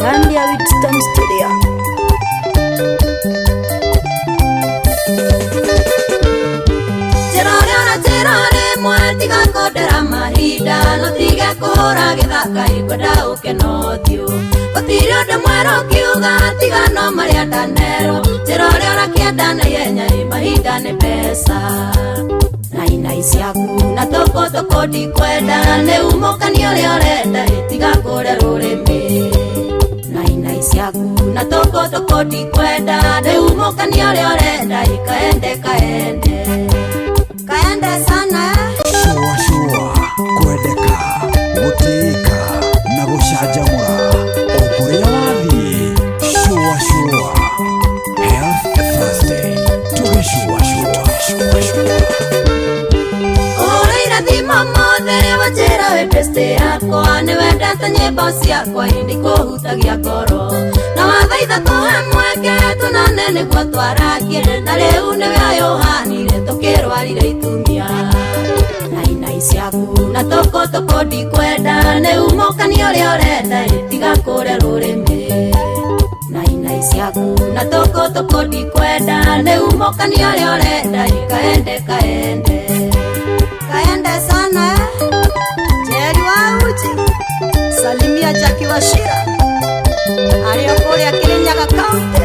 Ndani ya Wheatstone Studio. Njĩra ũrĩa ũranjĩra rĩmwe tiga kũndera mahinda no tige kũhũra gĩthaka ngwenda ũke na ũthiũ gũtirĩ ũndũ mwerũ ũkiuga tiga no marĩa ndanerwo njĩra ũrĩa ũrakĩenda na ihenya ĩ mahinda nĩ mbeca na inai ciaku na tũkũ tũkũ ndikwenda nĩ umũkani ũrĩa ũrenda ĩ tiga kũrĩa rũrĩmĩ na inai ciaku na tũkũ tũkũ ndikwenda nĩ umũkani ũrĩa ũrenda ĩ kaende kaende kaende sana. Shũa shũa, kwendeka, gũtĩĩka na gũcanjamũra o kũrĩa wathiĩ. Shũa shũa, Health Thursday, tũgĩcũa shũa shũa shũa. Ũhũrĩire thimũ mothe wanjĩra wĩ best yakwa nĩ wendete nyĩmbo ciakwa ĩndĩ kũhutagia ngoro na wathaitha tũhe mweke tũnane nĩguo twarakie na rĩu nĩwe ũyũhanire tũkĩrwarire itumia na inai ciaku na tũkũ tũkũ ndikwenda nĩ umũkani ũrĩa ũrenda ĩ tiga kũrĩa rũrĩmĩ na inai ciaku na tũkũ tũkũ ndikwenda nĩ umũkani ũrĩa ũrenda ĩ kaende kaende kaende sana. Jerry wa Uji, salimia Jackie Wachira arĩa kũrĩa Kirinyaga County.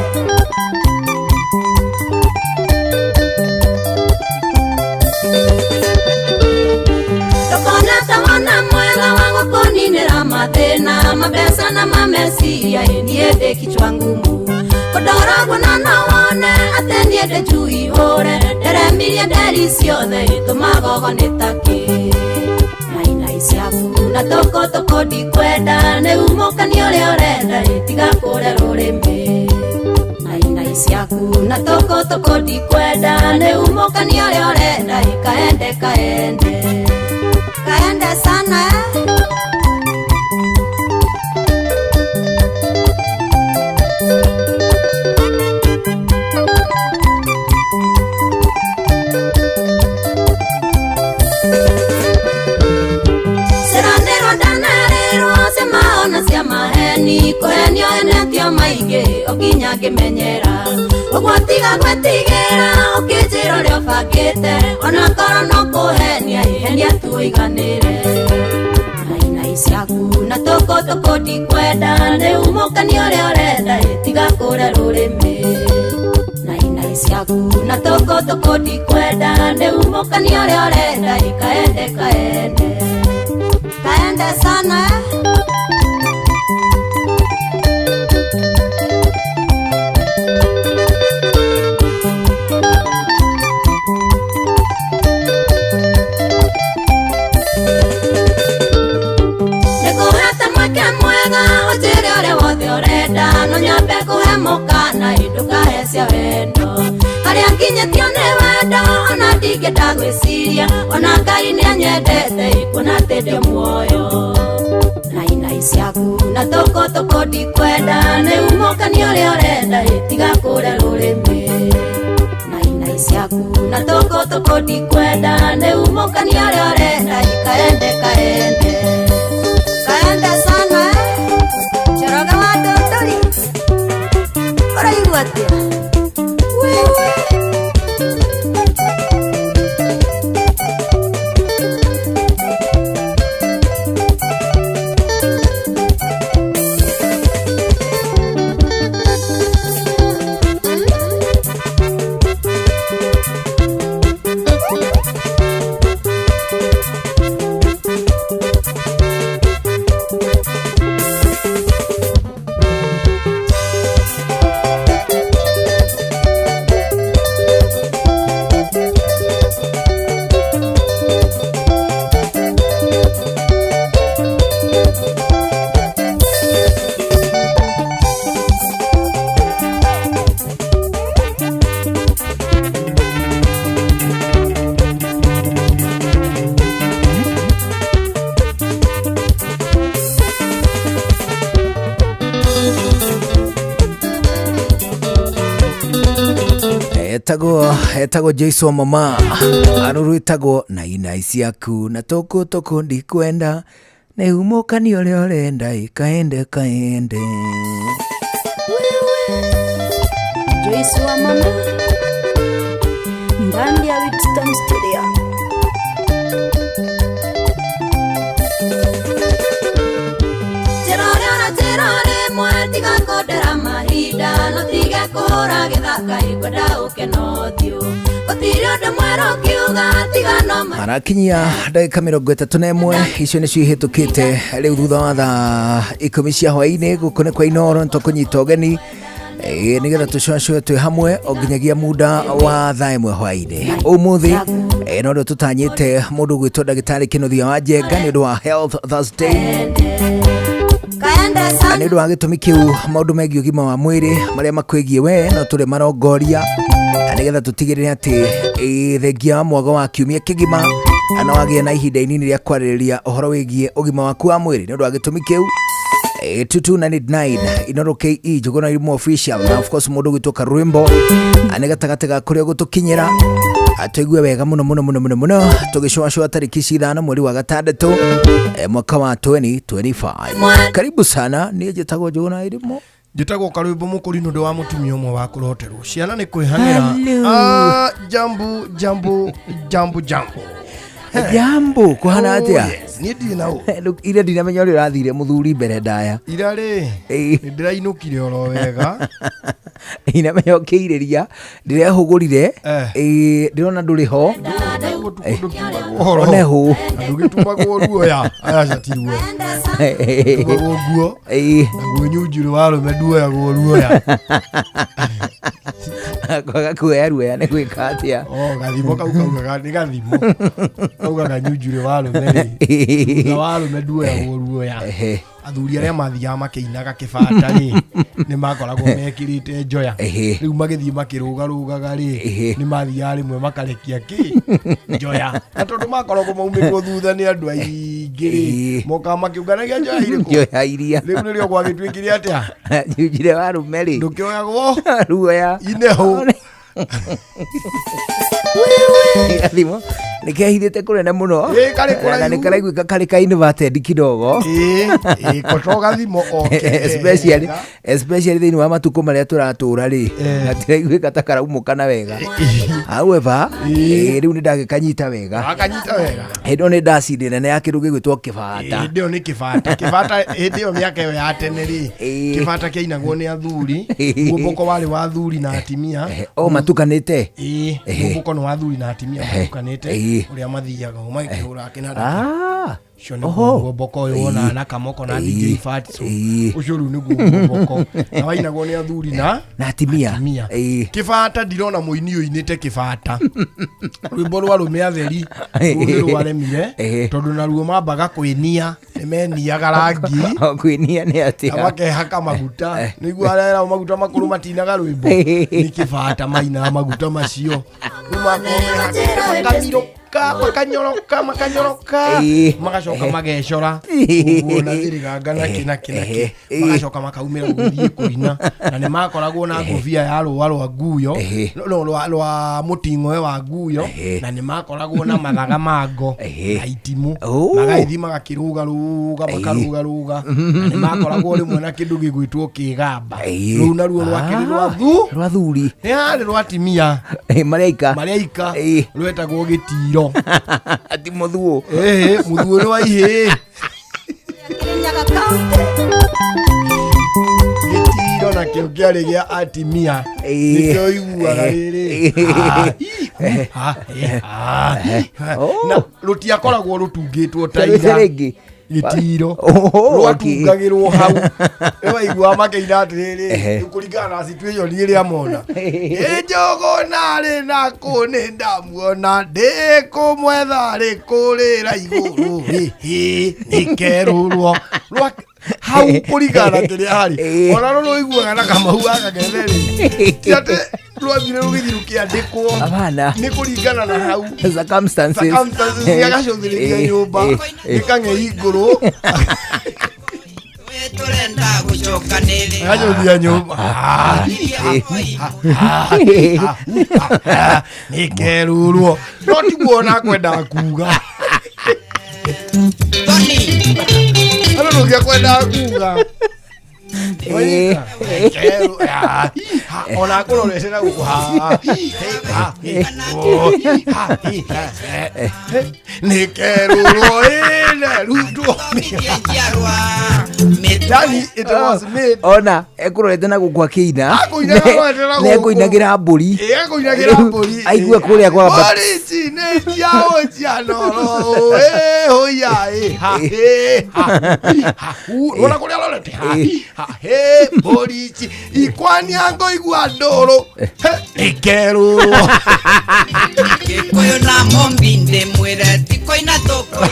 Ndũkona ta wona mwega wa gũkũninĩra mathĩna mabeca na mameciria ĩ niĩ ndĩ kichwa ngumu kũndora na no wone atĩ niĩ ndĩ njui hũre nderemirie nderi ciothe ĩtũmagogo nĩ takĩ na inai ciaku na tũkũ tũkũ ndikwenda nĩ umũkani ũrĩa ũrenda ĩ tiga kũrĩa rũrĩmĩ na inai ciaku na tũkũ tũkũ ndikwenda nĩ umũkani ũrĩa ũrenda ĩ kaende kaende kaende sana. Ciranĩrwo ndanerĩrwo ciamaona cia maheni kũhenio enetio maingĩ o nginya ngĩmenyera ũguo tiga gwĩtigĩra ũkĩnjĩra ũrĩa ũbangĩte ona korwo no kũhenia ihenia tu ũiganĩre na inai ciaku na tũkũ tũkũ ndikwenda nĩ umũkani ũrĩa ũrenda ĩ tiga kũrĩa rũrĩmĩ na inai ciaku na tũkũ tũkũ ndikwenda nĩ umũkani ũrĩa ũrenda ĩ kaende kaende kaende sana. Nĩngũhete mweke mwega ũnjĩre ũrĩa wothe ũrenda no nyambe kũhe mũkana ĩ ndũkahe cia wendo harĩa nginyĩtio nĩ wendo ona ndingĩenda gwĩciria ona Ngai nĩ anyendete ĩ kuona atĩ ndĩ muoyo na inai ciaku na tũkũ tũkũ ndikwenda nĩ umũkani ũrĩa ũrenda ĩ tiga kũrĩa rũrĩmĩ na inai ciaku na tũkũ tũkũ ndikwenda nĩ umũkani ũrĩa ũrenda ĩ kaende kaende kaende sana. Njoroge wa Ndũndũri ũraigua atĩa wewe? Etagwo Joyce wa mama aruru ĩtagwo na inai ciaku na tũkũ tũkũ ndikwenda. Nĩ umũkani ũrĩa ũrenda ĩ, kaende kaende. Joyce wa mama ndani ya Wheatstone Studio. Njĩra ũrĩa na njĩra rĩmwe tiga kũndera mahinda no tige kũhũra gĩthaka ĩkwenda ũke na ũthiũ gũtirĩ ũndũ mwerũ ũkiuga tiga no ma Arakinyia ndagĩka 31 icio nĩcio ihĩtũkĩte rĩu thutha wa thaa 10 cia hwaĩ-inĩ. Gũkũ nĩ kwa Inooro nĩtũkũnyita ũgeni nĩgetha tũcũacũe twĩ hamwe o nginyagia muda wa thaa 1 hwaĩ-inĩ ũmũthĩ. No rĩo tũtanyĩte mũndũ ũgwĩtwo ndagĩtarĩ Kĩnuthia wa Njenga nĩ ũndũ wa Health Thursday. Kaenda Na sana nĩ ũndũ wa gĩtũmi kĩu maũndũ megiĩ ũgima wa mwĩrĩ marĩa makwĩgiĩ we no tũrĩ marongoria na nĩgetha tũtigĩrĩre atĩ thengia wa mwago wa kiumia kĩgima na wagĩa na ihinda inini rĩa kwarĩrĩria ũhoro wĩgiĩ ũgima waku wa mwĩrĩ. Nĩ ũndũ wa gĩtũmi kĩu 2299 Inooro KE Njũgũna Irimũ official na of course mũndũ ũgwĩtwo Karwimbo nĩ gatagatĩ ga kũrĩa gũtũkinyĩra tũigue wega mũno mũno mũno mũno mũno tũgĩcũacũa tarĩki ici 5 mweri wa 6 mwaka wa 2025. Karibu sana, niĩ njĩtagwo Njũgũna Irimũ. Njĩtagwo Karwĩmbo Mũkũri nĩ ũndũ wa mũtumia ũmwe wa kũroterwo ciana nĩ kwĩhang'ĩra. Hello. Ah, jambu jambu jambu jambu. Jambo, kũhana Oh, atĩa? yes, niĩ ndirĩ na ũ Look, ira ndinamenya ũrĩa ũrathire mũthuri mbere ndaya. Ira rĩ, nĩ ndĩrainũkire oro wega. Inamenya ũkĩirĩria ndĩrehũgũrire. Ndĩrona ndũrĩ ho. Ũhoro one hũ. Na ndũgĩtumagwo ruoya, aca ti ruoya, tumagwo nguo. Naguo nyunjurĩ wa rũme nduoyagwo ruoya. Kwaga kuoya ruoya nĩ gwĩka atĩa? Oh, gathimo kau kaugaga nĩ gathimo kaugaga nyunjurĩ wa rũme rĩ, thutha wa rũme nduoyagwo ruoya. Athuri arĩa mathiaga makĩinaga kĩbata rĩ, nĩ makoragwo mekĩrĩte njoya. Rĩu magĩthiĩ makĩrũgarũgaga rĩ, nĩ mathiaga rĩmwe makarekia kĩ njoya, na tondũ makoragwo maumĩtwo thutha nĩ andũ aingĩ rĩ, mokaga makĩũnganagia njoya irĩkũ? Njoya iria. Rĩu nĩrĩo gwagĩtuĩkire atĩa? Nyunjire wa rũme rĩ, ndũkĩoyagwo ruoya. Inehũ. Gathimo nĩ kehithĩte kũnene mũno. Ĩ, karĩ kũraihu. Na nĩ karaiguĩka karĩ ka inverted kidogo. Ĩ ĩ, koto gathimo oke. Especially thĩinĩ wa matukũ marĩa tũratũra rĩ, gatiraiguĩka ta karaumũkana wega. However, rĩu nĩ ndagĩkanyita wega. Akanyita wega. Hĩndĩ ĩyo nĩ ndacindĩ nene ya kĩndũ gĩgwĩtwo kĩbata. Hĩndĩ ĩyo nĩ kĩbata. Kĩbata hĩndĩ ĩyo mĩaka ĩyo ya tene rĩ, kĩbata kĩainagwo nĩ athuri. Muomboko warĩ wa athuri na atimia. O matukanĩte. Ĩĩ, muomboko nĩ wa athuri na atimia matukanĩte, ũrĩa mathiaga magĩkĩhũra kĩnanda. Ũcio nĩguo muomboko ũyũ wonaga na Kamoko na DJ Fatso. Ũcio rĩu nĩguo muomboko na wainagwo nĩ athuri na na atimia. Atimia. Kĩbata ndirona mũini ũinĩte kĩbata. Rwĩmbo rwa rũme atheri rũu nĩ rwaremire, tondũ naruo mambaga kwĩnia, nĩ meniaga rangi. O kwĩnia nĩ na atĩa? Makehaka maguta nĩguo arera maguta makũrũ matinaga rwĩmbo nĩ kĩbata mainaga maguta macio. Rĩu makorwo mehakĩte makamirũka makanyoroka makanyoroka, magacoka magecora ũguo na thiriganga na kĩ na kĩ na kĩ, magacoka makaumĩra gũgĩthiĩ kũina, na nĩ makoragwo na ngũbia ya rũa rwa nguyo, no rwa mũting'oe wa nguyo, na nĩ makoragwo na mathaga ma ngo na itimũ. Magagĩthiĩ magakĩrũgarũga makarũgarũga, na nĩ makoragwo rĩmwe na kĩndũ gĩgwĩtwo kĩgamba. Rũu naruo rwakĩrĩ rwa thu rwa thuri. Nĩ harĩ rwa atimia. Marĩa marĩa ika rwetagwo gĩtiro. Ati mũthuo. Ĩhĩ, mũthuo nĩ wa ihĩĩ. Kirinyaga County. Gĩtiro nakĩo kĩarĩ gĩa atimia. Nĩkĩo iguaga rĩrĩ. Ah, hi, ha, ĩ, ha, hi, ha. Na rũtiakoragwo rũtungĩtwo ta Rwĩte ira rĩngĩ. Gĩtiro Oh, okay. rwatungagĩrwo hau nĩwaiguaga makĩina atĩrĩrĩ, kũringana na situation ĩrĩa mona, ĩ Njũgũna rĩ nakũ nĩ ndamuona ndĩkũmwetha rĩ kũrĩra igũrũ hĩ nĩkerũrwo rwa hau kũringana na kĩrĩa harĩ. Ona rũrũ ũiguaga na Kamau wa Kang'ethe rĩ, ti atĩ rwathire rũgĩthiĩ rũkĩandĩkwo. Hapana. Nĩ kũringana na hau circumstances. Circumstances gĩagacũthĩrĩria nyũmba nĩ kang'ei ngũrũ. Tũrenda gũcokanĩrĩra. Agacũthia nyũmba nĩ kerũrwo, no tiguo ona kwendaga kuga. Tony. Ũngĩ akwendaga kuga. Eh. Wanyita? Ah, ha, ona akũrorete na gũkũ ha, hi, ha, hi, o, hi, ha, hi, ha, eh, eh. Nĩ kerũrwo ĩne rutwo. Yani it was made. Ona ekũrorete na gũkũ akĩina. Akũinaga arorete na gũkũ. Nekũinagĩra mbũri. Ĩ, ekũinagĩra mbũri. Aigue kũrĩa kwa Mbũri ici nĩ cia ũcianoro, ĩ, hũya, ĩ, ha, ĩ, ha, hi, ha, hu. Ona kũrĩa arorete, ha, hi, ha, hĩ, mbũri ici ikwania ngũigua ndũrũ. He, nĩ kerũrwo. Gĩkũyũ na Mũmbi ndĩmwĩre tikoina tũkũ.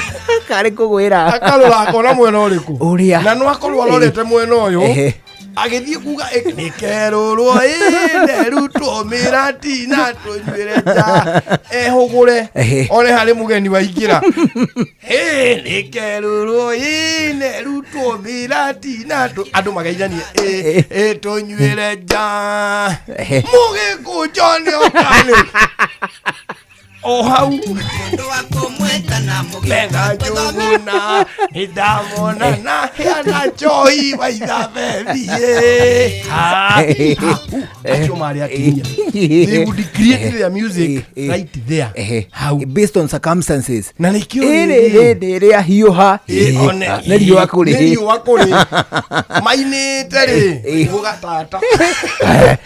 Karĩ kũgwĩra. Akarora akona mwena ũrĩkũ. Ũrĩa. Na no akorwo arorete mwena ũyũ. Ehe. Agĩthiĩ kuga nĩ kerũrwo ĩnerutwo mĩratina tũnyuĩre nja ehũgũre. Ehe. One harĩ mũgeni waingĩra. Ĩ, nĩ kerũrwo ĩnerutwo mĩratina andũ magaithania ĩ, ĩ, tũnyuĩre nja. Ehe. Mũgĩkũnjo nĩ oka nĩ o hau. Mũndũ wa kũmwĩta na mũgĩũka Mena tũthome. njũgũna nĩndamona na heana njohi waithabethie. Acio marĩ atumia, they would create their music right there. Ehe. Hau. Based on circumstances. Na nĩkĩo ĩrĩ rĩrĩ. rĩndĩ rĩa hiũha. Ĩ, one, Nĩ riũa kũrĩ. Nĩ riũa kũrĩ mainĩte rĩ Eh. gũgatata.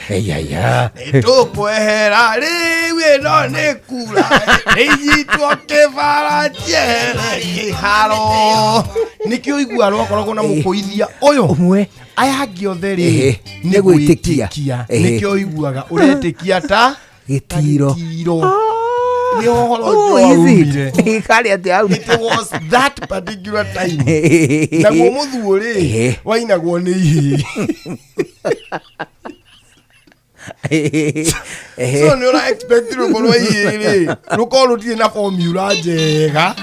Eyaya. Nĩtũkwehera rĩu ĩno nĩ kura ĩnyitwo kĩbara njehere kĩharo. Nĩkĩo igua rwakoragwo na mũkũithia ũyũ. Ũmwe. Aya angĩ othe rĩ Ehe, nĩ nĩ gwĩtĩkia. gwĩtĩkia. Ehe. Nĩkĩo ũiguaga ũretĩkia ta Gĩtiro. gĩtiro nĩ ũhoro Oh, ũcio is it? waumire. Karĩ atĩ hau. It was that particular time. Naguo mũthuo rĩ Ehe. wainagwo nĩ ihĩĩ. Ehe. So nĩ ũra expect rwĩmbo rwa ihĩĩ rĩ rũkorwo rũtirĩ na formula njega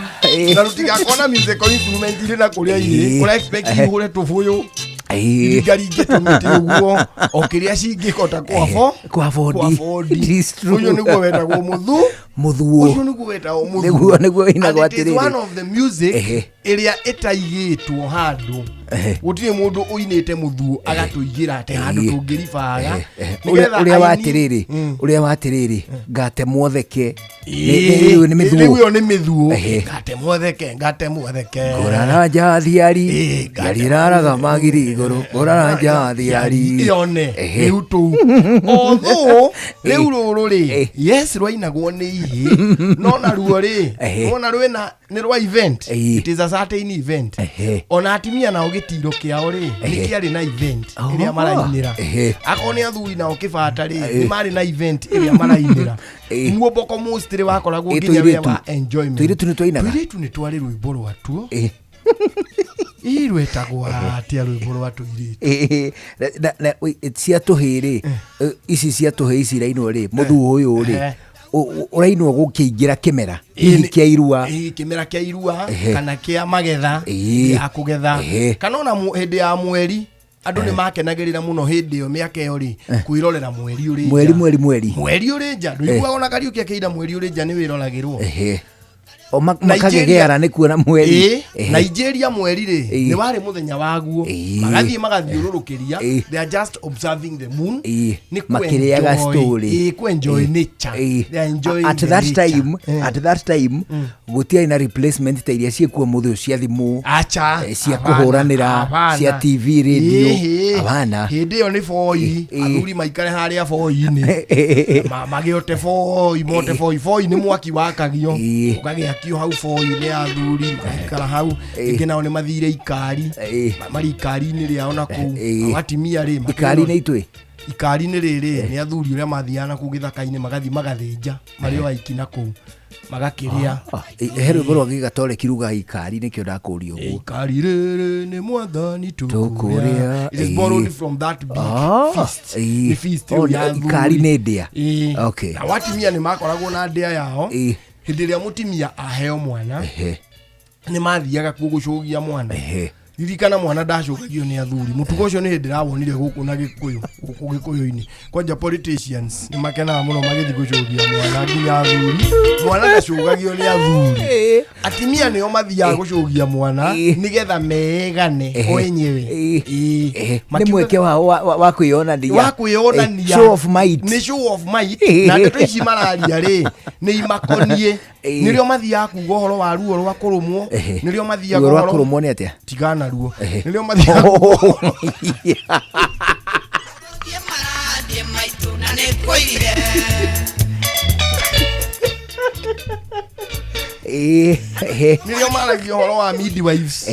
na rũtigakorwo na musical instrument irĩ na kũrĩa ihĩĩ. Ũra expect ihũre tũbũyũ, iringaringe tũmĩtĩ ũguo o kĩrĩa cingĩkota kwabo. Kwa bondi. Kwa bondi. It is true. Ũcio nĩguo wetagwo mũthu. Mũthuo. Ũcio nĩguo wetagwo mũthuo. Nĩguo wĩinagwo And it is atĩrĩrĩ. one of the music Ehe. ĩrĩa ĩtaigĩtwo handũ. Ehe. Gũtirĩ mũndũ ũinĩte mũthuo agatũigĩra atĩ handũ Ehe. tũngĩribaga. Ũrĩa Nĩgetha ũrĩa wa aini- atĩrĩrĩ, ũrĩa wa atĩrĩrĩ, ngatemwo theke. Ĩĩ, Rĩu nĩ rĩu mĩthuo. ĩyo nĩ mĩthuo. Ehe. Ngatemwo theke, ngatemwo theke. Ngũraranja thiari. Ĩĩ, ngatemwo. Ngariraga magiri igũrũ. Ngũraranja thiari. Yone. Ehe. Rĩu tũu although rĩu rũrũ rĩ, Eh. yes, rwainagwo nĩ ihĩ no naruo rĩ, Ehe. wona rwĩna nĩ rwa event. Ĩĩ. It is a certain event. Ehe. Ona atumia nao gĩtiro kĩao rĩ nĩ Ehe. kĩarĩ na event Oh. ĩrĩa marainĩra. Ehe. Akorwo nĩ athuri nao kĩbata rĩ nĩ marĩ na event ĩrĩa marainĩra. Ĩĩ. Muomboko mostly wakoragwo Ĩ, nginya wĩa tũirĩtu. wa enjoyment. Tũirĩtu nĩ twainaga? Tũirĩtu nĩ twarĩ rwĩmbo rwatuo. Ĩĩ. Ĩ, rwetagwo atĩa rwĩmbo rwa tũirĩtu? Ĩĩ, cia tũhĩĩ rĩ, ici cia tũhĩĩ ici irainwo rĩ, mũthuo ũyũ rĩ, Ehe. ũrainwo gũkĩingĩra kĩmera hihi kĩa irua. Ĩĩ, kĩmera kĩa irua Ehe. kana kĩa magetha. Ĩĩ. Ya kũgetha Ehe. kana ona hĩndĩ ya mweri andũ nĩ makenagĩrĩra mũno hĩndĩ ĩyo mĩaka ĩyo rĩ kwĩrorera mweri ũrĩ nja. Mweri mweri mweri. Mweri ũrĩ nja ndũiguaga ona Kariũki akĩina mweri ũrĩ nja nĩ wĩroragĩrwo. Ehe. O Nigeria- makagegeara nĩ kuona mweri. Ĩĩ, Ehe. Nigeria mweri rĩ Ĩĩ. nĩ warĩ mũthenya waguo. Ĩĩ. Magathiĩ magathiũrũrũkĩria. Ĩĩ. They are just observing the moon. Ĩĩ. Nĩ Makĩrĩaga kũ-enjoy. story. Ĩĩ, kũ-enjoy nature. Ĩĩ. They are enjoying At the that nature. time, at that time gũtiarĩ na replacement ta iria ciĩkuo mũthĩ ũyũ cia thimũ. Acha. Cia Hapana, kũhũranĩra, hapana. cia TV, radio. Ĩhĩ. Hapana. Hĩndĩ ĩyo nĩ boi. Ĩĩ. Athuri maikare harĩa boi-inĩ. Magĩote boi, mote boi. Boi nĩ mwaki wakagio. Ĩĩ. Ũgagĩakio hau boi-inĩ athuri magaikara hau. Ĩĩ. Ĩngĩ nao nĩ mathire ikari. Ĩĩ. Marĩ ikari-inĩ rĩao na kũu. Ĩĩ. Nao atimia rĩ Ikari-inĩ itwĩ. Ikari-inĩ rĩrĩ nĩ athuri ũrĩa mathiaga na kũu gĩthaka-inĩ magathiĩ magathĩnja marĩ o aiki na kũu magakĩrĩa. Ah, he rwĩmbo rwa gĩgatoreki rugaga ikari nĩkĩo ndakũria ũguo. Ikari rĩrĩ nĩ mwathani Tũkũrĩa, tũkũrĩa. It is borrowed ĩĩ. from that big Ah, feast. ĩĩ. Nĩ feast Oh, ĩyo ya athuri. ikari nĩ ndĩa. Ĩĩ. Okay. Na watimia nĩ makoragwo na ndĩa yao. Ĩĩ. Hĩndĩ ĩrĩa mũtimia aheo mwana Ehe. nĩ mathiaga kuo gũcũgia mwana. Ehe. Ririkana mwana ndacũgagio nĩ athuri. Mũtugo ũcio nĩ hĩndĩ ndĩrawonire gũkũ na Gĩkũyũ, gũkũ Gĩkũyũ-inĩ. Kwanja politicians nĩ makenaga mũno magĩthiĩ gũcũgia mwana nginya athuri. Mwana ndacũgagio nĩ athuri. Atimia nĩo mathiaga gũcũgia mwana nĩgetha meegane o enyewe. Ĩĩ. Ĩĩ. Nĩ mweke wao wa kwĩyonania. Wa kwĩyonania. Show of might. Nĩ show of might. Na ndeto ici mararia rĩ nĩ imakoniĩ. Nĩrĩo mathiaga kuga ũhoro wa ruo rwa kũrũmwo. Nĩrĩo mathiaga Ruo rwa ũhoro- kũrũmwo nĩ atĩa? Tigana ruo. Nĩrĩo mathiaga Thiĩ marathiĩ maitũ na nĩ kũirire. Nĩrĩo maragia ũhoro wa midwives.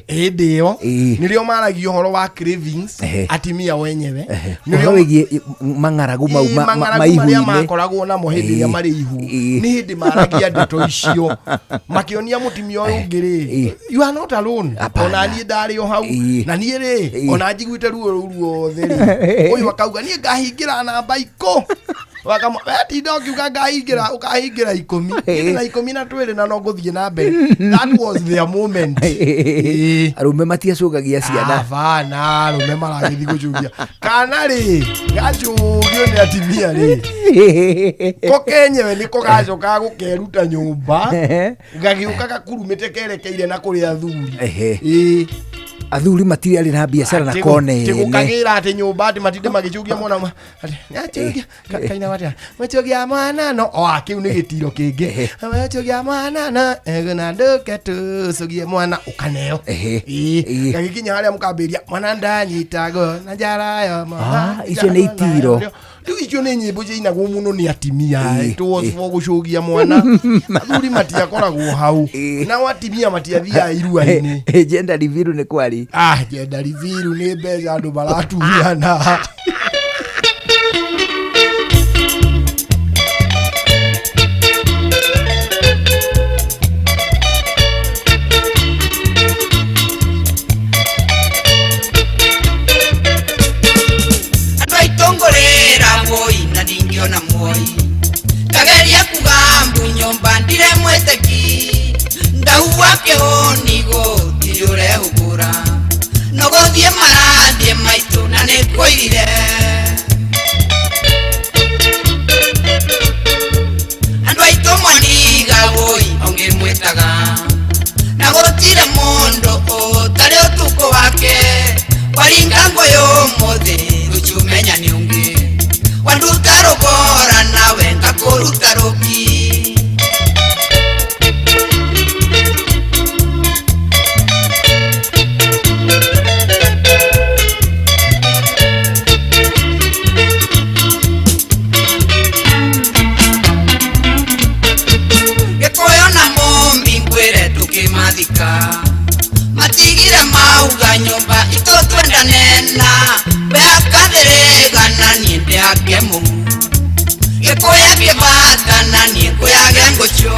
Hĩndĩ ĩyo nĩrĩo maragia ũhoro wa cravings, atimia wenyewe. Nĩrĩo Ũhoro wĩgiĩ mang'aragu mau mang'aragu marĩa maihu-inĩ. makoragwo namo hĩndĩ ĩrĩa marĩ ihu. Nĩ hĩndĩ maragia ndeto icio makĩonia mũtumia ũyũ ũngĩ rĩ, you are not alone. Hapana. Ona niĩ ndarĩ o hau. Na niĩ rĩ, ona njiguĩte ruo rũu ruothe rĩ, ũyũ akauga niĩ ngahingĩra namba ikũ. Wetinda ũkiuga ngahingĩra, ũkahingĩra 10. Niĩ ndĩ na 12 na no ngũthiĩ na mbere. That was their moment. Arũme matiacũgagia ciana. Hapana, arũme maragĩthiĩ gũcũgia kana rĩ, gacũgio nĩ atimia rĩ, ko kenyewe nĩko gacokaga gũkeruta nyũmba, gagĩũka gakurumĩte kerekeire na kũrĩ athuri. Athuri matirĩ arĩ na biacara na kone Ti ene. gũkagĩra atĩ nyũmba atĩ matinde magĩcũgia mwana atĩ, nĩacũgia, kaina atĩa? Mũcũgia mwana no. O, kĩu nĩ gĩtiro kĩngĩ. Mũcũgia mwana no, na ndũke tũcũgie mwana, ũkaneo. Gagĩkinya harĩa mũkambĩrĩria, mwana ndanyitagwo na njara yo, mwana Icio nĩ itiro. Rĩu icio nĩ nyĩmbo ciainagwo mũno nĩ atimia. It was for gũcũgia mwana. Athuri matiakoragwo hau. Nao atimia matiathiaga irua-inĩ. Gender reveal nĩ kwarĩ. Gender reveal nĩ mbeca andũ maratunyana. Andũ aitũ ngũrĩra moi na ndingĩona moi. Ndageria kuga mbu nyũmba ndire mwĩtĩki. Ndahua kĩhũni gũtirĩ ũrehũgũra. No gũthiĩ marathiĩ maitũ na nĩ kũirire. Andũ aitũ moniga woi ũngĩmwĩtaga. Na gũtirĩ mũndũ ũtarĩ ũtukũ wake. Waringa ngũyũ ũmũthĩ rũciũ menya nĩ ũngĩ. Wanduta rũgora nawe ngakũruta rũki. Gĩkũyũ na Mũmbi ngwĩre tũkĩmathika. Matigire mauga nyũmba itũ twendane na we akathĩrĩga na niĩ ndĩhake mũhu. Gĩkũyũ kĩbata na niĩ ngũyage ngũcũ.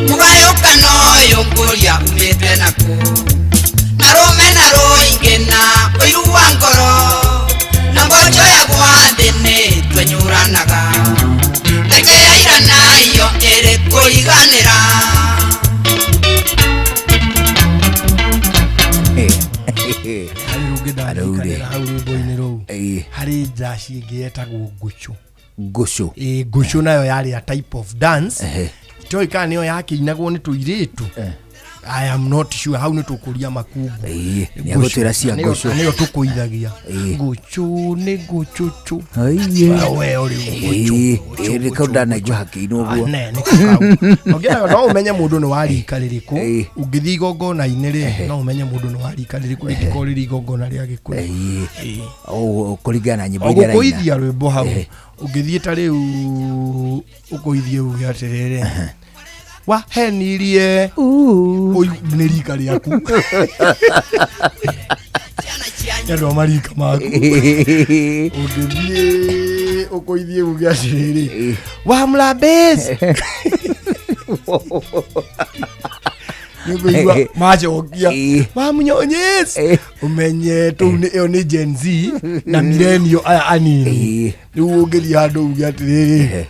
Mũgayũkano ũyũ ngũria umĩte nakũ? Na rũme na rũingĩ na ũiru wa ngoro. Na mboco ya gwa thĩ nĩ twenyũranaga. Reke yaira nayo ĩrĩ kũriganĩra. Harĩ rũngĩ ndarikanĩra hau rwĩmbo-inĩ rũu. Harĩ njaci ĩngĩ yetagwo ngũcũ. Ngũcũ. Ngũcũ nayo yarĩ a type of dance. Itoĩ kana nĩyo yakĩinagwo nĩ tũirĩtu. I am not sure. Hau nĩ tũkũria makungu. Nĩ agũtwĩra cia ngũcũ. Nĩyo tũkũithagia. Ngũcũ nĩ ngũcũcũ. We ũrĩ ngũcũ. Nĩ kau ndanaigua hakĩinwo ũguo. Ne, nĩ kau. Ũngĩona no ũmenye mũndũ nĩ wa rika rĩrĩkũ. Ũngĩthiĩ igongona-inĩ rĩ, no ũmenye mũndũ nĩ wa rika rĩrĩkũ rĩngĩkorwo rĩrĩ igongona rĩa Gĩkũyũ. Kũringana na nyĩmbo iria araina. Ũgũkũithia rwĩmbo hau. Ũngĩthiĩ ta rĩu ũkũithie uge atĩrĩrĩ, wahenirie. Ũyũ nĩ rika rĩaku. Nĩ andũ a marika maku. Ũngĩthiĩ ũkũithie uge atĩrĩrĩ, wa Mlambezi. Nĩũkũigua macokia, wa Mnyonyezi. Ũmenye tũu nĩ ĩyo nĩ Gen Z na millennial aya anini. Rĩu ũngĩthiĩ handũ uge atĩrĩrĩ,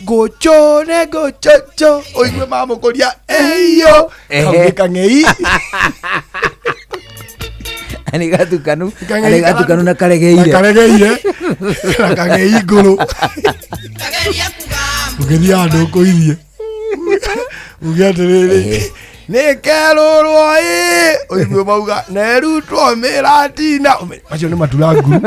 Ngũchũ nĩ ngũchũchũ, ũigue mamũkũria eyo. Kau nĩ kang'ei. Nĩ gatukanu. Kang'ei. Nĩ gatukanu na Na karegeire. Karegeire na kang'ei ngũrũ. Ndageria kuga. Ũgĩthiĩ handũ ũkũithie uge atĩrĩrĩ, nĩ kerũrwo ĩ, ũigue mauga nerutwo mĩratina. Macio nĩ matura nguru.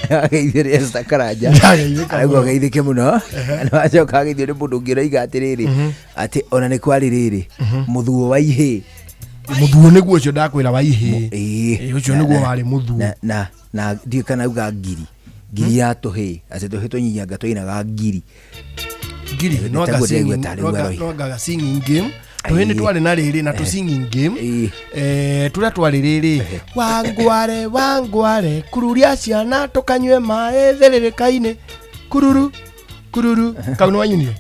Ageithio nĩ Esther Karanja. Ndageithĩka Araigua mũno. ageithĩke mũno. Na wacoka ageithio nĩ mũndũ ũngĩ ũroiga atĩrĩrĩ, atĩ ona nĩ kwarĩ rĩrĩ mũthuo wa ihĩ. Mũthuo nĩguo ũcio ndakwĩra wa ihĩ. Ĩĩ. Ĩĩ, ũcio nĩguo warĩ mũthuo. Na ndiũĩ kana auga ngiri ngiri ya tũhĩ, atĩ tũhĩ tũnyinyanga tũinaga ngiri. Ngiri. Nĩ No anga taguo ndĩraigua singing- tarĩ no anga- guo aroiga. no anga singing game tũhĩ nĩ Ĩĩ. twarĩ na rĩrĩ na tũ singing game. Ĩĩ. Tũrĩa twarĩ rĩrĩ, wangware wangware kururia ciana tũkanyue maĩ thĩrĩrĩka-inĩ, kururu kururu, kau nĩ wanyunire.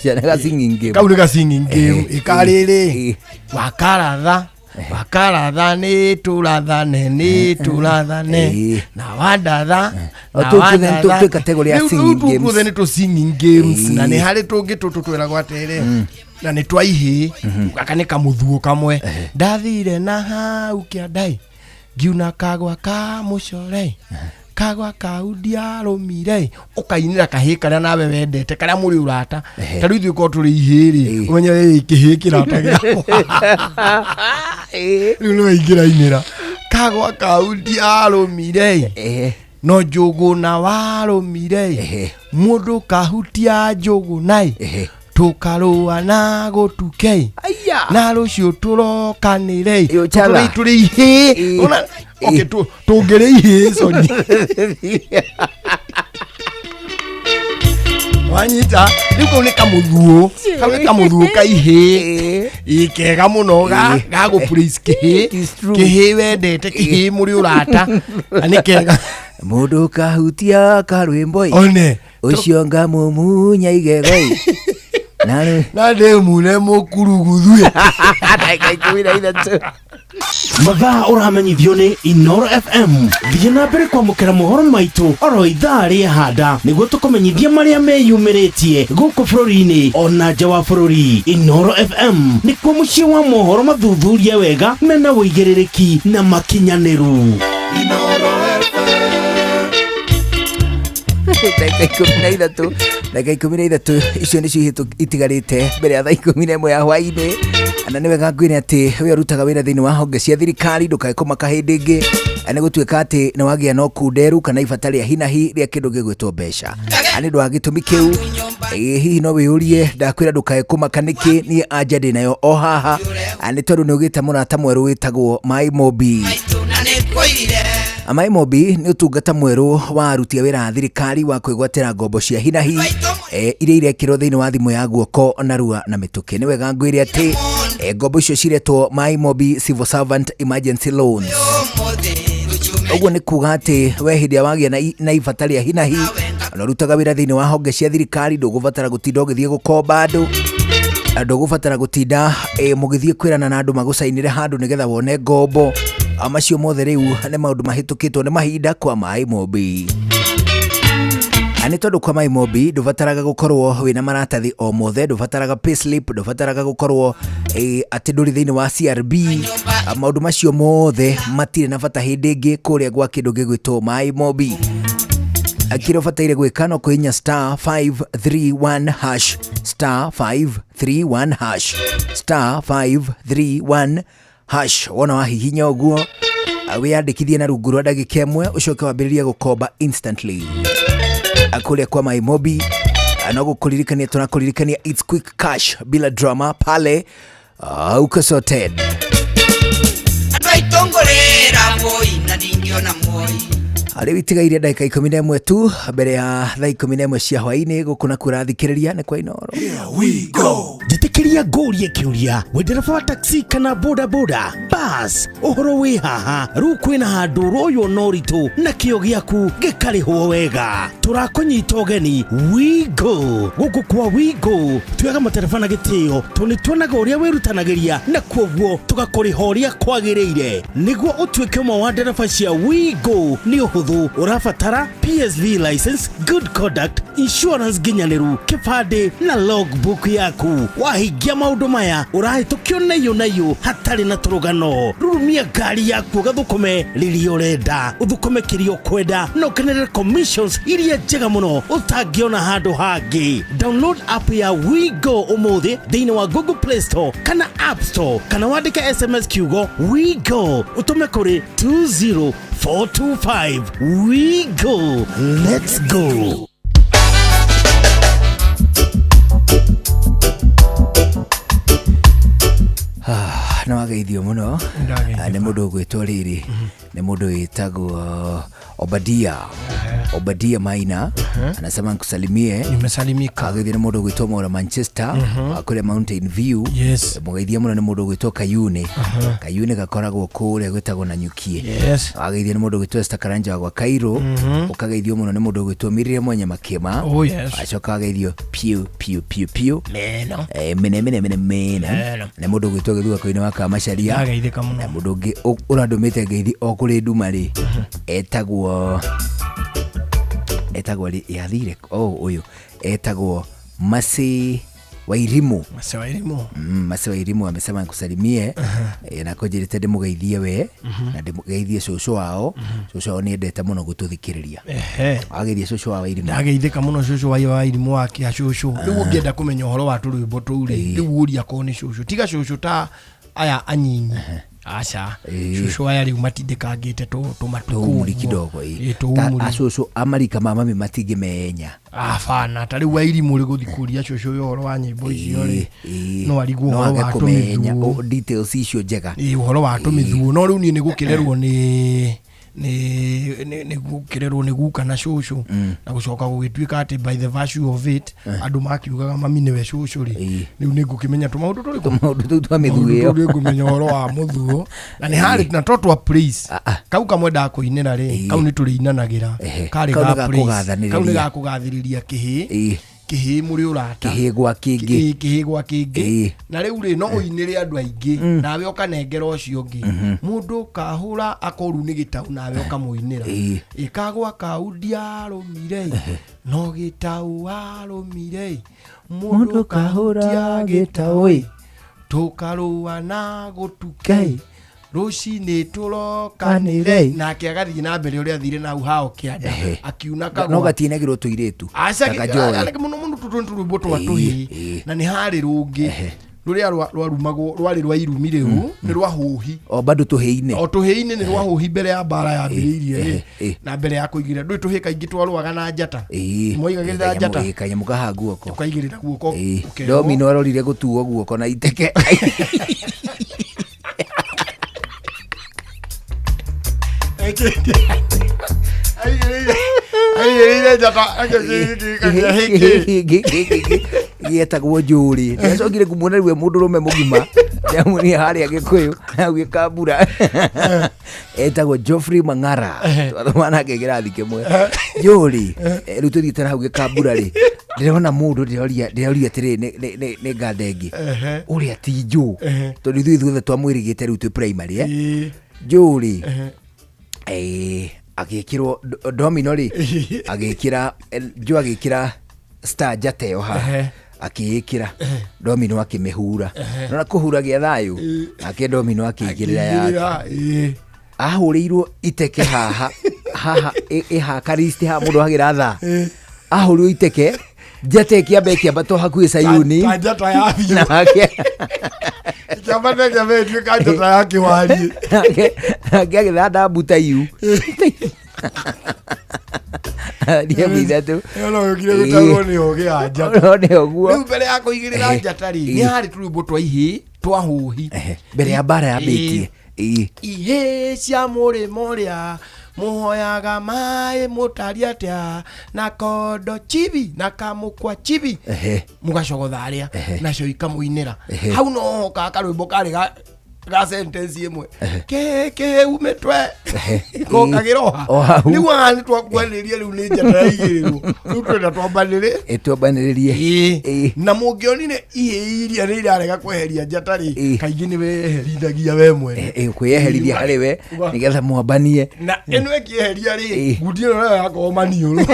Ciana ga singing game. Kau nĩ ga singing game. Ĩkarĩrĩ wakaratha wakaratha nĩ tũrathane nĩ tũrathane na wandatha O na tũu tuothe wandatha. twĩ category ya Rĩu singing tũu games. tuothe nĩ tũ singing games. Na nĩ harĩ tũngĩ tũtũ twĩragwo atĩrĩ na nĩ twa ihĩ, gaka nĩ kamũthuo kamwe, ndathire na hau kĩandai ngiuna kagwa ka mũcore, kagwa kau ndiarũmire, ũkainĩra kahĩ karĩa nawe wendete, karĩa mũrĩ ũrata. Ta rĩu ithuĩ korwo tũrĩ ihĩ rĩ, ũmenye ĩ kĩhĩ kĩrata gĩakwa. Rĩu nĩwe ingĩrainĩra kagwa kau ndiarũmire, no njũgũna warũmire, mũndũ kahutia njũgũna tũkarũa na gũtuke. Aya. Na rũciũ tũrokanĩre. Ĩ, ũcala. Tũrĩ ihĩ. Ona okay, tũngĩrĩ ihĩ coni wanyita rĩu kau nĩ kamũthuo, kau nĩ kamũthuo ka ihĩ. Ĩ, kega mũno ga ga gũ praise kĩhĩ. It is true. Kĩhĩ wendete, kĩhĩ mũrĩ ũrata, na nĩ kega. Mũndũ kahutia karwĩmbo ĩ, one ũcio ngamũmunya igego ĩ. Na rĩ na ndĩmune mũkuruguthue. Ndagĩka 13. Mathaa ũramenyithio nĩ Inoro FM. Thiĩ na mbere kwamũkĩra mohoro maitũ oro ithaa rĩa handa nĩguo tũkũmenyithia marĩa meyumĩrĩtie gũkũ bũrũri-inĩ ona nja wa bũrũri. Inoro FM nĩkuo mũciĩ wa mohoro mathuthurie wega, mena ũigĩrĩrĩki na makinyanĩru. Ndagĩka 13, ndagĩka 13 icio nĩcio itigarĩte mbere ya thaa 11 ya hwaĩ-inĩ. Na nĩ wega ngwĩre atĩ we ũrutaga wĩra thĩinĩ wa honge cia thirikari, ndũkae kũmaka hĩndĩ ĩngĩ nĩ gũtuĩka atĩ nĩ wagĩa na ũkunderu kana ibata rĩa hinahi rĩa kĩndũ gĩgwĩtwo mbeca. Na nĩ ũndũ wa gĩtũmi kĩu, hihi no wĩyũrie, ndakwĩra ndũkae kũmaka nĩkĩ? Niĩ anja ndĩ nayo o haha. Nĩ tondũ nĩ ũgĩte mũrata mwerũ wĩtagwo Maĩ Mobi. Maitũ na nĩ kũirire. Maĩ Mobi nĩ ũtungata mwerũ wa aruti a wĩra a thirikari wa kwĩgwatĩra ngombo cia hinahi, iria irekĩrwo thĩinĩ wa thimũ ya guoko narua na mĩtũkĩ. Nĩ wega ngwĩre atĩ ngombo icio ciretwo Maĩ Mobi Civil Servant Emergency Loans. Ũmũthĩ rũciũ. Ũguo nĩ kuga atĩ we hĩndĩ ĩrĩa wagĩa na ibata rĩa hinahi na ũrutaga wĩra thĩinĩ wa honge cia thirikari, ndũgũbatara gũtinda ũgĩthiĩ gũkomba andũ, na ndũgũbatara gũtinda mũgĩthiĩ kwĩrana na andũ magũcainĩre handũ nĩgetha wone ngombo. Macio mothe rĩu nĩ maũndũ mahĩtũkĩtwo nĩ mahinda kwa Maĩ Mobi. Na nĩ tondũ kwa Maĩ Mobi ndũbataraga gũkorwo wĩna maratathi o mothe, ndũbataraga payslip, ndũbataraga gũkorwo atĩ ndũrĩ thĩinĩ wa CRB. Maũndũ macio mothe matirĩ na bata hĩndĩ ĩngĩ kũrĩa gwa kĩndũ gĩgwĩtwo Maĩ Mobi. Kĩrĩa ũbataire gwĩka no kũhihinya *531 hash, *531 hash, *531 hash. Wona wahihinya ũguo, wĩyandĩkithie na rungu rwa ndagĩka 1, ũcoke wambĩrĩrie gũkomba instantly kũrĩa kwa Maĩ Mobi. No gũkũririkania tũrakũririkania, it's quick cash bila drama pale, uko sorted. Andũ aitũ ngũrĩra moi na ndingĩona moi. Rĩu itigaire ndagĩka 11 tu mbere ya thaa 11 cia hwaĩ-inĩ. Gũkũ nakuo ũrathikĩrĩria nĩ kwa Inoro. Njĩtĩkĩria ngũrie. ngũrie kĩũria wĩ ndereba wa taxi kana bodaboda bas ũhoro wĩ haha rĩu kwĩna handũ ũroywo na ũritũ na kĩo gĩaku gĩkarĩhwo wega tũrakũnyita ũgeni wigo gũkũ kwa wigo tuoyaga matereba na gĩtĩo tondũ nĩ tuonaga ũrĩa wĩrutanagĩria na kuoguo tũgakũrĩha ũrĩa kwagĩrĩire nĩguo ũtuĩke ũmwe wa ndereba cia wigo nĩ ũhũthũ ũrabatara psv license good conduct insurance nginyanĩru kĩbandĩ na logbook yaku wahingia maũndũ maya ũrahĩtũkio naiyũ naiyũ hatarĩ na tũrũgano rurumia ngari yaku ũgathũkũme rĩrĩa ũrenda ũthũkũme kĩrĩa ũkwenda na ũkenerere commissions iria njega mũno ũtangĩona handũ hangĩ download app ya wigo ũmũthĩ thĩinĩ wa google play store kana app store kana wandĩke sms kiugo wigo ũtũme kũrĩ 20425 wigo let's go. Nĩ wageithio mũno. Ndageithĩka. Nĩ mũndũ ũgwĩtwo rĩrĩ nĩ mũndũ wĩtagwo Obadia Obadia Maina anasema nikusalimie. Nimesalimika. Ageithio nĩ mũndũ ũgwĩtwo Mora Manchester wa kũrĩa Mountain View. Yes. Mũgeithia mũno nĩ mũndũ ũgwĩtwo Kayune Kayune gakoragwo kũrĩa gwĩtagwo Nanyukie. Yes. Wageithio nĩ mũndũ ũgwĩtwo Esther Karanja wa gwa Cairo. Ũkageithio mũno nĩ mũndũ ũgwĩtwo Miriam Mwenya Makĩma. Oh, yes. Acoka wageithio piu piu piu piu. Meno. Mene mene mene mene. Meno. Nĩ mũndũ ũgwĩtwo Gĩthua Koine wa Kamacharia. Ndageithĩka Na mũno. mũndũ ũngĩ ũrandũmĩte ngeithi o kũrĩ nduma rĩ etagwo etagwo rĩ yathire o ũyũ etagwo Masi Wairimu. Mase wa irimũ. Masi Wairimu amesema nikusalimie. Na kũnjĩrĩte ndĩmũgeithie we na ndĩmũgeithie cũcũ wao. Cũcũ wao nĩendete mũno gũtũthikĩrĩria. Ehe. Wageithie cũcũ wa Wairimu. Ndageithĩka mũno cũcũ wa irimũ wa kĩa cũcũ. Rĩu ũngĩenda kũmenya ũhoro wa tũrwĩmbo tũu rĩ rĩu ũria korwo nĩ cũcũ tiga cũcũ ta aya anyinyi aca. Cũcũ aya rĩu matindĩkangĩte tũmatukũ tũumuri ũguo. kidogo. Ĩ, Ta tũumuri. acũcũ amarika ma mami matingĩmenya. Abana ta rĩu wa irimũ rĩ gũthiĩ kũria cũcũ ũyũ ũhoro wa nyĩmbo icio rĩ no arigwo no ũhoro age wa kũmenya tũmĩthuo. Details icio njega. Ĩ, ũhoro wa tũmĩthuo no rĩu niĩ nĩ gũkĩrerwo nĩ nĩ nĩ nĩ gũkĩrerwo nĩ guka na cũcũ na gũcoka gũgĩtuĩka atĩ by the virtue of it andũ makiugaga mami nĩwe cũcũ rĩ rĩu nĩ ngũkĩmenya tũmaũndũ tũrĩkũ. Tũmaũndũ tũu twa mĩthuo Maũndũ ĩyo. tũu nĩ ngũmenya ũhoro wa mũthuo na nĩ harĩ na to twa praise kau kamwe ndakũinĩra rĩ kau nĩ tũrĩinanagĩra. Karĩ Kau nĩ ga ga praise. kũgathanĩrĩria. Kau nĩ ga kũgathĩrĩria kĩhĩ kĩhĩ mũrĩ ũrata. Kĩhĩ gwa kĩngĩ. Kĩhĩ kĩhĩ gwa kĩngĩ. Na rĩu rĩ no ũinĩre andũ aingĩ nawe ũkanengera ũcio ũngĩ mũndũ kahũra akoru nĩ gĩtau nawe ũkamũinĩra. Ĩkagwa kau ndiarũmire no gĩtau arũmire mũndũ kahũra gĩtau tũkarũa na gũtuke rũcinĩ tũrokanĩre nake agathiĩ na mbere ũrĩa athire na hau hao kĩanda akiuna No kagwa gatinagĩrwo tũirĩtu. Aca Ta kanjohi. mũno mũno tũtũ nĩ tũrwĩmbo twa tũhĩ na nĩ harĩ rũngĩ rũrĩa rwarumagwo rwarĩ rwa irumi rĩu nĩ rwa hũhi. O bado tũhĩ-inĩ. O tũhĩ-inĩ nĩ rwa hũhi mbere ya mbara yambĩrĩirie rĩ na mbere ya kũigĩrĩra ndũĩ tũhĩ kaingĩ twarũaga na njata. Mwaigagĩrĩra njata. Kanyamũ kaha guoko. Ũkaigĩrĩra guoko ũkerwo. Domino arorire gũtuo guoko na iteke. Aigĩrĩire njata hĩkĩ. Gĩetagwo njũrĩ ndĩracokire kumuona rĩu e mũndũrũme mũgima ndĩramuonire harĩa gĩkũyũ hau gĩkambura etagwo Geoffrey Mang'ara twathoma nake kĩrathi kĩmwe njũrĩ. Rĩu tũthiĩte na hau gĩkambura rĩ ndĩrona mũndũ ndĩroria ndĩroria atĩrĩrĩ nĩ nganda ĩngĩ ũrĩa ti njũ tondũ ithuĩ ithuothe twamwĩrĩgĩte rĩu twĩ primary njũrĩ agĩkĩrwo domino rĩ agĩkĩra njũ agĩkĩra star njata ĩyo haha akĩĩkĩra domino akĩmĩhura nona kũhura gĩa thayũ nake domino akĩigĩrĩra yake. Ahũrĩirwo iteke haha haha ĩ karisti haha mũndũ hagĩra thaa ahũrĩirwo iteke njata ĩkĩamba ĩkĩambatwo hakuhĩ Sayuni. Ta njata ya biũ. Nake Kĩamba kĩamba ĩtuĩka njata ya kĩwariĩ. Nake agĩthanda mbuta iu thiamu ithatũ. Ĩyo no yũkire gũtarwo nĩ ũgĩ ya njata. No nĩ ũguo. Rĩu mbere ya kũigĩrĩra njata rĩ nĩ harĩ tũrwĩmbo twa ihĩ twa hũhi. Mbere ya mbara yambĩtie. Ihĩ cia mũrĩmo ũrĩa Mũhoyaga maĩ mũtari atĩa na kondo chibi na kamũkwa chibi. Mũgacogotha arĩa nacio ikamũinĩra. Hau no hoka karwĩmbo karĩ ga sentence ĩmwe kĩ umĩtwe kokagĩra O hau. Rĩu haha nĩ twakwanĩria, rĩu nĩ njata yaigĩrĩrwo, rĩu twenda twambanĩrĩ. Ĩtwambanĩrĩrie. Na mũngĩonire ihĩĩ iria nĩ irarega kweheria njata rĩ, kaingĩ nĩ weherithagia we mwene. Kwĩyeherithia harĩ we nĩgetha mwambanie. Na ĩno ĩkĩeheria rĩ, ngundi ĩno nayo yakorwo maniũrũ.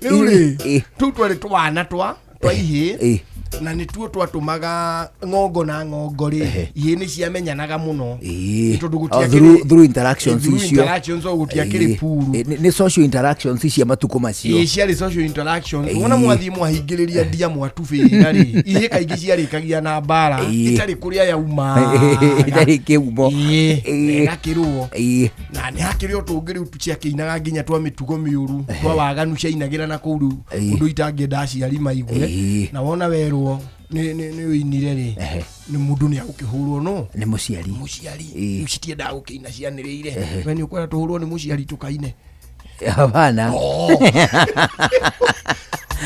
Rĩu rĩ, tũu twarĩ twana twa ihĩĩ na nĩtuo twatũmaga ng'ongo na ng'ongo rĩ, ihĩĩ nĩ ciamenyanaga mũno. Tondũ Oh, gũtiakĩrĩ- through interactions Through icio. interactions, o gũtiakĩrĩ puru. Nĩ social interactions cia matukũ macio. Ĩĩ, ciarĩ social interactions. Wona mwathiĩ mwahingĩrĩria ndia mwatubĩra rĩ, ihĩĩ kaingĩ ciarĩkagia na mbara ĩtarĩ kũrĩa yaumaga. Ĩtarĩ kĩhumo. Ĩĩ, ĩgakĩrũo. Na nĩ hakĩrĩ o tũngĩ rĩu ciakĩinaga nginya twa mĩtugo mĩũru, twa waganu ciainagĩra na kũu rĩu ũndũ itangĩenda aciari maigue. Na wona werwo nĩ ũinire rĩ, nĩ mũndũ nĩ agũkĩhũrwo no Nĩ mũciari. Mũciari. Rĩu citiendaga gũkĩina cianĩrĩire. We nĩ ũkwenda tũhũrwo nĩ mũciari tũkaine? Hapana.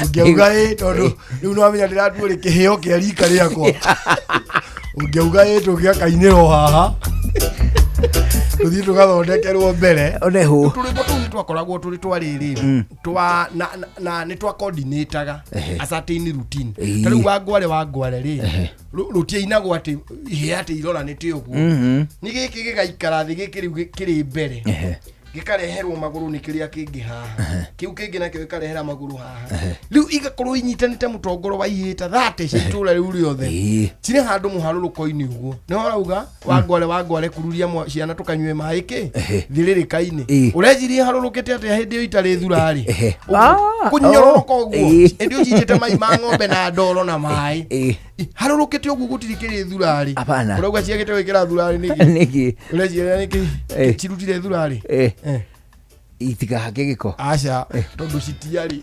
Ũngĩauga ĩ, tondũ rĩu nĩwamenya ndĩratuo rĩ kĩheo kĩa rika rĩakwa, ũngĩauga ĩ, tũngĩakainĩra o haha tũthiĩ tũgathondekerwo mbere. Onehu. Tũrwĩmbo tũu nĩ twakoragwo tũrĩ twa rĩrĩ twa na nĩ twa coordinataga a certain routine. Ta rĩu wangware wangware rĩ, rũtiainagwo atĩ ihĩ atĩ iroranĩte ũguo, nĩ gĩkĩ gĩgaikara thĩ, gĩkĩ rĩu kĩrĩ mbere gĩkareherwo magũrũ nĩ kĩrĩa kĩngĩ haha, kĩu kĩngĩ nakĩo gĩkarehera magũrũ haha, rĩu igakorwo inyitanĩte mũtongoro wa ihĩ ta 30 cia itũra rĩu rĩothe cirĩ handũ mũharũrũko-inĩ ũguo, nĩho ũrauga wangware wangware kururia ciana tũkanyue maĩ kĩ thĩrĩrĩka-inĩ. Ũreciria harũrũkĩte atĩa hĩndĩ ĩyo itarĩ thurarĩ? Kũnyororoka Oh. ũguo. Hĩndĩ ĩyo cinjĩte mai ma ng'ombe na ndoro na maĩ. Harũrũkĩte ũguo gũtirĩ kĩrĩ thurarĩ. Hapana. Ũrauga ciagĩte gwĩkĩra thurarĩ nĩkĩ? Nĩkĩ? Ũreciria nĩkĩ cirutire thurarĩ? Itikahake gĩko. Aca, tondũ citiarĩ.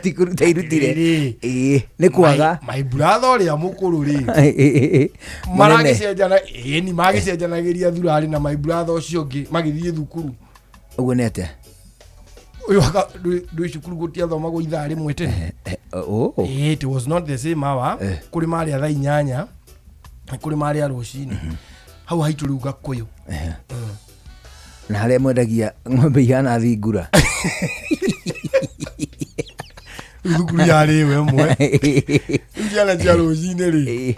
Ti kũruta irutire. Rĩrĩ. Nĩ kwaga. My brother ũrĩa mũkũrũ rĩ, Mũnene. maragĩcenjana, ĩni magĩcenjanagĩria thurarĩ na my brother ũcio ũngĩ magĩthiĩ thukuru. Ũguo nĩ atĩa? Ũyũ ndwĩ cukuru gũtiathomagwo ithaa rĩmwe tene. Oh. It was not the same hour. Kũrĩ marĩa thaa 8 na kũrĩ marĩa rũcinĩ hau haitũ rĩu Gakũyũ. Na harĩa mwendagia ng'ombe ihana thingura. Rĩu thukuru yarĩ ĩyo ĩmwe. Rĩu ciana cia rũcinĩ rĩ,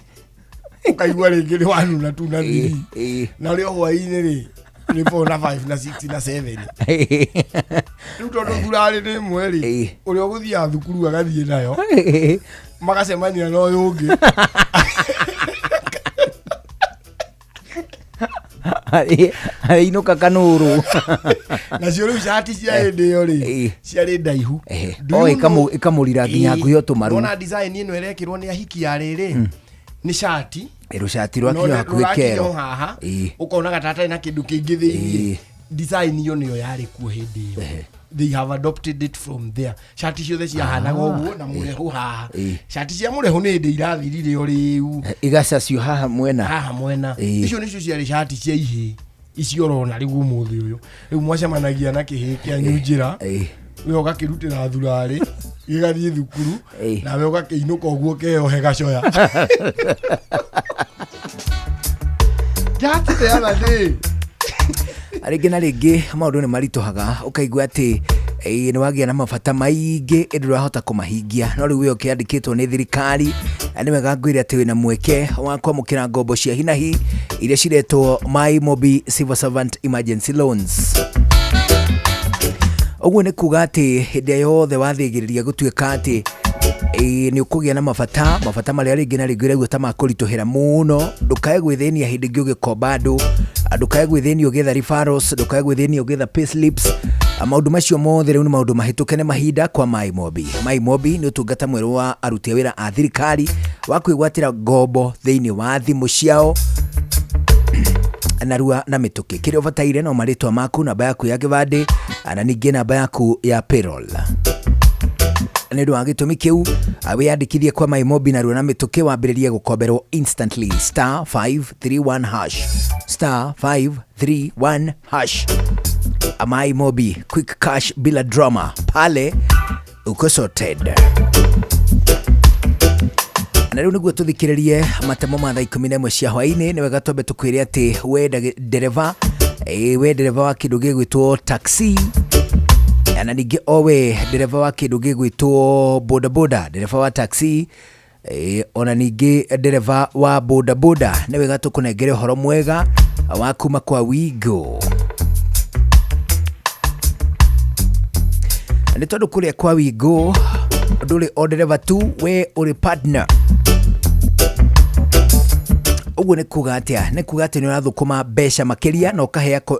ũkaigua rĩngĩ nĩ wanuna tu na thiri, na rĩo hwaĩ-inĩ rĩ nĩ 4 na 5 na 6 na 7. Rĩu tondũ thurarĩ nĩ ĩmwe rĩ, ũrĩa ũgũthiaga thukuru agathiĩ nayo magacemania na ũyũ ũngĩ. Arĩinũka kanũrũ. Nacio rĩu cati cia hĩndĩ ĩyo rĩ, ciarĩ ndaihu. Do O you know- ĩkamũrira nginya hakuhĩ o tũmaru. Wona design ĩno ĩrekĩrwo nĩ ahiki ya rĩrĩ nĩ cati Rũcati rwakinya no hakuhĩ rũrakinya kero. o haha, ũkona gatatarĩ na kĩndũ kĩngĩ thĩiniĩ. Design ĩyo nĩyo yarĩ kuo hĩndĩ ĩyo. They have adopted it from there. Cati ciothe ciahanaga ũguo na mũrehu haha. Cati cia mũrehu nĩ hĩndĩ irathirire o rĩu. Igacacio haha mwena. Haha mwena. Icio nĩcio ciarĩ cati cia ihĩĩ icio ũrona rĩu ũmũthĩ ũyũ. Rĩu mwacemanagia na kĩhĩĩ kĩanyu njĩra, we ũgakĩrutĩra thurarĩ gĩgathiĩ thukuru, nawe ũgakĩinũka ũguo keyohe gacoya. Just the other day. Rĩngĩ na rĩngĩ maũndũ nĩ maritũhaga, ũkaigua atĩ nĩ wagĩa na mabata maingĩ ĩndĩ ndũrahota kũmahingia, no rĩu wĩ ũkĩandĩkĩtwo nĩ thirikari. Na nĩ wega ngwĩre atĩ wĩna mweke wa kwamũkĩra ngombo cia hinahi iria ciretwo My Mobi Civil Servant Emergency Loans. Ũguo nĩ kuga atĩ hĩndĩ ĩrĩa yothe wathĩgĩrĩria gũtuĩka atĩ nĩ ũkũgĩa na mabata, mabata marĩa rĩngĩ na rĩngĩ ũraigua ta makũritũhĩra mũno, ndũkae gwĩthĩnia hĩndĩ ĩngĩ ũgĩkomba andũ, ndũkae gwĩthĩnia ũgĩetha referrals, ndũkae gwĩthĩnia ũgĩetha payslips. Maũndũ macio mothe rĩu nĩ maũndũ mahĩtũke nĩ mahinda kwa My Mobi. My Mobi nĩ ũtungata mwerũ wa aruti a wĩra a thirikari wa kwĩgwatĩra ngombo thĩinĩ wa thimũ ciao narua na mĩtũkĩ. Kĩrĩa ũbataire no marĩtwa maku, namba yaku ya kĩbandĩ, na ningĩ namba yaku ya payroll. Nĩ ũndũ wa gĩtũmi kĩu, wĩyandĩkithie kwa MyMobi narua na mĩtũkĩ wambĩrĩrie gũkomberwo instantly. Star 531 hash, star 531 hash. MyMobi, quick cash bila drama, pale uko sorted. Na rĩu nĩguo tũthikĩrĩrie matemo ma thaa 11 cia hwaĩ-inĩ, nĩ wega twambe tũkwĩre atĩ we ndereba, we ndereba wa kĩndũ gĩgwĩtwo taxi, na ningĩ o we ndereba wa kĩndũ gĩgwĩtwo bodaboda, ndereba wa taxi, ona ningĩ ndereba wa bodaboda, nĩ wega tũkũnengere ũhoro mwega wa kuma kwa Wigo. Nĩ tondũ kũrĩa kwa Wigo ndũrĩ o ndereba tu, we ũrĩ partner. Ũguo nĩ kuga atĩa? Nĩ kuga atĩ nĩ ũrathũkũma mbeca makĩria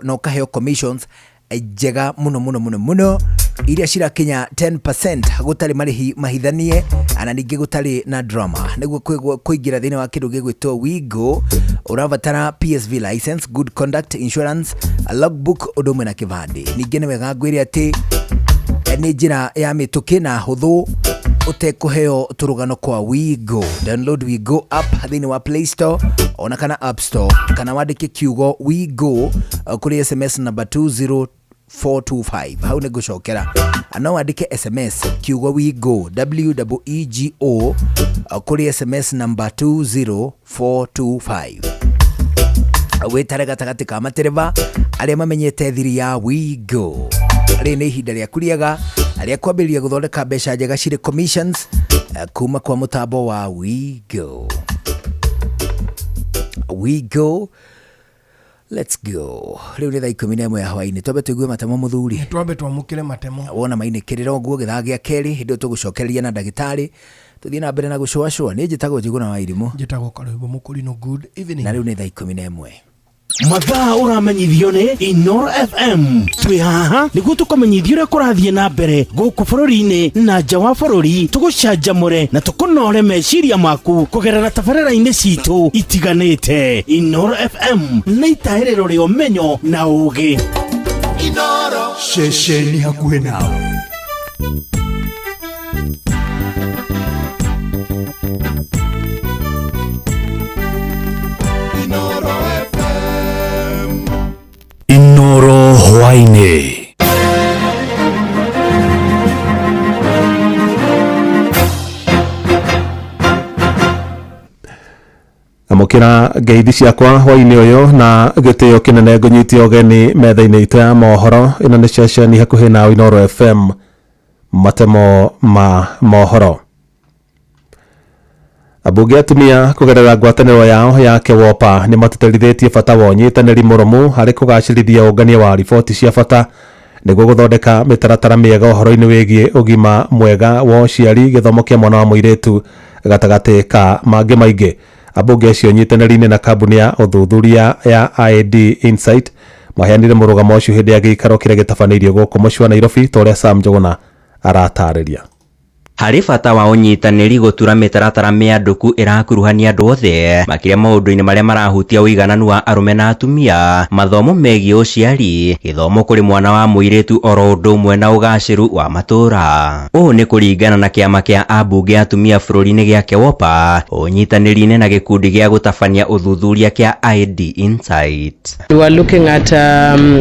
na ũkaheo commissions njega mũno mũno mũno mũno iria cirakinya 10% gũtarĩ marĩhi mahithanie na ningĩ gũtarĩ na drama. Nĩguo kũingĩra thĩinĩ wa kĩndũ gĩgwĩtwo Wigo ũrabatara PSV license, good conduct insurance, logbook ũndũ ũmwe na kĩbandĩ. Ningĩ nĩ wega ngwĩre atĩ nĩ njĩra ya mĩtũkĩ na hũthũ ũtekũheo tũrũgano kwa Wigo. Download Wigo app thĩinĩ wa Play Store ona kana App Store, kana wandĩke kiugo Wigo kũrĩ SMS number 20425. Hau nĩ ngũcokera, no wandĩke SMS kiugo Wigo, WEEGO, kũrĩ SMS number 20425. Wĩtare gatagatĩ ka matereba arĩa mamenyete thiri ya Wigo. Rĩrĩ nĩ ihinda rĩaku rĩega rĩa kwambĩrĩria gũthondeka mbeca njega cirĩ commissions kuma kwa mũtambo wa Wigo. Wigo, let's go. Rĩu nĩ thaa 11 ya hwaĩ-inĩ, twambe tũigue matemo mũthuri. Twambe twamũkĩre matemo. Wona mainĩkĩrĩra ũguo gĩthaa gĩa kerĩ, hĩndĩ ĩyo tũgũcokereria na ndagĩtarĩ tũthiĩ na mbere na gũcũacũa. Niĩ njĩtagwo Njũgũna wa Irimũ. Njĩtagwo Karwĩmbo Mũkũrinũ. Good evening. Na rĩu nĩ thaa 11. Mathaa ũramenyithio nĩ Inoro FM. Twĩ haha nĩguo tũkũmenyithia ũrĩa kũrathiĩ na mbere gũkũ bũrũri-inĩ na nja wa bũrũri, tũgũcanjamũre na tũkũnore meciria maku kũgerera tabarĩra-inĩ citũ itiganĩte. Inoro FM nĩ itahĩrĩro rĩa ũmenyo na ũũgĩ. Inoro ceceni hakuhĩ nawe. Inoro hwaĩ-inĩ. Amũkĩra ngeithi ciakwa hwaĩ-inĩ ũyũ na gĩtĩo kĩnene ngũnyitie ũgeni metha-inĩ itũ ya mohoro. Ĩno nĩ ceceni hakuhĩ na Inoro FM, matemo ma mohoro. Ambunge atumia kũgerera ngwatanĩro yao ya KEWOPA nĩ matĩtĩrithĩtie bata wa ũnyitanĩri mũrũmu harĩ kũgacĩrithia ũngania wa riboti cia bata nĩguo gũthondeka mĩtaratara mĩega ũhoro-inĩ wĩgiĩ ũgima mwega wa ũciari, gĩthomo kĩa mwana wa mũirĩtu gatagatĩ ka mangĩ maingĩ. Ambunge acio nyitanĩri-inĩ na kambuni ya ũthuthuria ya ID Insight maheanire mũrũgamo ũcio hĩndĩ ya gĩikaro kĩrĩa gĩtabanĩirio gũkũ mũciĩ wa Nairobi, ta ũrĩa Sam Njũgũna aratarĩria. Harĩ bata wa ũnyitanĩri gũtura mĩtaratara mĩandũku ĩrakuruhania andũ othe makĩria maũndũ-inĩ marĩa marahutia ũigananu wa arũme na atumia, mathomo megiĩ ũciari, gĩthomo kũrĩ mwana wa mũirĩtu oro ũndũ ũmwe na ũgacĩru wa matũũra. Ũũ nĩ kũringana na kĩama kĩa ambunge atumia bũrũri-inĩ gĩa KEWOPA ũnyitanĩri-inĩ na gĩkundi gĩa gũtabania ũthuthuria kĩa ID Insight. We are looking at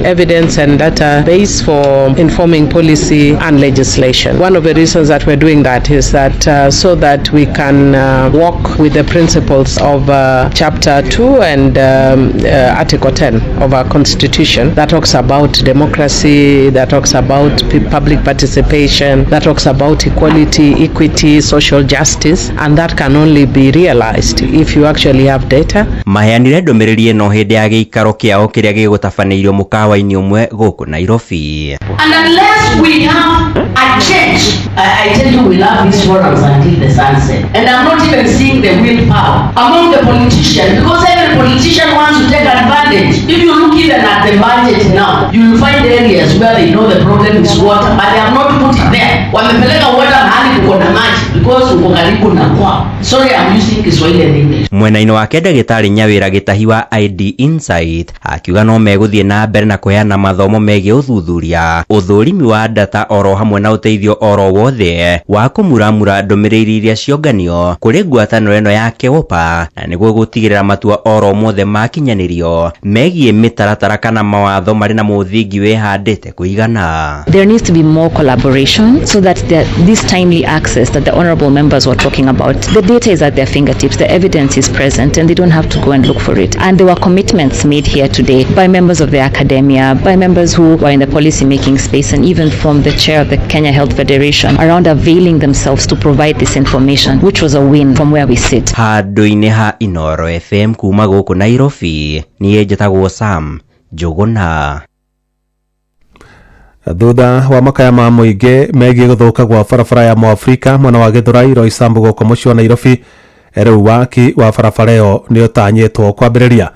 evidence and data base for informing policy and legislation. One of the reasons that we're doing that is that so that we can work with the principles of Chapter 2 and Article 10 of our Constitution that talks about democracy, that talks about public participation, that talks about equality, equity, social justice, and that can only be realized if you actually have data. Maheanire ndũmĩrĩri ĩno hĩndĩ ya gĩikaro kĩao kĩrĩa gĩgũtabanĩirio mũkawa-inĩ ũmwe gũkũ Nairobi. And unless we have a change, I tell you, we love these forums until the sunset. And I'm not even seeing the willpower among the politicians, because every politician wants to take advantage. If you look even at the budget now, you will find areas where they know the problem is water, but they have not put it there. Wamepeleka water mahali kuko na maji, because Because uko karibu na kwao. Sorry, I'm using Kiswahili and English. Mwena-inĩ wake ndagĩtarĩ Nyawĩra Gĩtahi wa ID Insight akiuga no megũthiĩ na mbere na kũheana mathomo megiĩ ũthuthuria, ũthũrimi wa data oro hamwe na ũteithio oro wothe wa kũmuramura ndũmĩrĩri iria cionganio kũrĩ ngwatanĩro ĩno ya KEWOPA, na nĩguo gũtigĩrĩra matua oro mothe makinyanĩrio megiĩ mĩtaratara kana mawatho marĩ na mũthingi wĩhandĩte kũigana. There needs to be more collaboration so that this timely access that the honorable members were talking about, the data is at their fingertips, the evidence is present, and they don't have to go and look for it. And there were commitments made here today by members of the academia, by members who were in the policy making space, and even from the chair of the Kenya Health Federation around availing themselves to provide this information, which was a win from where we sit. Handũ-inĩ ha Inooro FM kuma gũkũ Nairobi, niĩ njĩtagwo Sam Njũgũna. Thutha wa makaya ma mũingĩ megiĩ gũthũka gwa barabara ya Mũafrika mwena wa Gĩthũrai Roysambu gũkũ mũciĩ wa Nairobi, rĩu waki wa barabara ĩyo nĩ ũtanyĩtwo kwambĩrĩria,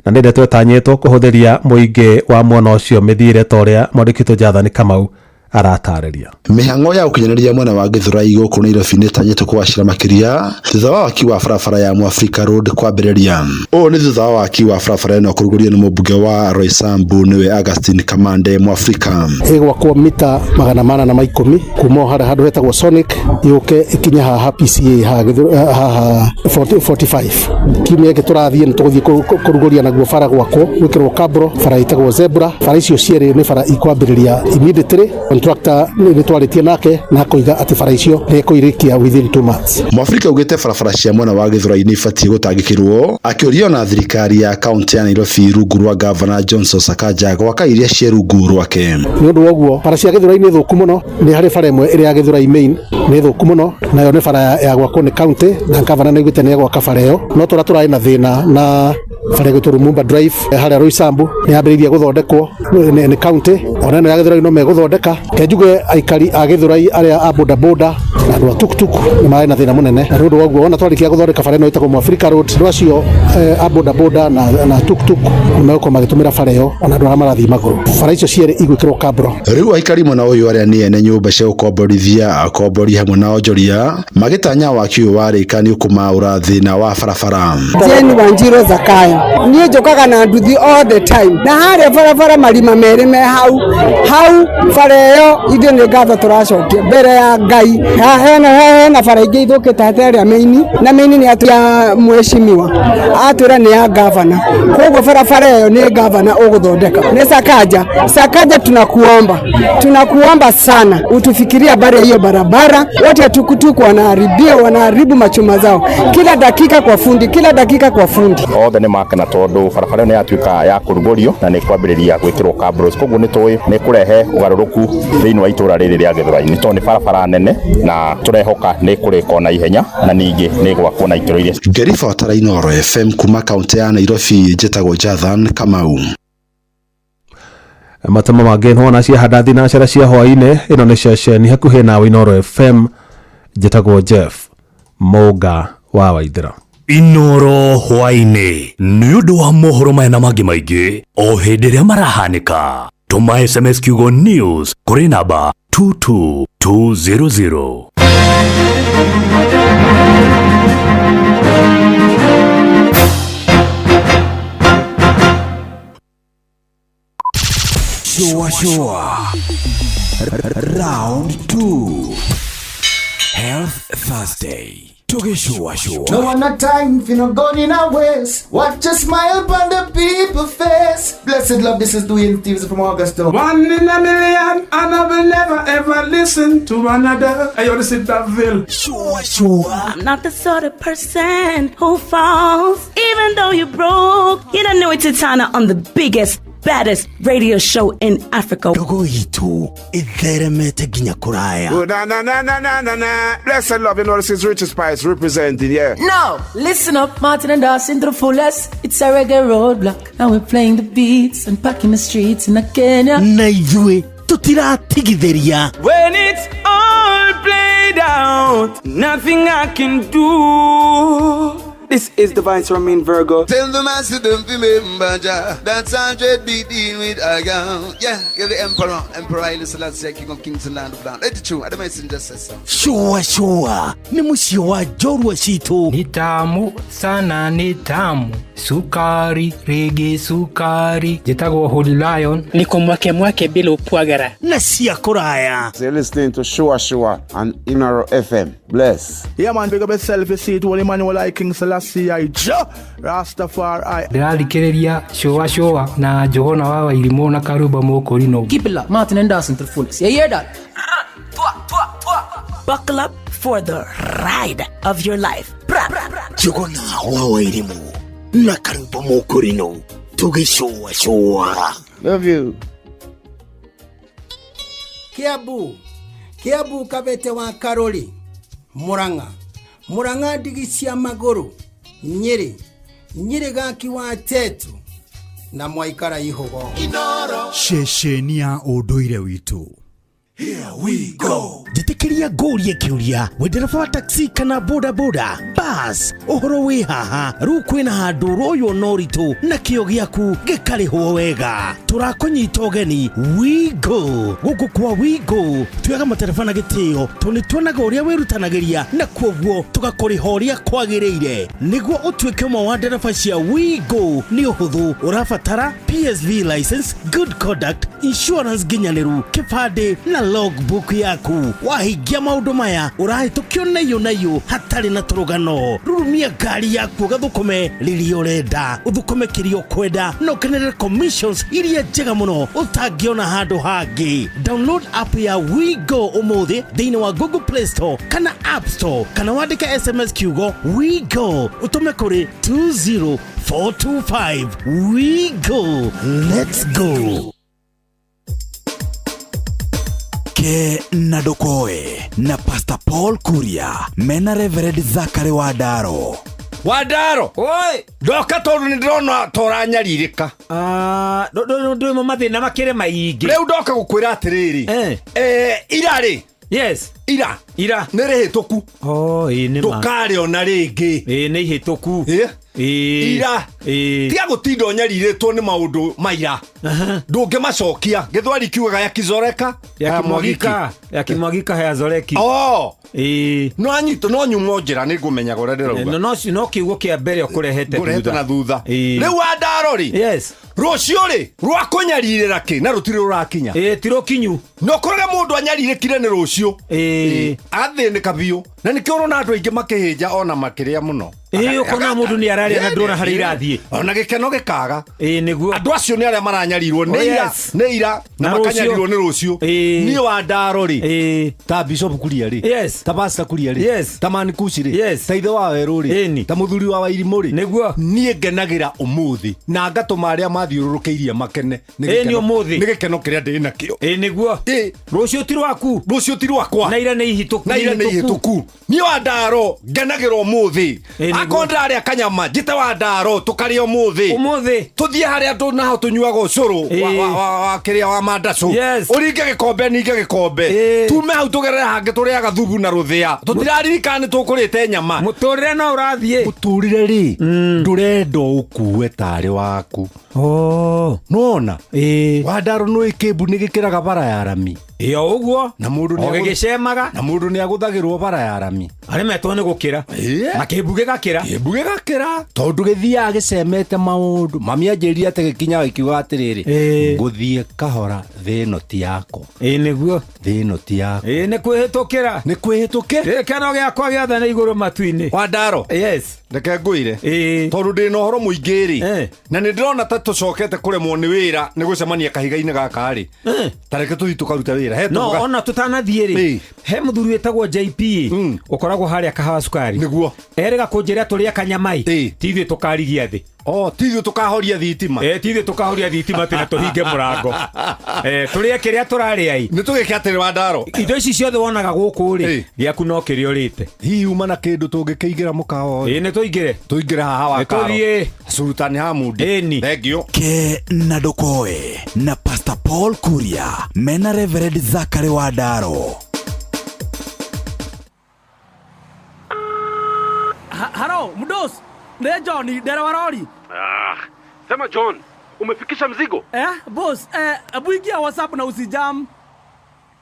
na nĩ ndeto ĩtanyĩtwo kũhũthĩria mũingĩ wa mwena ũcio mĩthiĩre ta ũrĩa mwandĩki witũ Jathani Kamau aratarĩria. Mĩhang'o ya ũkinyanĩria mwena wa Gĩthũrai gũkũ Nairobi nĩ ĩtanyĩtwo kũgacĩra makĩria thutha wa waki wa barabara ya Mũafrika Road kwambĩrĩria. Ũũ nĩ thutha wa waki wa barabara ĩno kũrugũrio nĩ mũmbunge wa Roysambu nĩwe Augustine Kamande Mũafrika. Ĩgwakwo mita 410 kuma o harĩa handũ hetagwo Sonic yũke ĩkinye haha PCA haha 45. Kiumia gĩkĩ tũrathiĩ nĩ tũgũthiĩ kũrugũria naguo bara gwakwo gwĩkĩrwo kabro, bara ĩtagwo Zebra. Bara icio cierĩ nĩ bara ikwambĩrĩria immediately. Contractor nĩ twarĩtie nake na akoiga atĩ bara icio nĩ ekũirĩkia within 2 months. Mũafrika augĩte barabara cia mwena wa Gĩthũrai nĩ ibatiĩ gũtangĩkĩrwo, akĩũria ona thirikari ya kaunti ya Nairobi rungu rwa gavana Johnson Sakaja gwaka iria ciĩ rungu rwake. Nĩ ũndũ wa ũguo bara cia Gĩthũrai nĩ thũku mũno, nĩ harĩ bara ĩmwe ĩrĩa ya Gĩthũrai main nĩ thũku mũno, nayo nĩ bara ya gwakwo nĩ kaunti na gavana nĩ augĩte nĩ egwaka bara ĩyo, no tũrĩa tũrarĩ na thĩna na bara ĩgwĩtwo Lumumba Drive harĩa Roysambu nĩ yambĩrĩirie gũthondekwo nĩ kaunti, ona ĩno ya Gĩthũrai no megũthondeka. Njuge aikari a Gĩthũrai arĩa a boda boda na andũ a tuktuk nĩ marĩ na thĩna mũnene, na nĩ ũndũ wa ũguo ona twarĩkia gũthondeka bara ĩno ĩtagwo Mũafrika Road, andũ acio a boda boda na tuktuk nĩ megũkorwo magĩtũmĩra bara ĩyo, ona andũ arĩa marathiĩ magũrũ. Bara icio cierĩ igwĩkĩrwo kabro. Rĩu aikari mwena ũyũ arĩa nĩ ene nyũmba cia gũkomborithia, akombori hamwe na onjoria magĩtanya waki ũyũ warĩka nĩ ũkũmaũra thĩna wa barabara. Jane Wanjiru Zakayo, niĩ njũkaga na nduthi all the time, na harĩa barabara marima merĩ me hau hau bara ĩyo ithuĩ nĩ ngatho tũracokia mbere ya Ngai. Hena bara ingĩ ithũkĩte hata ĩrĩa maini, na maini nĩ ya mheshimiwa atwĩra nĩ ya gavana, koguo barabara ĩyo nĩ gavana ũgũthondeka. Nĩ Sakaja. Sakaja, tunakuomba sana utufikirie habari ya hiyo barabara. Wote tukutuku wanaharibu machuma zao kila dakika kwa fundi, kila dakika kwa fundi. Othe nĩ makena tondũ barabara ĩyo nĩ yatuĩka ya kũrugũrio na nĩ kwambĩrĩria gwĩkĩrwo cabros, koguo nĩ tũĩ nĩ kũrehe ũgarũrũku thĩinĩ wa itũra rĩrĩ rĩa Gĩthũrai-inĩ tondũ nĩ barabara nene na tũrehoka nĩ kũrĩkwo na ihenya na ningĩ nĩ gwakwo na ikĩro iria. Ngĩribotera Inooro FM kuma kaunti ya Nairobi, njĩtagwo Jathan Kamau. Matemo mangĩ nĩwona ciahanda thinacara cia hwaĩ-inĩ, ĩno nĩ ceceni hakuhĩ nawe Inooro FM, njĩtagwo Jeff Mũnga wa Waithĩra. Inooro hwaĩ-inĩ nĩ ũndũ wa mohoro maya na mangĩ maingĩ o hĩndĩ ĩrĩa marahanĩka. Tũma SMS kiugo news kũrĩ namba 22200. Shua Shua Round 2 Health Thursday. Shua Shua. No one a time for no gun in our waist. Watch a smile upon the people face. Blessed love, this is Dwayne Stevens from Augusta. 1 in a million, and I will never ever listen to another. I want to sit that Ville. Shua Shua. I'm not the sort of person who falls, even though you're broke. You don't know it's Titana on the biggest, baddest radio show in Africa. Dogo itu itheremete ginya kuraya. Oh, na na na na na na na. Blessed love, you know this is Richard Spice representing, yeah. No, listen up, Martin and Dawson to the fullest. It's a reggae roadblock, and we're playing the beats and packing the streets in Kenya. Na ithuĩ tutiratigithĩria. When it's all played out, nothing I can do. This is Divine Sermon Virgo. Tell the master don't remember Jah. That's 100 be deal with I go. Yeah, you're the emperor, Emperor Haile Selassie, King of Kings and Land of Land. Let it true. The messenger says so. Shua shua nĩ mũciĩ wa njorua citũ. Ni tamu sana, ni tamu sukari rigi sukari. Njĩtagwo Holy Lion. Niko mwake mwake bila upwagara na cia kũraya. So you're listening to Shua Shua on Inaro FM. Bless. Yeah, man, big up yourself. You see it, Holy Emmanuel I, King Selassie I, Jah Rastafari. Ndĩrathikĩrĩria Shua Shua na Johana wa Wairimũ na Karumba Mũkũrinũ. Keep it locked, Martin and Dawson to the fullest. You hear that? Buckle up for the ride of your life. Bra, bra, bra. Njũgũna wa Wairimũ na Karumba Mũkũrinũ tũgĩcũa cũa. Love you. Kiambu, Kiambu Kabete wa Karoli, Murang'a, Murang'a ndigi cia magũrũ, Nyĩrĩ, Nyĩrĩ gaki wa Tetu na mwaikara ihugo. Ceceni ya ũndũire witũ. Here we go. Njĩtĩkĩria ngũrie kĩũria wĩ ndereba wa taxi kana boda boda bas ũhoro wĩ haha rĩu kwĩna handũ ũroywo na ũritũ na kĩo gĩaku gĩkarĩhwo wega tũrakũnyita ũgeni We Go gũkũ kwa We Go tuoyaga matereba na gĩtĩo tondũ nĩ tuonaga ũrĩa wĩrutanagĩria na kwoguo tũgakũrĩha ũrĩa kwagĩrĩire nĩguo ũtuĩke ũmwe wa ndereba cia We Go nĩ ũhũthũ ũrabatara PSV license, good conduct, insurance nginyanĩru, kĩbandĩ na logbook yaku wahingia maũndũ maya ũrahĩtũkio naiyũ naiyũ hatarĩ na tũrũgano rurumia ngari yaku ũgathũkũme rĩrĩa ũrenda ũthũkũme kĩrĩa ũkwenda na ũkenerere commissions iria njega mũno ũtangĩona handũ hangĩ. Download app ya We Go ũmũthĩ thĩinĩ wa Google Play Store kana App Store kana wandĩke SMS kiugo We Go ũtũme kũrĩ 20425. We Go, let's go. Ke na Ndokoe na Pastor Paul Kuria mena Reverend Zachary Wandaro. Wandaro, oi, ndoka tondu ni ndĩrona toranyarirĩka. Ndũĩ mathĩna makĩrĩ maingĩ. Rĩu ndoka gũkwĩra atĩrĩrĩ. Ira rĩ. Yes. Ira. Ira. Nĩ rĩhĩtũku. Oh, ĩ nĩ ma. Ndũkarĩona rĩngĩ. Ĩ nĩ ihĩtũku. Ira. Tiga gũtinda ũnyarirĩtwo nĩ maũndũ maira. Ndũngĩmacokia. Gĩthweri kiugaga yakizoreka. Yakimwagika. Yakimwagika hayazoreki. Oh. No anyito no nyumo njĩra nĩ ngũmenyaga ũrĩa ndĩrauga. No kiugo kĩa mbere ũkũrehete thutha. Na thutha. Rĩu Wandaro rĩ. Yes. Rũciũ rĩ rwa kũnyarirĩra kĩ na rũtirĩ rũrakinya. Ti rũkinyu. No kũrage mũndũ anyarirĩkire nĩ rũciũ. Athĩnĩka biũ. Na nĩkĩo ũrona andũ aingĩ makĩhĩnja ona makĩrĩa mũno. Ũkona mũndũ nĩ ararĩa na ndũrona harĩa irathiĩ. Ona gĩkeno gĩkaga. Nĩguo. Andũ acio nĩ arĩa maranyarirwo nĩ ira, nĩ ira na makanyarirwo nĩ rũciũ. Niĩ Wandaro rĩ. Ta Bishop Kuria rĩ. Yes. Ta Pastor Kuria rĩ. Yes. Ta Man Kushi rĩ. Yes. Ta ithe wa Werũ rĩ. Ta mũthuri wa Wairimũ rĩ. Nĩguo. Niĩ ngenagĩra ũmũthĩ na ngatũma arĩa mathiũrũrũkĩirie makene. Nĩ ũmũthĩ. Nĩ gĩkeno kĩrĩa ndĩ nakĩo. Nĩguo. Rũciũ ti rwaku. Rũciũ ti rwakwa. Na ira nĩ ihĩtũku. Na ira nĩ ihĩtũku. Niĩ Wandaro ngenagĩra ũmũthĩ. Akorwo ndĩrarĩa kanyama njĩte Wandaro tũkarĩa ũmũthĩ. Ũmũthĩ. Tũthiĩ harĩa andũ naho tũnyuaga ũcũrũ wa kĩrĩa wa mandacũ. Ũringe gĩkombe ninge gĩkombe. Tume hau tũgerere hangĩ tũrĩaga thubu na rũthĩa. Tũtiraririkana nĩ tũkũrĩte nyama. Mũtũrĩre no ũrathiĩ. Mũtũrĩre rĩ ndũrenda ũkue tarĩ waku. Nona. Wandaro nĩ kĩmbu nĩ gĩkĩraga bara ya rami. Ĩyo ũguo. Na mũndũ nĩ ũgĩgĩcemaga. Na mũndũ nĩ agũthagĩrwo bara ya rami. Aremetwo nĩ gũkĩra. Na kĩmbu gĩgakĩra. Kĩmbu gĩgakĩra. Tondũ gĩthiaga gĩcemete maũndũ. Mami anjĩrire atĩ gĩkinya gĩkiuga atĩrĩrĩ. Ngũthiĩ kahora thĩ ĩno ti yakwa. Nĩguo. Thĩ ĩno ti yakwa. Nĩ kwĩhĩtũkĩra. Nĩ kwĩhĩtũkĩra. Gĩkeno gĩakwa gĩothe nĩ igũrũ matu-inĩ. Wandaro. Yes. Reke ngwĩre. Tondũ ndĩ na ũhoro mũingĩ rĩ. Na nĩ ndĩrona ta tũcokete kũremwo nĩ wĩra nĩ gũcemania kahiga-inĩ gaka rĩ. Ta reke tũthiĩ tũkarute wĩra. No ona tũtanathiĩ rĩ. He mũthuri wĩtagwo JP ũkoragwo harĩa kahawa cukari. Nĩguo. Erĩga kũnjĩra tũrĩe kanyamai. Ti ithuĩ tũkarigia thĩ. Oh, ti ithuĩ tũkahoria thitima. Ti ithuĩ tũkahoria thitima tena tũhinge mũrango. Tũrĩe kĩrĩa tũrarĩa i. Nĩ tũgĩke atĩrĩ Wandaro. Indo ici ciothe wonaga gũkũ rĩ, gĩaku no kĩrĩa ũrĩte. Hihi uma na kĩndũ tũngĩkĩingĩra mũkawa ũyũ? Nĩ tũingĩre. Tũingĩre haha wa Karo. Nĩ tũthiĩ. Sultan Hamudi. Thank you. Ke na Ndokoe na Pastor Paul Kuria mena Reverend Zachary Wandaro. Haro, Mudos. Nĩ John ndereba rori. Ah, sema John, umefikisha mzigo? Boss, hebu ingia WhatsApp na usijam.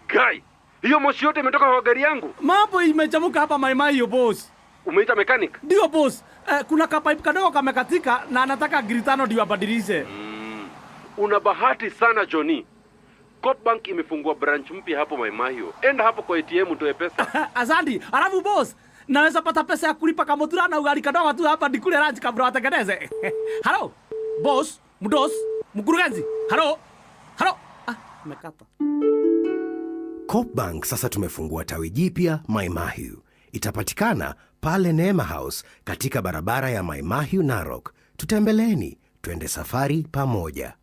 Guy, hiyo moshi yote imetoka kwa gari yangu. Mambo imechamuka hapa maimai yo boss. Umeita mechanic? Ndio boss. Kuna kapipe kadogo kamekatika na anataka gritano ndio abadilishe. Una bahati sana Johnny. Coop Bank imefungua branch mpya hapo Maimahio. Enda hapo kwa ATM utoe pesa. Asante. Alafu boss, naweza pata pesa ya kulipa kamutura na ugali kadogo tu hapa nikule lunch kabla watengeneze. Halo boss, mdos, mkurugenzi. Halo. Halo. Ah, nimekata. Coop Bank sasa tumefungua tawi jipya Maimahiu. Itapatikana pale Neema House katika barabara ya Maimahiu Narok. Tutembeleeni, twende safari pamoja.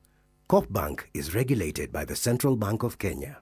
Coop Bank is regulated by the Central Bank of Kenya.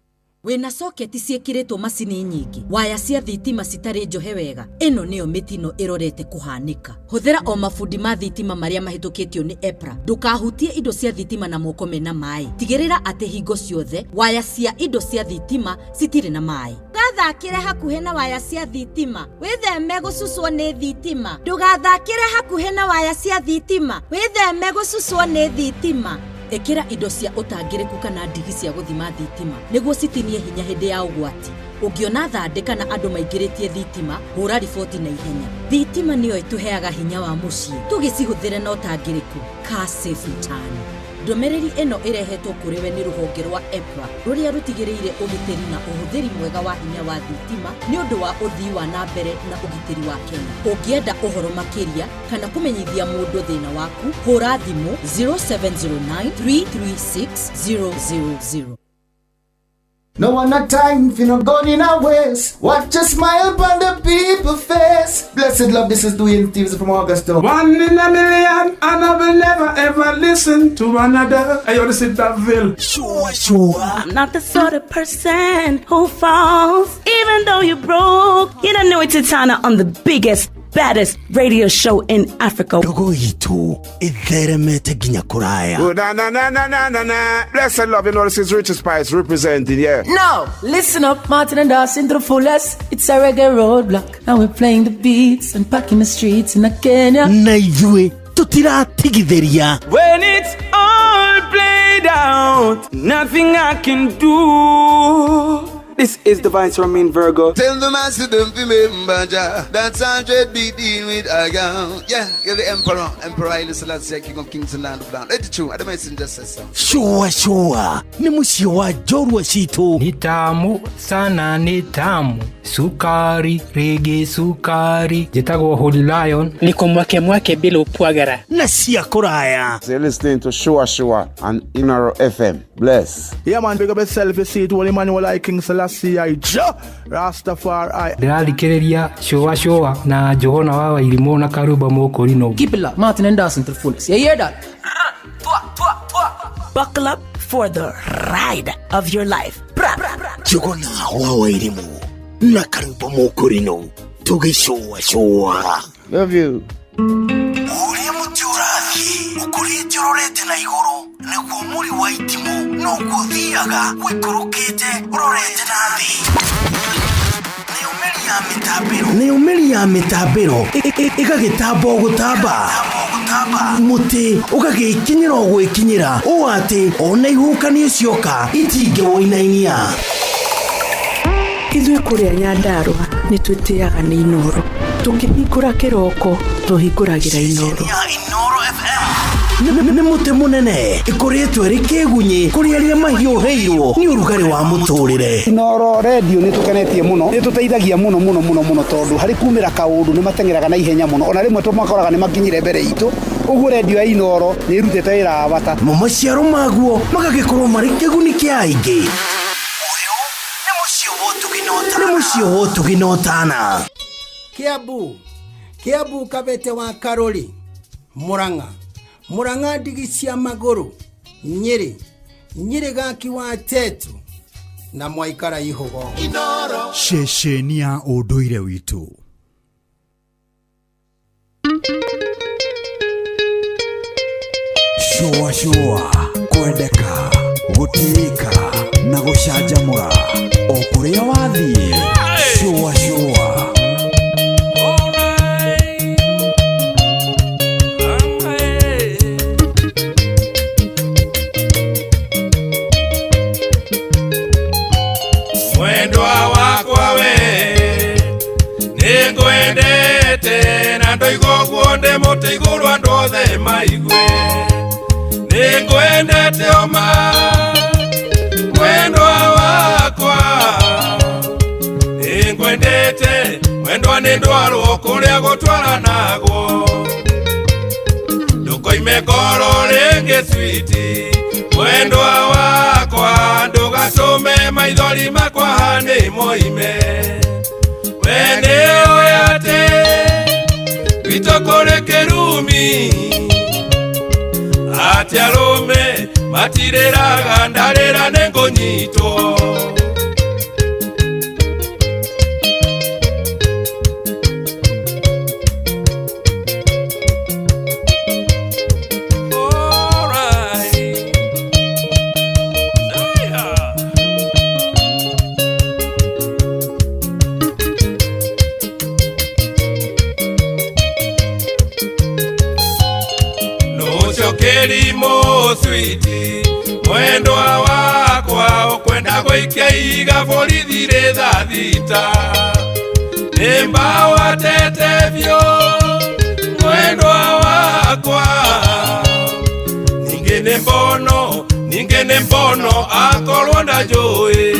Wĩna soketi ciĩkĩrĩtwo macini nyingĩ, waya cia thitima citarĩ njohe wega, ĩno nĩyo mĩtino ĩrorete kũhanĩka. Hũthĩra o mabundi ma thitima marĩa mahĩtũkĩtio nĩ EPRA. Ndũkahutie indo cia thitima na moko mena maĩ. Tigĩrĩra atĩ hingo ciothe waya cia indo cia thitima citirĩ na maĩ. Ndũgathakĩre hakuhĩ na waya cia thitima, wĩtheme gũcucwo nĩ thitima. Ndũgathakĩre hakuhĩ na waya cia thitima, wĩtheme gũcucwo nĩ thitima. Ĩkĩra indo cia ũtangĩrĩku kana ndigi cia gũthima thitima nĩguo citinie hinya hĩndĩ ya ũgwati. Ũngĩona thandĩ kana andũ maingĩrĩtie thitima, hũra riboti na ihenya. Thitima nĩyo ĩtũheaga hinya wa mũciĩ, tũgĩcihũthĩre na ũtangĩrĩku. Car safe mtaani. Ndũmĩrĩri ĩno ĩrehetwo kũrĩ we nĩ rũhonge rwa EPRA rũrĩa rũtigĩrĩire ũgitĩri na ũhũthĩri mwega wa hinya wa thitima nĩ ũndũ wa ũthii wa na mbere na ũgitĩri wa Kenya. Ũngĩenda ũhoro makĩria kana kũmenyithia mũndũ thĩna waku, hũra thimũ 0709 336 000. No one a time for no gun in a waste. Watch a smile upon the people face. Blessed love, this is Dwayne Stevens from Augusta. One in a million, and I will never ever listen to another. Hey, yo, this is Daville. Sure, sure. I'm not the sort of person who falls, even though you broke. You don't know it's Titana on the biggest, baddest radio show in Africa. Ndogo itu itheremete nginya kuraya. Oh, na na na na na na na. Blessed love, you know this is Richard Spice representing, yeah. No, listen up, Martin and Dawson to the fullest. It's a reggae roadblock. Now we're playing the beats and packing the streets in Kenya. Na ithuĩ tutiratigithĩria. When it's all played out, nothing I can do. This is the Vice Romain Virgo. Tell the master don't remember Jah. That's 100 be dealing with a girl. Yeah, you're the emperor, Emperor Haile Selassie, King of Kings and Land of Land. Let it true. I the messenger says so. Sure, sure. Ni mũciĩ wa njorua citũ. Ni tamu sana, ni tamu. Sukari, rege sukari. Njĩtagwo Holy Lion. Niko mwake mwake bila upwagara. Na cia kũraya. So you're listening to Sure Sure on Inoro FM. Bless. Yeah, man, big up yourself. You see it, Holy Emmanuel I King Selassie I Jah Rastafari. Ndĩrathikĩrĩria Sure Sure na Njũgũna wa Wairimũ na Karumba Mũkũrinũ. Keep it locked, Martin and Dawson to the fullest. You hear that? Buckle up for the ride of your life. Njũgũna wa Wairimũ na Karumba Mũkũrinũ tũgĩcũa cũa. Love you. Ũrĩa mũtĩ ũrathiĩ ũkũrĩte ũrorete na igũrũ nĩguo mũri wa itimũ noguo ũthiaga ũikũrũkĩte ũrorete na thĩ. Nayo mĩri ya mĩtambĩro ĩgagĩtamba o gũtamba, mũtĩ ũgagĩkinyĩra o gwĩkinyĩra ũũ atĩ ona ihuhũkanio cioka itingĩwũinainia. Ithuĩ kũrĩa Nyandarũa nĩ twĩtĩaga nĩ Inoro. Tũkĩhingũra kĩroko tũhingũragĩra Inoro. Nĩ mũtĩ mũnene ĩkũrĩtwo ĩrĩ kĩgunyĩ kũrĩ arĩa mahiũhĩirwo nĩ ũrugarĩ wa mũtũrĩre. Inoro radio nĩ tũkenetie mũno, nĩ tũteithagia mũno mũno mũno mũno tondũ harĩ kumĩra kaũndũ nĩ mateng'eraga na ihenya mũno, ona rĩmwe tũmakoraga nĩ makinyire mbere itũ. Ũguo radio ya Inoro nĩ ĩrutĩte wĩra wa bata. Mo maciaro maguo magagĩkorwo marĩ kĩguni kĩa aingĩ. Nĩ mũciĩ wa ũtugi na ũtana. Kiambu, Kiambu Kabete wa Karori, Murang'a, Murang'a ndigi cia magũrũ, Nyĩrĩ, Nyĩrĩ gaki wa Tetu na Mwaikara Ihũgo. Inoro ceceni ya ũndũire witũ. Shua shua, kwendeka, gũtĩĩka na gũcanjamũra o kũrĩa wathiĩ. Shua shua. Nĩngwendete na ndoiga ũguo ndĩ mũtĩ igũrũ andũ othe maigue. Nĩngwendete oma mwendwa wakwa. Nĩngwendete mwendwa nĩ ndwarwo kũrĩa gũtwaranagwo. Ndũkoime ngoro rĩngĩ switi mwendwa wakwa, ndũgatũme maithori makwa nĩ moime. We nĩũĩ atĩ gwitũ kũrĩ kĩrumi, atĩ arũme matirĩraga ndarĩra nĩngũnyitwo. Switi mwendwa wakwa ukwenda gũikia iga borithi rĩ thaa thita. Nĩ mbaũ atete biũ mwendwa wakwa, ningĩ nĩ mbono, ningĩ nĩ mbono akorwo ndanjũĩ.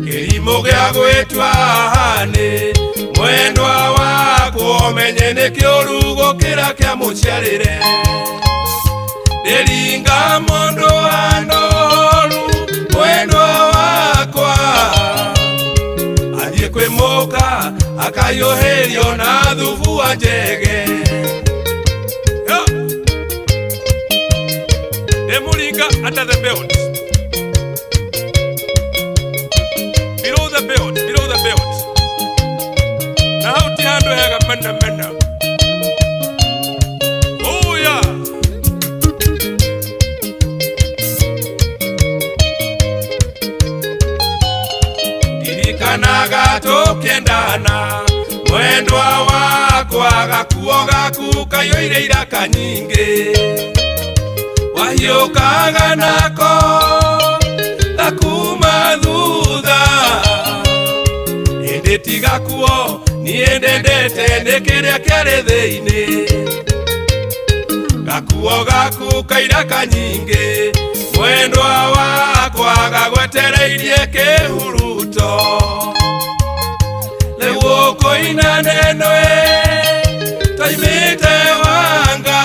Kĩrimũ gĩa gwĩtua nĩ mwendwa wakwa, ũmenye nĩ kĩũru gũkĩra kĩa mũciarĩre. Ndĩringa mũndũ anoru mwendwa wakwa, athiĩ kwĩ mũka akayũhĩrio na thubu wa njege. Ndĩmũringa under the belt. Below the belt, below the belt. Na hau ti handũ hega mena mena. Oh yeah. Ndirikanaga tũkĩendana mwendwa wakwa, gakuo gaku kaiyũire iraka nyingĩ. Wahiũkaga nako gakuma thutha, ĩndĩ ti gakuo niĩ ndendete nĩ kĩrĩa kĩarĩ thĩinĩ. Gakuo gaku kairaka nyingĩ mwendwa wakwa, gagwetereirie kĩhuruto. Rĩu ũkũina neno ĩ twaimĩte wanga,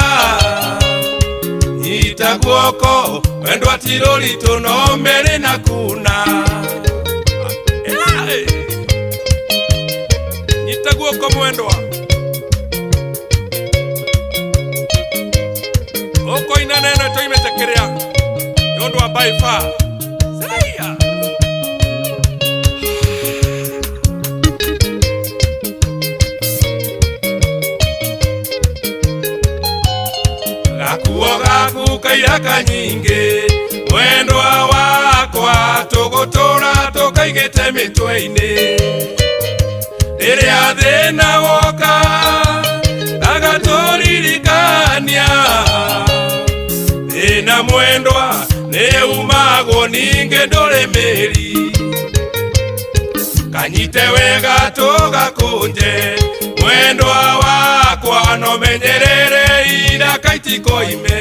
nyita guoko mwendwa ti rũritũ no merĩ na kuna. Nyita guoko mwendwa ũkũina neno twaimĩte kĩrĩa nĩ ũndũ wa by far. Saia. Gakuo gaku kairaka nyingĩ mwendwa wakwa, tũgũtũra tũkaigĩte mĩtwe-inĩ. Rĩrĩa thĩna woka agatũririkania, thĩna mwendwa nĩ umagwo ningĩ ndũrĩ mĩri. Kanyite wega tũgakũnje mwendwa wakwa, no menyerere iraka itikoime.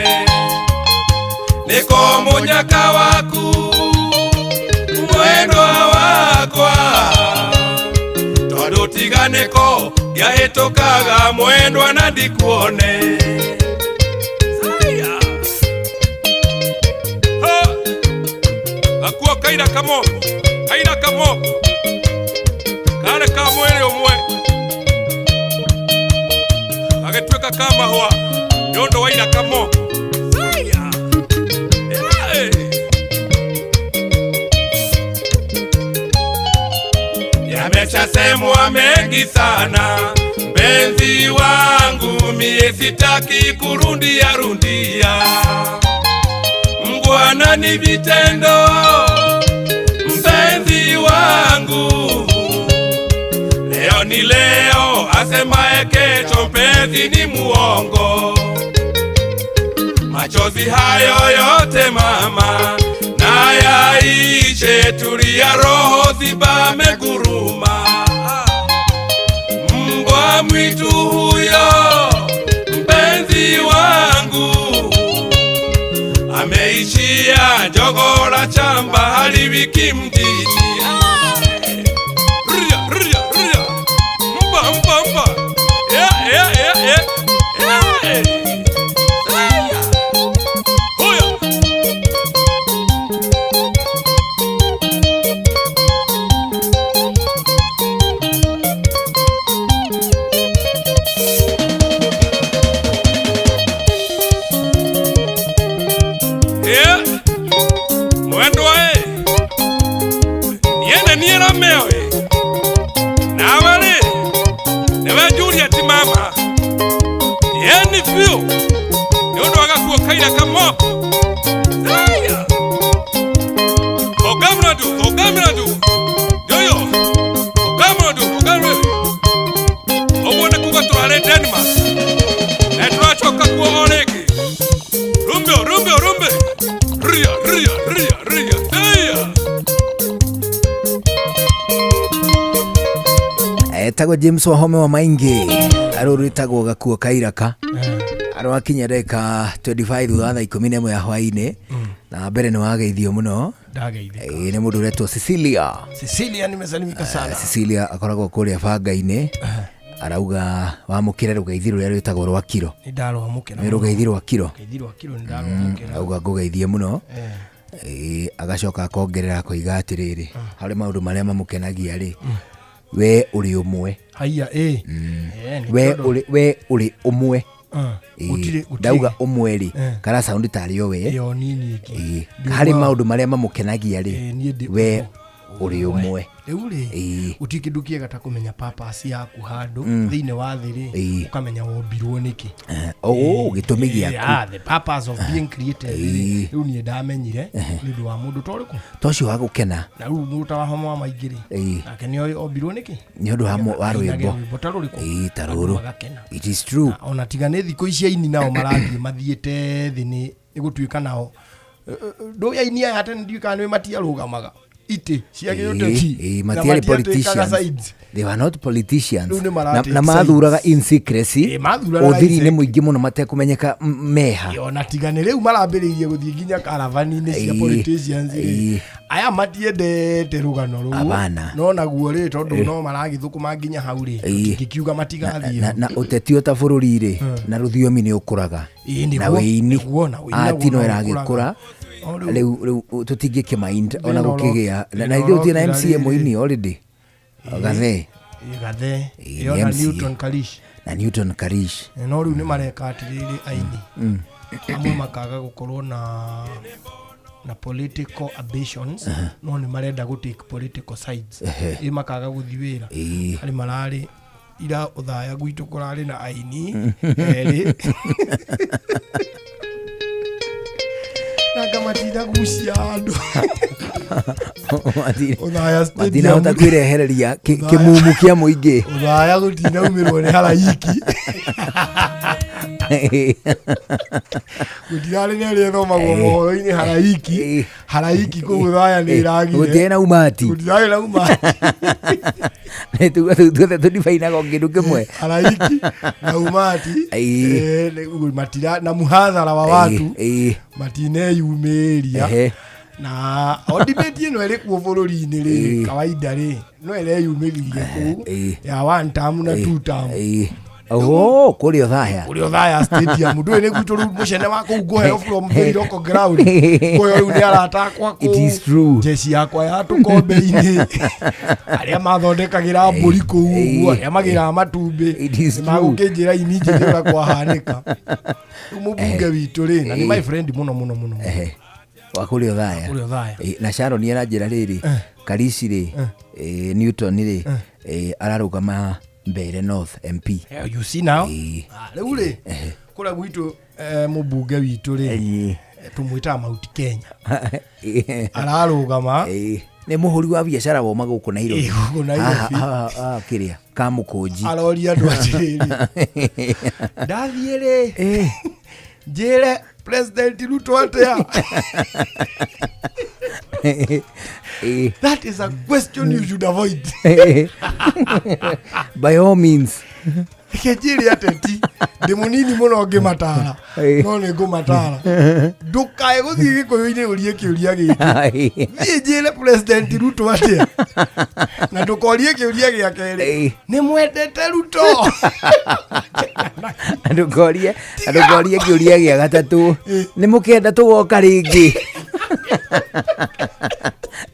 Nĩko mũnyaka waku mwendwa wakwa, tondũ tiga nĩko ngĩahĩtũkaga mwendwa na ndikuone. Saia. Ha. Gakuo kaira kamoko, kaira kamoko karĩ ka mwĩrĩ ũmwe gagĩtuĩka ka mahũa nĩ ũndũ wa iraka moko. Saia. Yameshasemwa mengi sana mpenzi wangu, mie sitaki kurundia rundia. Mgwana ni vitendo mpenzi wangu, leo ni leo, asemaye kesho mpenzi ni muongo. Machozi hayo yote mama na yaishe, tulia roho zibame guruma. mwitu huyo mpenzi wangu ameishia jogora chamba hali wiki mjini. Ria, ria, ria. Mba, mba, mba. Yeah, yeah, yeah, yeah. Yeah. Aya. Hoya. Yeah. Mwendwa e. Niene niera meo e. Nawe rĩ, nĩwe Juliet mama. Yeni biũ. Nĩ ũndũ wa gakuo kaira kamoko. Aya. Ogamra du, ogamra du. Yoyo. Ogamra du, ogamra du. Ũguo nĩ kuga tũrarĩ Denmark. Na tũracoka kuo o rĩngĩ. Rumbe, rumbe, rumbe. Ria, ria, ria, ria. Ria. Etagwo James Wahome wa Maingi arå rwĩtagwo gakuo kairaka arwakinya ndagĩka 25 thutha wa thaa 11 ya hwainĩ na mbere nĩ wageithio mũno. Ndageithĩka. Ĩĩ, nĩ mũndũ ũretwo Cecilia. Cecilia nimesalimika sana. Cecilia akoragwo kũrĩa banga-inĩ arauga wamũkĩre rũgeithi rũrĩa rwĩtagwo rwa kiro. Nĩ ndarwamũkĩra. Nĩ rũgeithi rwa kiro. Rũgeithi rwa kiro nĩ ndarwamũkĩra. Auga ngũgeithie mũno. Ĩĩ, agacoka akongerera akoiga atĩrĩrĩ harĩ maũndũ marĩa mamũkenagia rĩ we ũrĩ ũmwe. Haiya ĩ. Nĩ We tondũ- ũrĩ we ũrĩ ũmwe. Ĩĩ, Gũtirĩ- ndauga ũmwe rĩ kara sound tarĩ o we. Ĩyo niĩ nyiki. Ĩĩ, Ndĩ harĩ ũmwe wa- maũndũ marĩa mamũkenagia rĩ Ĩĩ, niĩ ndĩ we ũrĩ ũmwe. Rĩu rĩ Ĩĩ. gũtirĩ kĩndũ kĩega ta kũmenya purpose yaku handũ thĩinĩ wa thĩ rĩ Ĩĩ. ũkamenya wombirwo nĩkĩ. Oh, gĩtũmi gĩaku. Yeah, the purpose of being created rĩ Ĩĩ. rĩu niĩ ndamenyire nĩ ũndũ wa mũndũ ta ũrĩkũ Ta ũcio wa gũkena. na rĩu mũndũ ta Wahoma wa Maingĩ rĩ Ĩĩ. nake nĩoĩ ombirwo nĩkĩ Nĩ ũndũ wa wa Ainage rwĩmbo. rwĩmbo ta rũrĩkũ Ĩĩ, ta Andũ rũrũ. magakena. It is true. Ona tiga nĩ thikũ ici aini nao marathiĩ mathiĩte thĩ nĩ gũtuĩka nao ndũĩ aini aya tene ndiũĩ kana nĩ matiarũgamaga itĩ cia gĩũteti Ĩĩ, na matiarĩ matiatuĩkaga politicians. sides. They were not politicians. Rĩu nĩ Na, maratake na mathuraga in secrecy. Ĩĩ, mathuranaga in Ũthiri-inĩ secrecy. mũingĩ mũno matekũmenyeka meha. Ĩĩ, ona tiga nĩ rĩu marambĩrĩirie gũthiĩ nginya karavani-inĩ cia Ĩĩ, politicians rĩ ĩĩ. aya matiendete rũgano rũu Abana. no naguo rĩ tondũ Ĩĩ. no maragĩthũkũma nginya hau rĩ Ĩĩ. tũtingĩkiuga matigathiĩ Na, na ũteti o ta bũrũri rĩ na rũthiomi nĩ ũkũraga. Ĩĩ, nĩguo, Na wĩini. nĩguo, na wĩini Ati naguo no no ĩragĩkũra. ũkũraga. No rĩu- Rĩu rĩu tũtingĩkĩmind ona Thĩna gũkĩgĩa. Na thĩna na ithuĩ tũtirĩ na ũrokĩra MCA rĩrĩ. mũini already. Gathe. Ĩĩ, Gathe Ĩĩ, ĩyo nĩ na MCA. Newton Karish Na Newton Karish. No rĩu nĩ mareka atĩrĩrĩ aini amwe makaga gũkorwo na political ambitions no nĩ marenda gũ take political sides. Ehe. Ĩ makaga gũthiĩ wĩra. Ĩĩ. Harĩ mararĩ ira ũthaya gwitũ kũrarĩ na aini erĩ na ngamatinda gucia andũ Ũthaya stadium. Matinahota kwĩrehereria kĩmumu kĩa mũingĩ. Ũthaya gũtinaumĩrwo nĩ haraiki gũtirarĩ na ĩrĩa ĩthomagwo mohoro-inĩ haraiki haraiki kũu Ũthaya nĩ ĩragire Gũtirĩ na umati. Gũtirarĩ na umati. Tuga tuothe tũdibainaga o kĩndũ kĩmwe. Haraiki na umati. Ĩĩ. Matira na muhathara wa watu Ĩĩ. matineyumĩria Ehe. na o debate ĩno ĩrĩ kuo bũrũri-inĩ rĩ Ĩĩ. kawaida rĩ no ĩreyumĩririe kũu Ĩĩ. ya one term na two term. Ĩĩ. Oho, kũrĩa Othaya. Kũrĩa Othaya stadium ndũĩ nĩ gwitũ rĩu mũcene wa kũu ngũheo from Thĩiroko ground ngũheo rĩu nĩ arata akwa It kũu is true. jeshi yakwa ya tũkombe-inĩ arĩa mathondekagĩra mbũri kũu ũguo arĩa magĩraga matumbĩ nĩmagũkĩnjĩra ini njĩre ũrĩa kwahanĩka. Rĩu mũmbunge witũ rĩ na nĩ my friend mũno mũno mũno. Ehe. Wa kũrĩa Othaya. Kũrĩa Othaya. Ĩĩ, na Sharon aranjĩra rĩrĩ Karishi rĩ Newton rĩ ararũgama Mbeere North MP. You see now. Rĩu rĩ kũrĩa gwitũ mũmbunge witũ rĩ tũmwĩtaga Mount Kenya ararũgama nĩ mũhũri wa biacara woma gũkũ Nairobi. Ĩĩ, gũkũ Nairobi. Haha, kĩrĩa Kamũkũnji aroria andũ atĩrĩrĩ ndathiĩ rĩ njĩre President Ruto atĩa. That is a question you should avoid. By all means. Reke njĩre ateti ndĩ mũnini mũno ngĩmatara no nĩ ngũmatara ndũkae gũthiĩ gĩkũyũ-inĩ ũrie kĩũria gĩkĩ thiĩ njĩre President Ruto atĩa na ndũkorie kĩũria gĩa kerĩ nĩ mwendete Ruto. Ndũkorie ndũkorie kĩũria gĩa gatatũ nĩ mũkenda tũgoka rĩngĩ.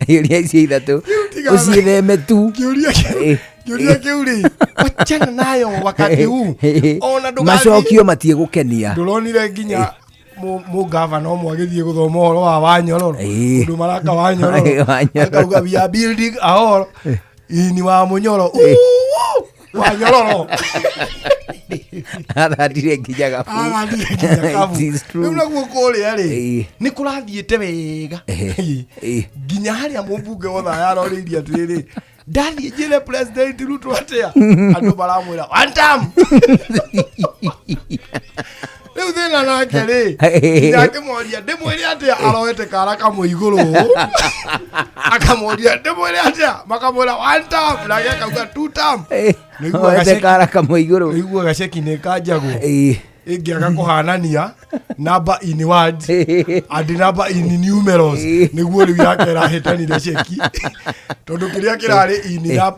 Iũria icio ithatũ ũciĩtheme tu. Kĩũria kĩu rĩ wachana nayo wakati huu ona ndũgathiĩ macokio matiĩgũkenia. Ndũronire nginya mũgavana ũmwe agĩthiĩ gũthoma ũhoro wa Wanyororo ũndũ maraka Wanyororo akauga we are building a hall ini wa Mũnyoro Wanyororo athandire nginya gabu. Athandire nginya gabu. Rĩu naguo kũrĩa rĩ nĩ kũrathiĩte wega nginya harĩa mũmbunge wothe arorĩirie atĩrĩrĩ ndathiĩ njĩre President Ruto atĩa andũ maramwĩra one time. Rĩu thĩna nake rĩ nginya akĩmoria ndĩmwĩre atĩa aroete kara kamwe igũrũ akamoria ndĩmwĩre atĩa makamwĩra one time nake akauga two time. Oete kara kamwe igũrũ nĩiguaga ceki nĩ kanjagwo ĩngĩaga kũhanania number in words and number in numerals nĩguo rĩu yake ĩrahĩtanire ceki tondũ kĩrĩa kĩrarĩ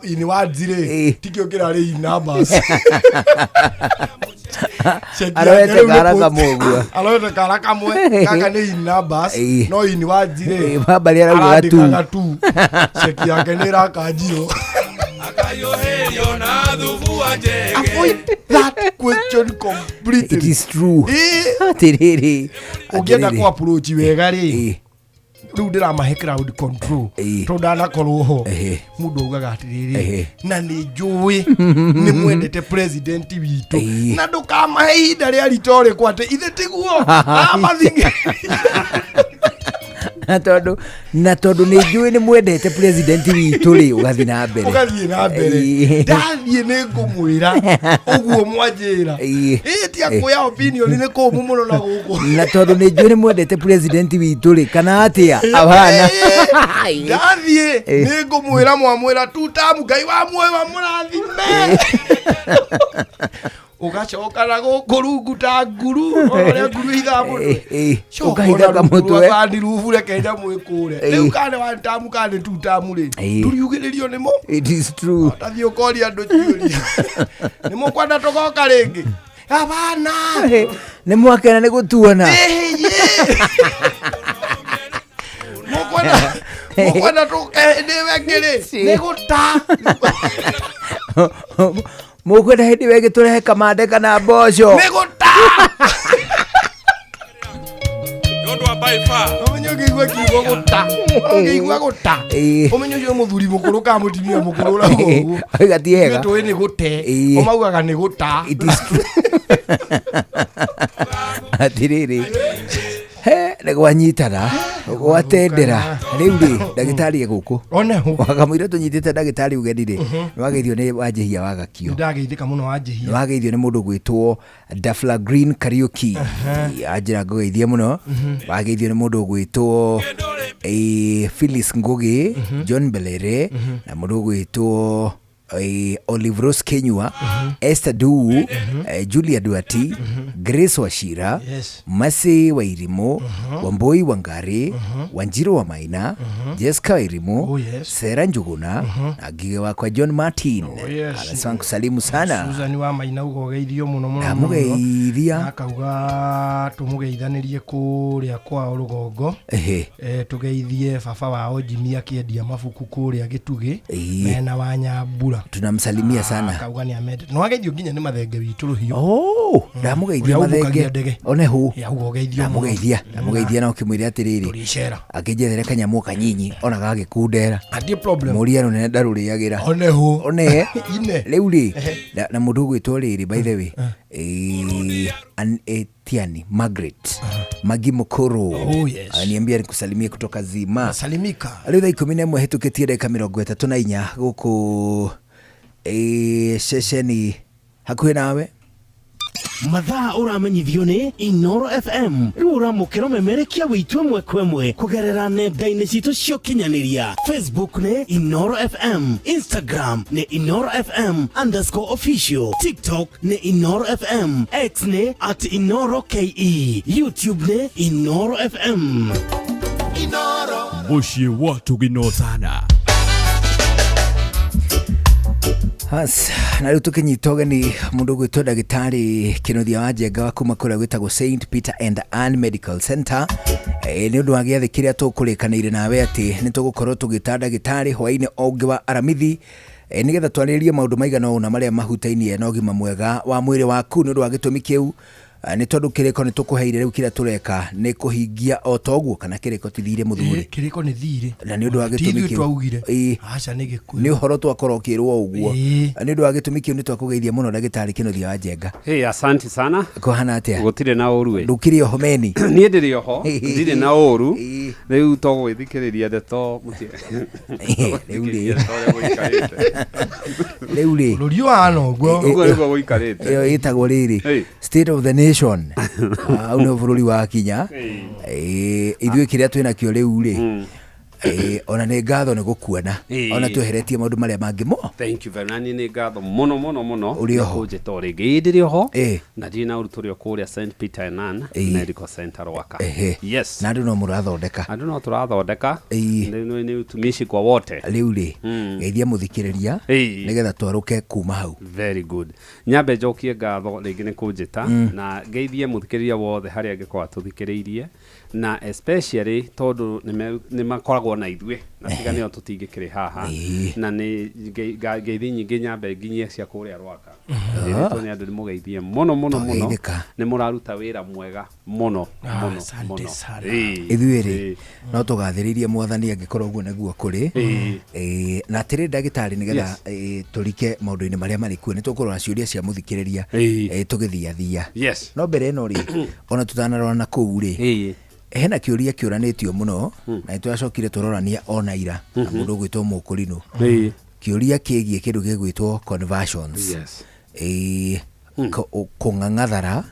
in words rĩ tikĩo kĩrarĩ in numbers. Aroete kara kamwe ũguo aroete kara kamwe gaka nĩ in numbers no in words rĩ bambarĩ araugaga tu ceki yake nĩ ĩrakanjirwo. Avoid that question completely. It is true. Atiriri ũngĩenda kũ approach wega rĩ rĩu ndĩramahe crowd control tondũ ndanakorwo ho mũndũ augaga atĩrĩrĩ na nĩ njũĩ nĩ mwendete president witũ na ndũkamahe ihinda rĩa rhetoric atĩ ithe tiguo amathinge na tondũ nĩ njũĩ nĩ mwendete president witũ rĩ ũgathiĩ na mbere ũgathiĩ na mbere ndathiĩ nĩ ngũmwĩra ũguo mwanjĩra ĩ ti akuoya opinion nĩ kũmũ mũno na gũkũ na tondũ nĩ njũĩ nĩ mwendete president witũ rĩ kana atĩa abana ndathiĩ nĩ ngũmwĩra mwamwĩra tutamu Ngai wa muoyo amũrathime ugacoka na gũkũ rungu ta nguru ũrĩa nguru ĩhithaga mũtwe ũkahithaga mũtwe kandi rubu reke nyamũ ĩkũre rĩu kana one term kana two term rĩ ndũriugĩrĩrio nĩmo. It is true. Tathiĩ ũkoria andũ ciũria nĩ mũkwenda tũgoka rĩngĩ abana nĩ mwakena nĩ gũtuona mũkwenda tũke hĩndĩ ĩyo ĩngĩ rĩ nĩ gũta mũkwenda hĩndĩ ĩyo ĩngĩ tũrehe kamande kana mboco nĩ gũta ũmenye ũngĩigua kiugo gũta ũngĩigua gũta ũmenye ũcio mũthuri mũkũrũ kana mũtumia mũkũrũ ũrauga ũguo oiga ti hega tũĩ nĩ gũte o maugaga nĩ gũta. Atĩrĩrĩ he nĩ gwanyitana gwatendera rĩu rĩ ndagĩtarĩ egũkũ wakamũira tũnyitĩte ndagĩtarĩ ũgeni rĩ nĩwageithio nĩ Wanjĩhia wa Gakio. Nĩndageithĩka mũno Wanjĩhia. Nĩwageithio nĩ mũndũ ũgwĩtwo Dafla Green Kariuki anjĩra ngũgeithie mũno. Wageithio nĩ mũndũ ũgwĩtwo Phyllis Ngugi, John Belere na mũndũ ũgwĩtwo Olive Rose Kenyua, Esther Duu, Julia Duati, Grace Wachira, Mercy Wairimu, Wambui Wangari, Wanjiru wa Maina, Jessica Wairimu, Sarah Njuguna na Ngige wakwa John Martin. Anasema kusalimu sana. Susan wa Maina ugogeithio muno muno. Ndamugeithia. Akauga tumugeithanirie kuria kwao rugongo. Tugeithie baba wao Jimmy akiendia mabuku kuria Gitugi mena wa Nyambura. Tunamsalimia sana. Akauga ni amende. No ageithio nginya ni mathenge witu ruhiu. Oh, ndamugeithia mathenge. One hu. Ugogeithio. Ndamugeithia. Ndamugeithia na ukimwira atiriri. Turicera. Akĩnjethere kanyamũ kanyinyi ona gagĩkundera. Hatirĩ problem. Mũria rũnene ndarũrĩagĩra. One hu. One. Ine. Rĩu rĩ na mũndũ ũgwĩtwo rĩrĩ by the way. Tiani Margaret Magi Mukuru. Oh, yes. Aniambia nikusalimie kutoka Zima. Salimika. Rĩu thaa 11 hĩtũkĩtie ndagĩka 34 gũkũ ceceni hakuhĩ nawe. Mathaa ũramenyithio nĩ Inoro FM. Rĩu ũramũkĩra ũmemerekia witũ ĩmwe kwa ĩmwe kũgerera nenda-inĩ citũ cia ũkinyanĩria. Facebook nĩ Inoro FM, Instagram nĩ Inoro FM underscore official, TikTok nĩ Inoro FM, X nĩ at Inoro KE, YouTube nĩ Inoro FM. Mũciĩ wa tũginotana. Has, na rĩu tũkĩnyita ũgeni mũndũ ũgwĩtwo ndagĩtarĩ Kĩnuthia wa Njenga wa kuma kũrĩa gwĩtagwo St Peter and Ann Medical Center. Nĩ ũndũ wa gĩathĩ kĩrĩa tũkũrĩkanĩire nawe atĩ nĩ tũgũkorwo tũgĩta ndagĩtarĩ hwaĩ-inĩ o ũngĩ wa Aramithi, nĩgetha twarĩrĩrie maũndũ maigana ũna marĩa mahutainie na ũgima mwega wa mwĩrĩ waku. Nĩ ũndũ wa gĩtũmi kĩu, nĩ tondũ kĩrĩko nĩ tũkũheire rĩu kĩrĩa tũreka nĩ kũhingia o ta ũguo, kana kĩrĩko ti thirĩ mũthuri? Kĩrĩko nĩ thirĩ. Na nĩ ũndũ wa Ti gĩtũmi ithuĩ kĩu twaugire. Ĩĩ. Aca, nĩ Gĩkũyũ. Nĩ ũhoro twakorwo ũkĩrwo ũguo. Ĩĩ. Nĩ ũndũ wa gĩtũmi kĩu nĩ twakũgeithia mũno ndagĩtarĩ Kĩnuthia wa Njenga. Hey, asante sana. Kũhana atĩa? Gũtirĩ na ũru ĩ. Ndũkĩrĩ oho meni? Niĩ ndĩrĩ oho, ndirĩ na ũru. Rĩu to gwĩthikĩrĩria ndeto mũtie. Rĩu rĩ. Ndeto ũrĩa gũikarĩte. Rĩu rĩ. Rũri ũhana ũguo. Ũguo nĩguo gũikarĩte. Ĩyo ĩtagwo rĩrĩ state of the nation. Hau nĩho bũrũri wakinya. Ithuĩ kĩrĩa twĩnakĩo rĩu rĩ, ona nĩ ngatho nĩ gũkuona. Ona tweheretie maũndũ marĩa mangĩ mo. Thank you very much. Nĩ ngatho mũno mũno mũno. Ũrĩ oho? Nĩ kũnjĩta o rĩngĩ. Ĩĩ, ndĩrĩ oho. Ĩĩ. Na ndirĩ na ũru, tũrĩ o kũrĩa St Peter and Ann Ĩĩ. Medical Center Rwaka. Yes. Na andũ no mũrathondeka. Andũ no tũrathondeka. Nĩ utumishi kwa wote. Rĩu rĩ, geithia mũthikĩrĩria nĩgetha twarũke kuma hau. Very good. Nyambe njokie ngatho rĩngĩ nĩ kũnjĩta, na ngeithie mũthikĩrĩria wothe harĩa angĩkorwo atũthikĩrĩirie, na especially tondũ nĩ makoragwo na ithuĩ na tiga nĩo tũtingĩkĩrĩ haha. Na nĩ ngeithi nyingĩ nyambe nginyie cia kũrĩa Rwaka. Njĩrĩtwo nĩ andũ nĩ mũgeithie mũno mũno mũno. Twageithĩka. Nĩ mũraruta wĩra mwega mũno mũno mũno. Ithuĩ rĩ, no tũgathĩrĩirie mwathani angĩkorwo ũguo nĩguo kũrĩ. Na atĩrĩ ndagĩtarĩ, nĩgetha tũrike maũndũ-inĩ marĩa marĩ kuo, nĩ tũkũrora ciũria cia mũthikĩrĩria, tũgĩthiathia. No mbere ĩno rĩ, ona tũtanarora na kũu rĩ, hena kĩũria kĩũranĩtio mũno na nĩtũracokire tũrorania ona ira na mũndũ ũgwĩtwo Mũkũrinũ. Kĩũria kĩgiĩ kĩndũ gĩgwĩtwo conversions. Kũng'ang'athara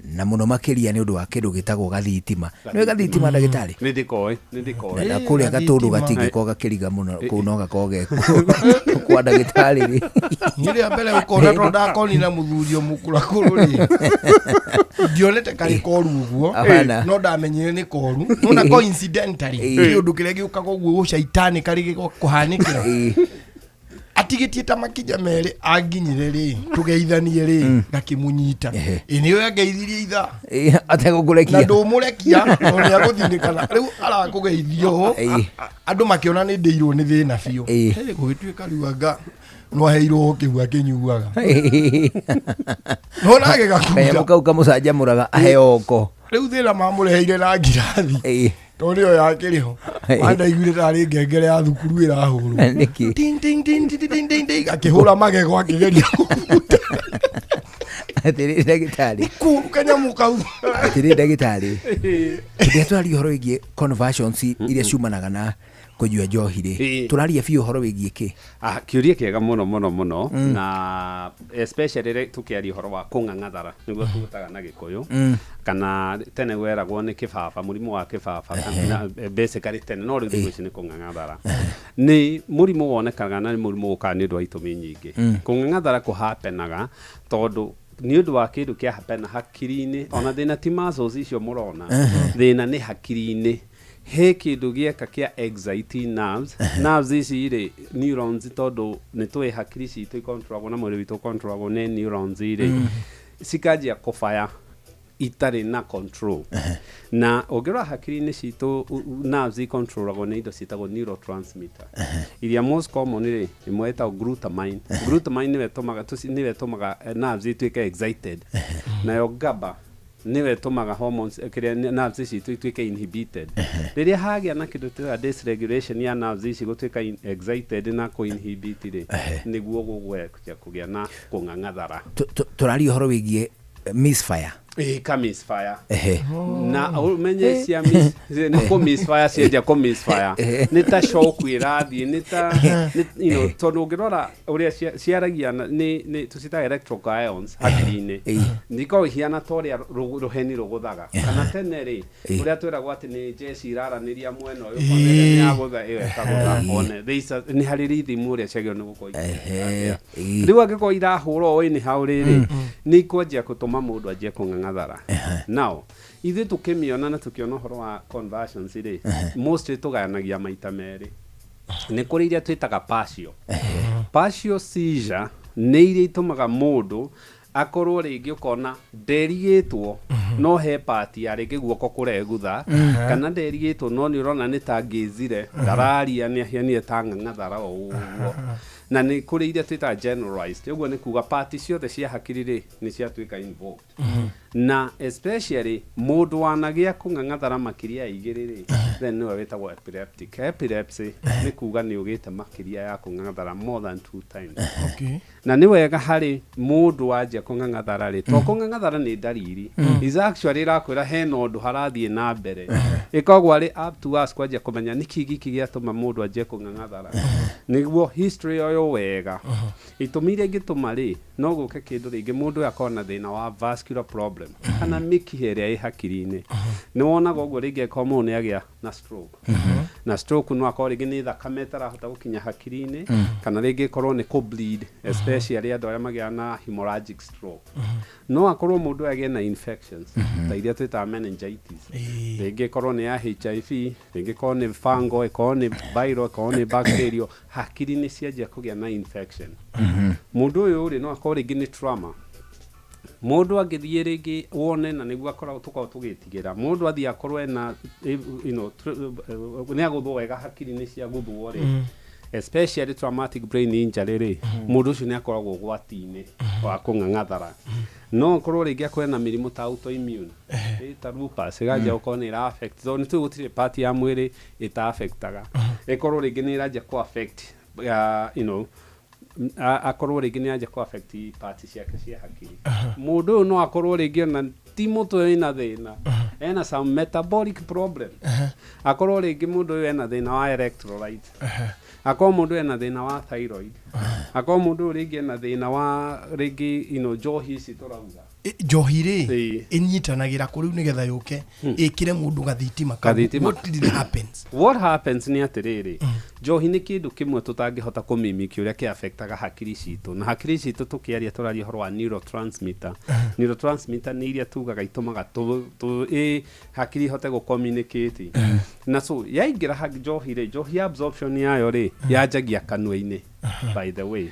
na mũno makĩria nĩ ũndũ wa kĩndũ gĩtagwo gathitima. Nĩũĩ gathitima ndagĩtarĩ? Nĩ ndĩkoĩ, nĩ ndĩkoĩ. Na kũrĩa gatũndũ gatingĩkorwo gakĩriga mũno, kũu no gakorwo ge kwa ndagĩtarĩ rĩ. Niĩ rĩa mbere gũkona tondũ ndakonire na mũthuri o mũkũrakũrũ rĩ, ndionete karĩ koru ũguo, Hapana. no ndamenyire nĩ koru. Nona coincidentally, kĩũndũ kĩrĩa gĩũkaga ũguo gũcaitani karĩ gĩkũhanĩkĩra. Atigĩtie ta makinya merĩ anginyire rĩ, tũgeithanie rĩ, gakĩmũnyita. Ĩ nĩyo angeithirie ithaa. Ategũkũrekia. Na ndũmũrekia, tondũ nĩagũthinĩkana. Rĩu arakũgeithia ũũ, andũ makĩona nĩ ndĩirwo nĩ thĩna biũ. Hey, gũgĩtuĩka rĩu anga no aheirwo kĩu akĩnyuaga. Nona agĩgakunja. Kanyamũ kau kamũcanjamũraga aheo oko. Rĩu thĩna mamũreheire na ngirathi. Tondũ nĩyo yakĩrĩ ho. Wandaiguire tarĩ ngengere ya thukuru ĩrahũrwo. Nĩkĩ? Ting, ting, ting, ting, ting, ting, ting. Akĩhũra magego akĩgeria kũbuta. Atĩrĩ ndagĩtarĩ. Kũru kanyamũ kau. Atĩrĩ ndagĩtarĩ. Hĩndĩ ĩrĩa tũraria ũhoro wĩgiĩ conversions iria ciumanaga na kũnyua njohi rĩ, tũraria biũ ũhoro wĩgiĩ kĩ? Kĩũria kĩega mũno mũno mũno, na especially rĩ tũkĩaria ũhoro wa kũng'ang'athara nĩguo tũgũtaga na Gĩkũyũ, kana tene weragwo nĩ kĩbaba, mũrimũ wa kĩbaba, kana basically tene, no rĩu thikũ ici nĩ kũng'ang'athara. Nĩ mũrimũ wonekaga na nĩ mũrimũ ũkaga nĩ ũndũ wa itũmi nyingĩ. Kũng'ang'athara kũhapenaga tondũ nĩ ũndũ wa kĩndũ kĩa hapena hakiri-inĩ, ona thĩna ti muscles icio mũrona, thĩna nĩ hakiri-inĩ. He kĩndũ gĩeka kĩa anxiety nerves. Nerves ici rĩ, neurons, tondũ nĩ tũĩ hakiri citũ ikontrolagwo na mwĩrĩ witũ ũkontrolagwo nĩ neurons rĩ, cikanjia kũbaya itarĩ na control. Na ũngĩrora hakiri-inĩ citũ, nerves ikontrolagwo nĩ indo ciĩtagwo neurotransmitter. Iria most common rĩ, ĩmwe ĩtagwo glutamine. Glutamine nĩyo ĩtũmaga nĩyo ĩtũmaga nerves ituĩke excited. Nayo GABA nĩyo ĩtũmaga hormones, kĩrĩa nerves ici ituĩke inhibited. Rĩrĩa hagĩa na kĩndũ twĩtaga dysregulation ya nerves ici gũtuĩka excited na kũ-inhibit rĩ, nĩguo gũgũkĩa kũgĩa na kũng'ang'athara. Tũraria ũhoro wĩgiĩ misfire. Ĩka misfire. Ehe. Na ũmenye cia miss nĩ kũ misfire, cianjia kũ misfire nĩ ta shock ĩrathiĩ, nĩ ta tondũ ũngĩrora ũrĩa ciaragia nĩ tũcitaga electrical ions hakiri-inĩ, nĩikoragwo ihiana ta ũrĩa rũheni rũgũthaga, kana tene rĩ, ũrĩa twĩragwo atĩ nĩ jeshi iraranĩria mwena ũyũ, ũkona ĩrĩa nĩ yagũtha ĩyo ĩkagũtha, one there is nĩ harĩ rhythm ũrĩa ciagĩrĩirwo nĩ gũkorwo rĩu angĩkorwo irahũra o anyhow rĩrĩ, nĩ ikwanjia gũtũma mũndũ anjie kũng'ang'athara. Now ithuĩ tũkĩmĩona na tũkĩona ũhoro wa conversions rĩ, mostly tũgayanagia maita merĩ. Nĩ kũrĩ iria twĩtaga partial. Partial seizure nĩ iria itũmaga mũndũ akorwo rĩngĩ ũkona nderigĩtwo, no he part ya rĩngĩ guoko kũregutha, kana nderigĩtwo no nĩ ũrona nĩ ta ngĩzire, ndararia, nĩ ahianire ta ng'ang'athara o ũguo. Na nĩ kũrĩ iria twĩtaga generalized, ũguo nĩ kuga part ciothe cia hakiri rĩ, nĩ ciatuĩka involved. Na especially mũndũ wanagĩa kũng'ang'athara makĩria ya 2 rĩ, then nĩwe wĩtagwo epileptic. Epilepsy nĩ kuga nĩ ũgĩte makĩria ya kũng'ang'athara more than 2 times. Na nĩ wega harĩ mũndũ wanjia kũng'ang'athara rĩ, to kũng'ang'athara nĩ ndariri, is actually ĩrakwĩra hena ũndũ harathiĩ na mbere. Ĩkoragwo arĩ up to us kwanjia kũmenya nĩkĩ gĩkĩ gĩatũma mũndũ anjie kũng'ang'athara, nĩguo history yoyo wega. Itũmi iria ingĩtũma rĩ, no gũke kĩndũ rĩngĩ mũndũ ũyũ akorwo na thĩna wa vascular problem kana mĩkiha ĩrĩa ĩ hakiri-inĩ. Nĩ wonaga ũguo rĩngĩ angĩkorwo mũndũ nĩ agĩa na stroke, na stroke no akorwo rĩngĩ nĩ thakame ĩtarahota gũkinya hakiri-inĩ, kana rĩngĩ ĩkorwo nĩ kũ bleed, especially andũ arĩa magĩaga na hemorrhagic stroke. No akorwo mũndũ ũyũ agĩe na infections ta iria twĩtaga meningitis, rĩngĩ ĩkorwo nĩ ya HIV, rĩngĩ ĩkorwo nĩ fungal, ĩkorwo nĩ viral, ĩkorwo nĩ bacterial, hakiri nĩ cianjia kũgĩa na infection. Mũndũ ũyũ rĩ, no akorwo rĩngĩ nĩ trauma. Mũndũ angĩthiĩ rĩngĩ wone, na nĩguo akoragwo tũkoragwo tũgĩtigĩra mũndũ athiĩ akorwo ena nĩ agũthwo wega, hakiri nĩ ciagũthwo rĩ, especially traumatic brain injury rĩ, mũndũ ũcio nĩ akoragwo ũgwati-inĩ wa kũng'ang'athara. No akorwo rĩngĩ akorwo na mĩrimũ ta autoimmune, ta lupus, ĩganjia gũkorwo nĩ ĩra affect, tondũ nĩ tũĩ gũtirĩ part ya mwĩrĩ ĩta affectaga, ĩkorwo rĩngĩ nĩ ĩranjia kũ affect, akorwo rĩngĩ nĩ anjia kũ affect part ciake cia hakiri. Mũndũ ũyũ no akorwo rĩngĩ ona ti mũtwe wĩna thĩna, ena some metabolic problem, akorwo rĩngĩ mũndũ ũyũ ena thĩna wa electrolyte, akorwo mũndũ ena thĩna wa thyroid, akorwo mũndũ ũyũ rĩngĩ ena thĩna wa rĩngĩ njohi ici tũrauga. Njohi rĩ, ĩnyitanagĩra kũ rĩu nĩgetha yũke ĩkĩre mũndũ gathitima kau? Gathitima. What really happens? What happens nĩ atĩrĩrĩ, njohi nĩ kĩndũ kĩmwe tũtangĩhota kũmimiki ũrĩa kĩaffectaga hakiri citũ, na hakiri citũ tũkĩaria tũraria ũhoro wa neurotransmitter. Neurotransmitter nĩ iria tugaga itũmaga hakiri ihote gũ-communicate. Na so yaingĩra njohi rĩ, njohi absorption yayo rĩ, yanjagia kanua-inĩ, by the way.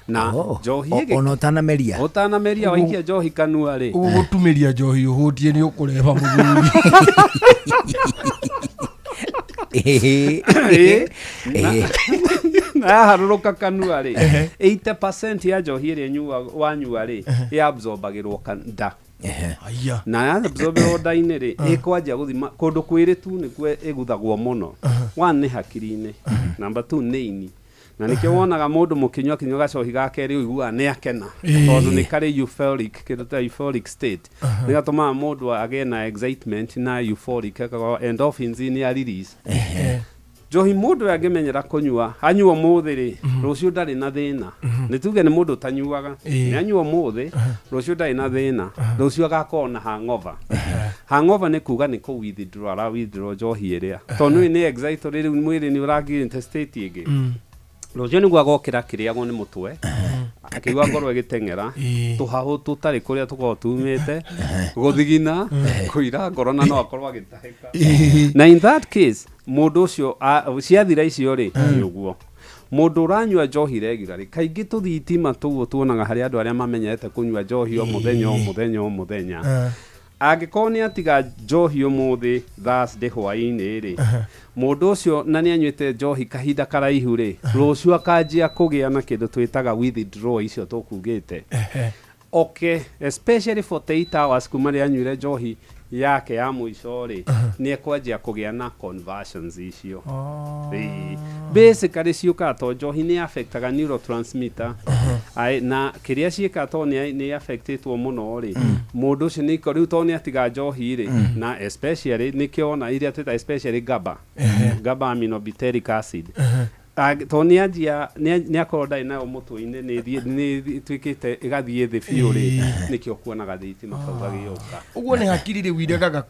Na njohi Ona ũtanameria. Ũtanameria, waikia njohi kanua rĩ, Ũgũtumĩria njohi ũhũtie nĩ ũkũreba mũthuri. Na yaharũrũka kanua rĩ, 80% ya njohi ĩrĩa wanyua rĩ, ĩabsorbagĩrwo nda. Na yabsorbĩrwo nda-inĩ rĩ, ĩkwanjia gũthima kũndũ kwĩrĩ tu nĩkuo ĩguthagwo mũno. One nĩ hakiri-inĩ, number 2 nĩ ini. Na nĩkĩo wonaga mũndũ mũkĩnyua kinyua gacohi ga kerĩ ũiguaga nĩ akena, tondũ nĩ karĩ euphoric, kĩndũ ta euphoric state, nĩ gatũmaga mũndũ agĩe na excitement na euphoric, agakorwo endorphins nĩ ya release. Njohi mũndũ angĩmenyera kũnyua, anyua ũmũthĩ rĩ, rũciũ ndarĩ na thĩna. Nĩ tuge nĩ mũndũ ũtanyuaga, nĩ anyua ũmũthĩ, rũciũ ndarĩ na thĩna, rũciũ agakorwo na hangover. Hangover nĩ kuga nĩ kũ withdraw, ara withdraw njohi ĩrĩa, tondũ nĩ excited rĩu, mwĩrĩ nĩ ũrakinyĩte state ĩngĩ. Rũciũ nĩguo agokĩra akĩrĩagwo nĩ mũtwe, akĩigua ngoro ĩgĩteng'era, tũhahũ tũtarĩ kũrĩa tũkoragwo tumĩte, gũthigina, kũira ngoro, na no akorwo agĩtahĩka. Na in that case mũndũ ũcio ciathira icio rĩ, nĩ ũguo mũndũ ũranyua njohi regularly, kaingĩ tũthitima tũguo tuonaga harĩ andũ arĩa mamenyerete kũnyua njohi o mũthenya o mũthenya o mũthenya. Angĩkorwo nĩ atiga njohi ũmũthĩ Thursday hwaĩ-inĩ rĩ, mũndũ ũcio na nĩ anyuĩte njohi kahinda karaihu rĩ, rũciũ akanjia kũgĩa na kĩndũ twĩtaga withdraw icio tũkugĩte. Okay, especially 48 hours kuma rĩrĩa anyuire njohi Yake ya mũico rĩ, nĩ ekwanjia kũgĩa na conversions icio. Ĩĩ. Basically ciũkaga to njohi nĩ affectaga neurotransmitter. Ai, na kĩrĩa ciĩkaga to nĩ affectĩtwo mũno rĩ, mũndũ ũcio nĩ rĩu to nĩ atiga njohi rĩ, na especially nĩkĩo ona iria twĩta especially GABA aminobutyric acid. To nĩ anjia nĩ akorwo ndarĩ nayo mũtwe-inĩ, nĩ ĩtuĩkĩte ĩgathiĩ thĩ biũ rĩ, nĩkĩo kuonaga thitima kau gagĩũka. Ũguo nĩ hakiri rĩu iregaga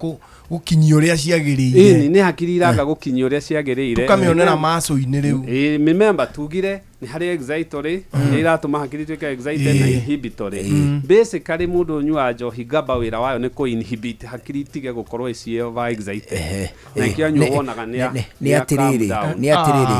gũkinyia ũrĩa ciagĩrĩire. Ĩni, nĩ hakiri iraga gũkinyia ũrĩa ciagĩrĩire. Tũkamĩonera maco-inĩ rĩu. Ĩĩ, remember tugire nĩ harĩ excitatory iria iratũma hakiri ituĩke excited na inhibitory. Basically mũndũ ũnyuaga njohi, GABA wĩra wayo nĩ kũ inhibit hakiri itige gũkorwo ici over excited, na ikĩo anyua wonaga nĩ Nĩ atĩrĩrĩ, nĩ atĩrĩrĩ,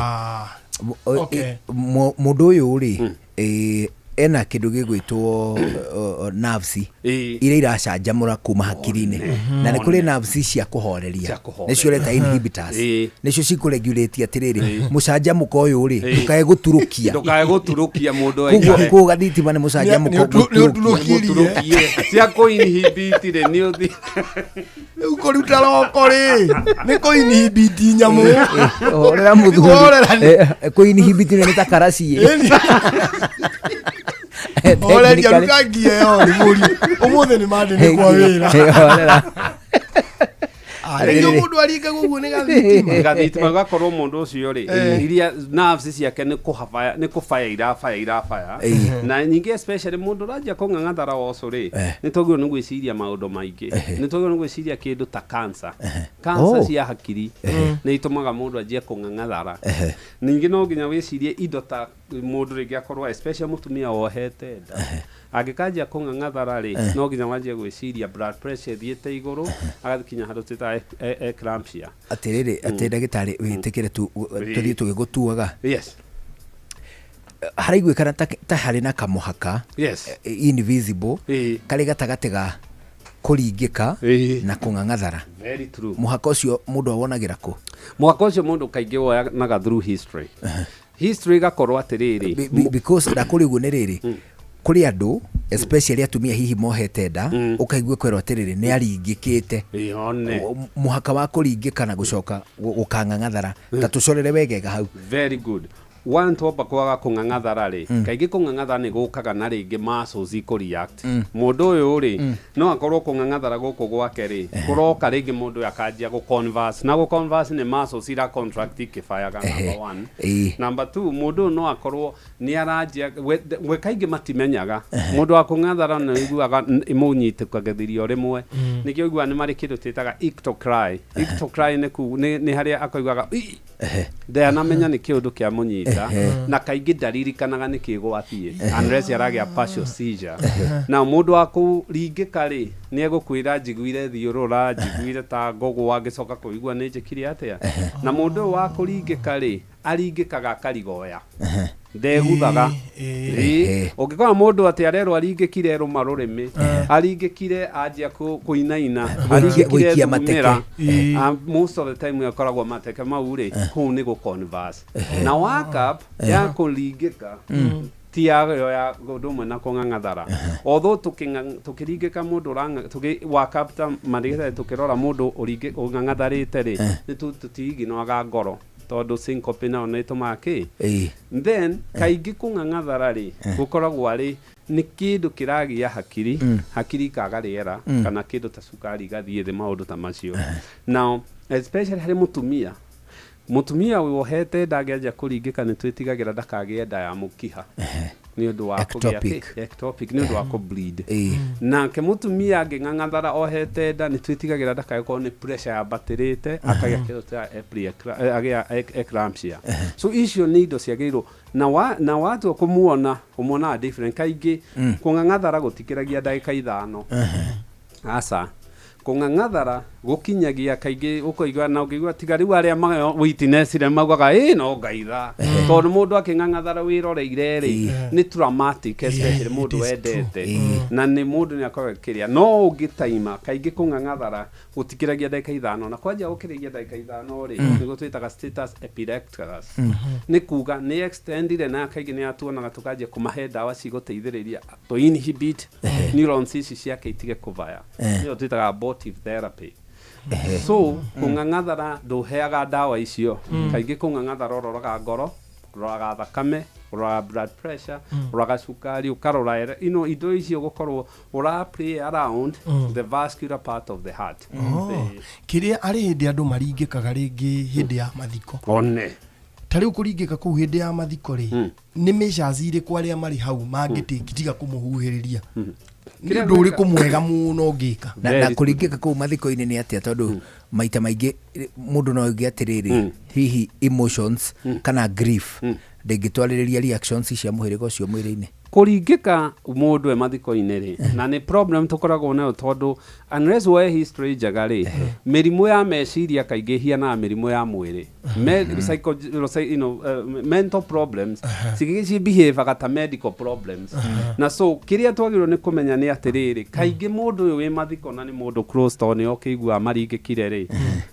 mũndũ ũyũ rĩ, ena kĩndũ gĩgwĩtwo nerves iria iracanjamũra kuma hakiri-inĩ, na nĩ kũrĩ nerves cia kũhoreria, nĩcio ũreta inhibitors, nĩcio cikũregulate atĩrĩrĩ, mũcanjamũko ũyũ rĩ, ndũkae gũturũkia. Ndũkae gũturũkia mũndũ aikare. Koguo gathitima nĩ mũcanjamũko gũturũkie. Cia kũ inhibit rĩ, nĩ ũthi rĩu kũruta roko rĩ, nĩ kũ inhibit nyamũ. Horera mũthuri. Kũ inhibit nĩ ta karaci. Horeria ruta ngie ĩyo rĩ, mũriũ. Ũmũthĩ nĩ mandĩ nĩ kwa wĩra. Horera. Rĩu mũndũ aringaga ũguo nĩ gathitima. Gathitima gakorwo mũndũ ũcio rĩ, iria nerves ciake nĩ kũhabaya, nĩ kũbaya, irabaya irabaya. Na ningĩ especially mũndũ ũranjia kũng'ang'athara woco rĩ, nĩ twagĩrĩirwo nĩ gwĩciria maũndũ maingĩ. Nĩ twagĩrĩirwo nĩ gwĩciria kĩndũ ta cancer. Cancer cia hakiri nĩ itũmaga mũndũ anjie kũng'ang'athara. Ningĩ no nginya wĩcirie indo ta mũndũ rĩngĩ akorwo especially mũtumia wohete nda, angĩkanjia kũng'ang'athara rĩ, no nginya wanjie gwĩciria blood pressure ĩthiĩte igũrũ, agakinya handũ twĩtaga eclampsia. Atĩrĩrĩ, atĩ ndagĩtarĩ, wĩtĩkĩre tu tũthiĩ tũgĩgũtuaga. Yes. Haraiguĩkana ta harĩ na kamũhaka invisible karĩ gatagatĩ ga kũringĩka na kũng'ang'athara. Very true. Mũhaka ũcio mũndũ awonagĩra kũ? Mũhaka ũcio mũndũ kaingĩ wonaga through history. History ĩgakorwo atĩrĩrĩ, because ndakũrĩ ũguo nĩ rĩrĩ, kũrĩ andũ especially atumia hihi mohete nda, ũkaigua kwĩrwo atĩrĩrĩ, nĩ aringĩkĩte. Mũhaka wa kũringĩka na gũcoka gũkang'ang'athara, ta tũcorere wegega hau. Very good. One, twamba kwaga kũng'ang'athara rĩ, kaingĩ kũng'ang'athara nĩ gũkaga na rĩngĩ muscles ikũ react. Mũndũ ũyũ rĩ, no akorwo kũng'ang'athara gũkũ gwake rĩ, kũroka rĩngĩ mũndũ ũyũ akanjia gũ converse, na gũ converse nĩ muscles ira contract ikĩbayaga, number one. Number two, mũndũ ũyũ no akorwo nĩ aranjia we kaingĩ matimenyaga mũndũ wa kũng'athara nĩ ũiguaga ĩmũnyitĩkagĩria o rĩmwe, nĩkĩo ũiguaga nĩ marĩ kĩndũ twĩtaga ictocry. Ictocry nĩ harĩa akoiguaga ndanamenya nĩ kĩũndũ kĩa mũnyita, na kaingĩ ndaririkanaga nĩ kĩ gwathiĩ unless aragĩa partial seizure. Na mũndũ wa kũringĩka rĩ, nĩ egũkwĩra njiguire thiũrũra, njiguire ta ngũgwa, ngĩcoka kũigua nĩ njĩkire atĩa. Na mũndũ ũyũ wa kũringĩka rĩ, aringĩkaga akarigoya, ndeguthaga. Ũngĩkora mũndũ atĩ arerwo aringĩkire rũma rũrĩmĩ, aringĩkire anjia kũinaina, aringĩkire thumĩra, most of the time akoragwo mateke mau rĩ, kũu nĩ gũ converse. Na wake up ya kũringĩka ti yayo ya ũndũ ũmwe na kũng'ang'athara. Although tũkĩringĩka mũndũ wake up ta marĩgĩtarĩ, tũkĩrora mũndũ ũng'ang'atharĩte rĩ, nĩ tũtiginoaga ngoro tondũ syncope nayo nĩ ĩtũmaga kĩ. Then kaingĩ kũng'ang'athara rĩ, gũkoragwo arĩ nĩ kĩndũ kĩragĩa hakiri, hakiri ikaga rĩera, kana kĩndũ ta cukari igathiĩ thĩ, maũndũ ta macio. Now especially harĩ mũtumia, mũtumia wohete nda angĩanjia kũringĩka nĩ twĩtigagĩra ndakagĩe nda ya mũkiha nĩ ũndũ wa kũgĩa ectopic, nĩ ũndũ wa kũ bleed. Nake mũtumia angĩng'ang'athara ohete nda nĩ twĩtigagĩra ndakagĩkorwo nĩ pressure yambatĩrĩte, akagĩa kĩndũ ta agĩa eclampsia. So icio nĩ indo ciagĩrĩirwo na watua kũmuona ũmuonaga different. Kaingĩ kũng'ang'athara gũtikĩragia ndagĩka 5. Aca, kũng'ang'athara gũkinyagia kaingĩ ũkoigua, na ũngĩigua tiga rĩu arĩa witness rĩ maugaga ĩ no ngaitha. Tondũ mũndũ akĩng'ang'athara wĩroreire rĩ, nĩ traumatic, especially mũndũ wendete, na nĩ mũndũ nĩ akoragwo kĩrĩa no ũngĩtaima. Kaingĩ kũng'ang'athara gũtikĩragia ndagĩka 5, na kwanjia gũkĩrĩria ndagĩka 5 rĩ, nĩguo twĩtaga status epilepticus. Nĩ kuga nĩ extendire, na kaingĩ nĩ atuonaga tũkanjia kũmahe ndawa cigũteithĩrĩria to inhibit neurons ici ciake itige kũvaya. Nĩyo twĩtaga abortive therapy. So kũng'ang'athara ndũheaga ndawa icio. Kaingĩ kũng'ang'athara ũroraga ngoro, ũroraga thakame, ũroraga blood pressure, ũroraga cukari, ũkarora ino indo icio gũkorwo ũra play around the vascular part of the heart. Oh. Kĩrĩa arĩ hĩndĩ andũ maringĩkaga rĩngĩ hĩndĩ ya mathiko, One. Ta rĩu kũringĩka kũu hĩndĩ ya mathiko rĩ, nĩ measures irĩkũ arĩa marĩ hau mangĩtĩki tiga kũmũhuhĩrĩria? Nĩ Kĩrĩa ũndũ ũrĩkũ mwega mũno ũngĩka? Na kũringĩka kũu mathiko-inĩ nĩ atĩa? Tondũ maita maingĩ mũndũ no auge atĩrĩrĩ, hihi emotions kana grief ndĩngĩtwarĩrĩria reactions cia mũhĩrĩga ũcio mwĩrĩ-inĩ? Kũringĩka mũndũ e mathiko-inĩ rĩ, na nĩ problem tũkoragwo nayo, tondũ unless woe history njega rĩ, mĩrimũ ya meciria kaingĩ ĩhianaga mĩrimũ ya mwĩrĩ. Mental problems cibehavaga ta medical problems. Na so kĩrĩa twagĩrĩirwo nĩ kũmenya nĩ atĩrĩrĩ, kaingĩ mũndũ ũyũ wĩ mathiko na nĩ mũndũ close, tondũ nĩ ũkĩigua maringĩkire rĩ,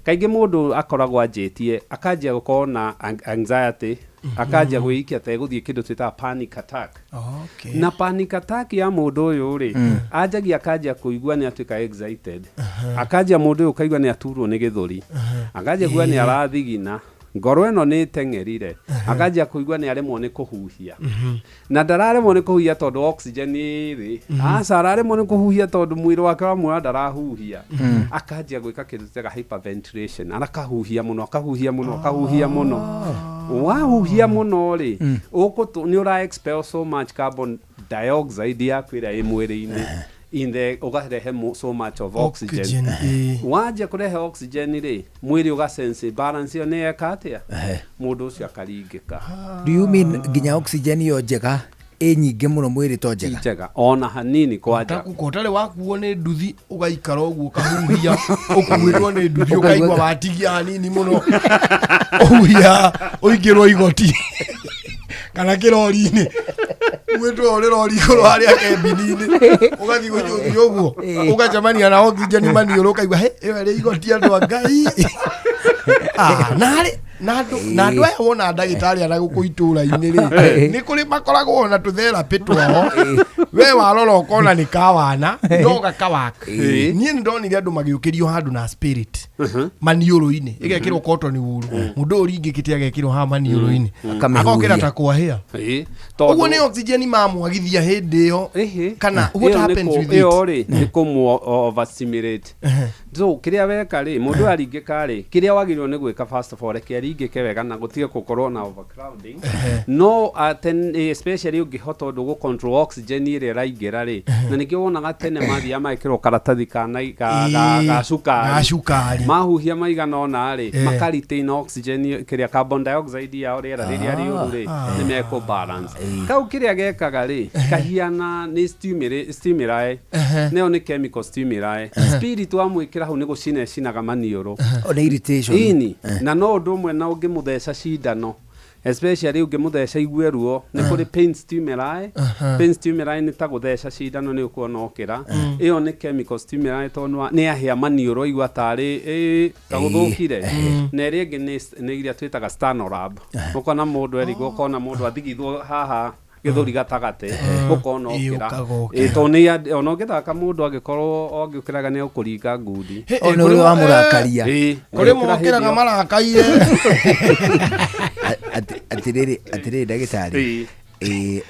kaingĩ mũndũ akoragwo anjĩtie, akanjia gũkorwo na anxiety, akanjia gwĩikia ta egũthiĩ kĩndũ twĩtaga panic attack. Na panic attack ya mũndũ ũyũ rĩ, anjagia akanjia kũigua nĩ atuĩka excited, akanjia mũndũ ũyũ ũkaigua nĩ aturwo nĩ gĩthũri, akanjia kũigua nĩ arathigina, ngoro ĩno nĩ ĩteng'erire, akanjia kũigua nĩ aremwo nĩ kũhuhia. Na ndararemwo nĩ kũhuhia tondũ oxygen ĩ thĩ, aca, araremwo nĩ kũhuhia tondũ mwĩrĩ wake wamwĩra ndarahuhia. Akanjia gwĩka kĩndũ twĩtaga hyperventilation, arakahuhia mũno, akahuhia mũno, akahuhia mũno. Wahuhia mũno rĩ, ũkũtũ nĩ ũra expel so much carbon dioxide yaku ĩrĩa ĩ mwĩrĩ-inĩ in the ũgarehe so much of oxygen. Oxygen, ĩĩ. Wanjia kũrehe oxygen rĩ, mwĩrĩ ũgasense balance ĩyo nĩ yeka atĩa, mũndũ ũcio akaringĩka. Do you mean nginya oxygen ĩyo njega ĩ nyingĩ mũno mwĩrĩ to njega? Njega ona hanini kwanja. Ko ũtarĩ wakuo nĩ nduthi, ũgaikara ũguo ũkahuhia, ũkuĩtwo nĩ nduthi, ũkaigua watigia hanini mũno, ũhuhia ũingĩrwo igoti kana kĩrori-inĩ, uĩtwo ũrĩ rori igũrũ harĩa kembini-inĩ, ũgathiĩ gũcũthia ũguo, ũgacemania na oxygen maniũrũ, ũkaigua he ĩyo ĩrĩ igoti, andũ a Ngai. Ah, na harĩ na andũ aya wona ndagĩtarĩ ana gũkũ itũra-inĩ rĩ, nĩ kũrĩ makoragwo na tũtherapy twao, we warora ũkona nĩ kawana no gakawaka. Niĩ nĩ ndonire andũ magĩũkĩrio handũ na spirit maniũrũ-inĩ, ĩgekĩrwo cotton wool, mũndũ ũyũ ũringĩkĩte agekĩrwo haha maniũrũ-inĩ. Akamĩhuhia. Agokĩra ta kwahĩa. Tondũ Ũguo nĩ oxygen mamwagithia hĩndĩ ĩyo, kana what Ĩyo nĩ happens with it? Ĩyo rĩ, nĩ kũmũ overstimulate. So kĩrĩa weka rĩ, mũndũ aringĩka rĩ, kĩrĩa wagĩrĩirwo nĩ gwĩka, first of all, reke aringĩke wega na gũtige gũkorwo na overcrowding. No especially ũngĩhota ũndũ gũ control oxygen ĩrĩa ĩraingĩra rĩ, na nĩkĩo wonaga tene mathiaga magekĩrwo karatathi ka cukari. Ga cukari. Mahuhia maigana ũna rĩ, maka retain oxygen, kĩrĩa carbon dioxide yao, rĩera rĩrĩa rĩũru rĩ, nĩ mekũ balance. Kau kĩrĩa gekaga rĩ, kahiana nĩ stimuli, nĩyo nĩ chemical stimuli. Spirit wamwĩkĩra hau nĩ gũcina ĩcinaga maniũrũ. O nĩ irritation. Ini na no ũndũ ũmwe na ũngĩmũtheca cindano, especially ũngĩmũtheca igue ruo, nĩ kũrĩ pain stimuli. Pain stimuli nĩ ta gũtheca cindano, nĩ ũkuona okĩra. Ĩyo nĩ chemical stimuli, tondũ nĩ ahĩa maniũrũ, aigua tarĩ kagũthũkire. Na ĩrĩa ĩngĩ nĩ iria twĩtaga sternal, ũkona mũndũ erigwo, ũkona mũndũ athigithwo haha gĩthũri gatagatĩ, ũkona okĩra. Ũkagokĩra. Ĩ, tondũ nĩ ona ũngĩthaka mũndũ angĩkorwo angĩũkĩraga nĩ ũkũringa ngundi. Hĩ, O nĩ ũrĩa wamũrakaria. Kũrĩ ũgĩkĩra mokĩraga hĩndĩ ĩyo. marakaire. Atĩrĩrĩ ndagĩtarĩ,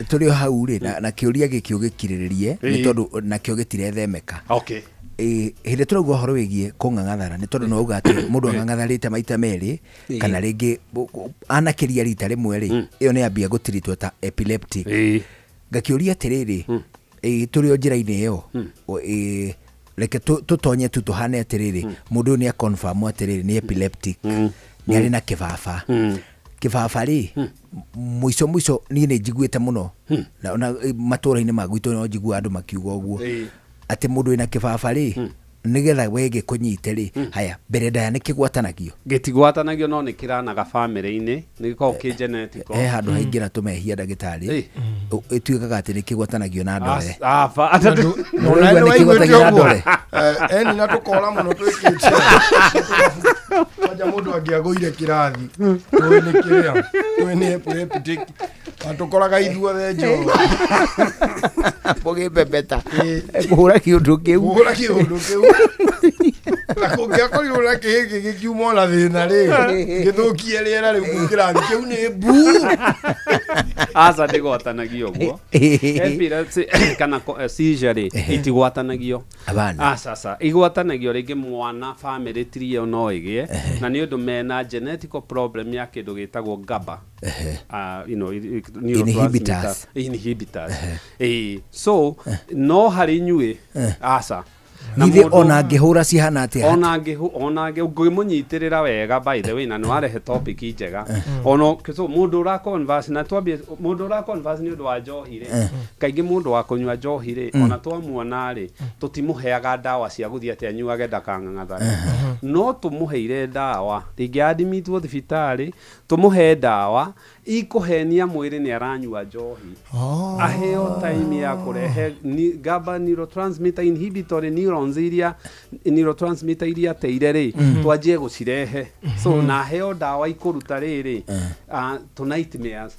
tũrĩ o hau rĩ, na kĩũria gĩkĩ ũgĩkirĩrĩrie nĩ tondũ nakĩo gĩtirethemeka. Hĩndĩ tũrauga ũhoro wĩgiĩ kũng'ang'athara, nĩ tondũ no auga atĩ mũndũ ang'ang'atharĩte maita merĩ kana rĩngĩ anakĩria rita rĩmwe rĩ, ĩyo nĩ ambia gũtiritwo ta epileptic. Ngakĩũria atĩrĩrĩ, tũrĩ o njĩra-inĩ ĩyo, reke tũtonye tu tũhane atĩrĩrĩ, mũndũ ũyũ nĩ aconfirm atĩrĩrĩ nĩ epileptic, nĩ arĩ na kĩbaba. Kĩbaba rĩ, mũico mũico niĩ nĩ njiguĩte mũno na ona matũũra-inĩ ma gwitũ no njiguaga andũ makiuga ũguo, atĩ mũndũ wĩna kĩbaba rĩ, Nĩgetha we gĩkũnyite rĩ, haya, mbere ndaya nĩ kĩgwatanagio? Gĩtigwatanagio, no nĩ kĩranaga bamĩrĩ-inĩ, nĩ gĩkoragwo kĩ genetical. He handũ haingĩra tũmehia, ndagĩtarĩ, ĩtuĩkaga atĩ nĩ kĩgwatanagio na ndore. Nĩ Ũraigua nĩ kĩgwatanagio na ndore. Eni na tũkora mũno twĩkĩte kwanja mũndũ angĩagũire kĩrathi tũĩ nĩ kĩrĩa tũĩ nĩ epileptic, atũkoraga ithuothe njoro. Mũgĩmbembeta kũhũra kĩũndũ kĩu. Kũhũra kĩũndũ kĩu, na kũngĩakorirwo na kĩhĩ gĩkiuma ona thĩna rĩ, gĩthũkie rĩera rĩu kũu kĩrathi kĩu nĩ mbu. Aca, ndĩgwatanagio ũguo. Epilepsy kana seizure rĩ, itigwatanagio. Abana. Aca, aca, igwatanagio rĩngĩ mwana family tree ĩyo no ĩgĩe na nĩ ũndũ mena genetical problem ya kĩndũ gĩtagwo GABA Inhibitors. Inhibitors. Ĩĩ, so no harĩ inyuĩ aca. Na Githĩ ona angĩhũra cihana atĩa? Ona ũngĩmũnyitĩrĩra wega, by the way, na nĩ warehe topic njega, ona so mũndũ ũra converse na twambie, mũndũ ũra converse nĩ ũndũ wa njohi rĩ, kaingĩ mũndũ wa kũnyua njohi rĩ, ona twamuona rĩ, tũtimũheaga ndawa cia gũthiĩ atĩ anyuage ndakang'ang'athare, no tũmũheire ndawa rĩngĩ admitwo thibitarĩ, tũmũhe ndawa ikũhenia mwĩrĩ nĩ aranyua njohi, aheo time ya kũrehe GABA neurotransmitter inhibitory neurons, iria neurotransmitter iria teire rĩ, twanjie gũcirehe. So na aheo ndawa ikũruta rĩrĩ tũ nightmares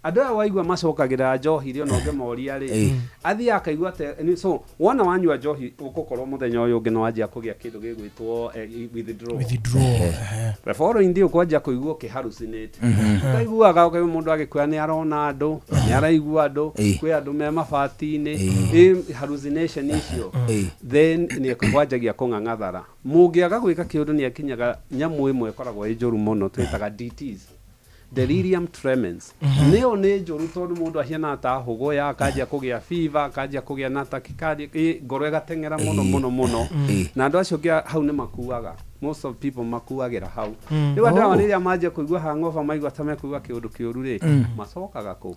andũ aya waigua macokagĩra njohi rĩ, ona ũngĩmoria rĩ, athiĩ akaigua so wona wanyua njohi, ũgũkorwo mũthenya ũyũ ũngĩ no wanjia kũgĩa kĩndũ gĩgwĩtwo withdrawal. Withdrawal. The following day ũkwanjia kũigua ũkĩhallucinate. Ũkaiguaga, ũkaigua mũndũ agĩkwĩra nĩ arona andũ, nĩ araigua andũ, kwĩ andũ me mabati-inĩ. Hallucination icio, then nĩ kwanjagia kũng'ang'athara. Mũngĩaga gwĩka kĩũndũ, nĩ akinyaga nyamũ ĩmwe ĩkoragwo ĩ njũru mũno twĩtaga DTs, delirium tremens. Nĩyo nĩ njũru tondũ mũndũ ahianaga ta hũgũya, akanjia kũgĩa fever, akanjia kũgĩa na tachycardia, ngoro ĩgateng'era mũno mũno mũno, na andũ acio hau nĩ makuaga. Most of people makuagĩra hau. Rĩu andũ aya rĩrĩa manjia kũigua hangover, maigua ta mekũigua kĩũndũ kĩũru rĩ, macokaga kũ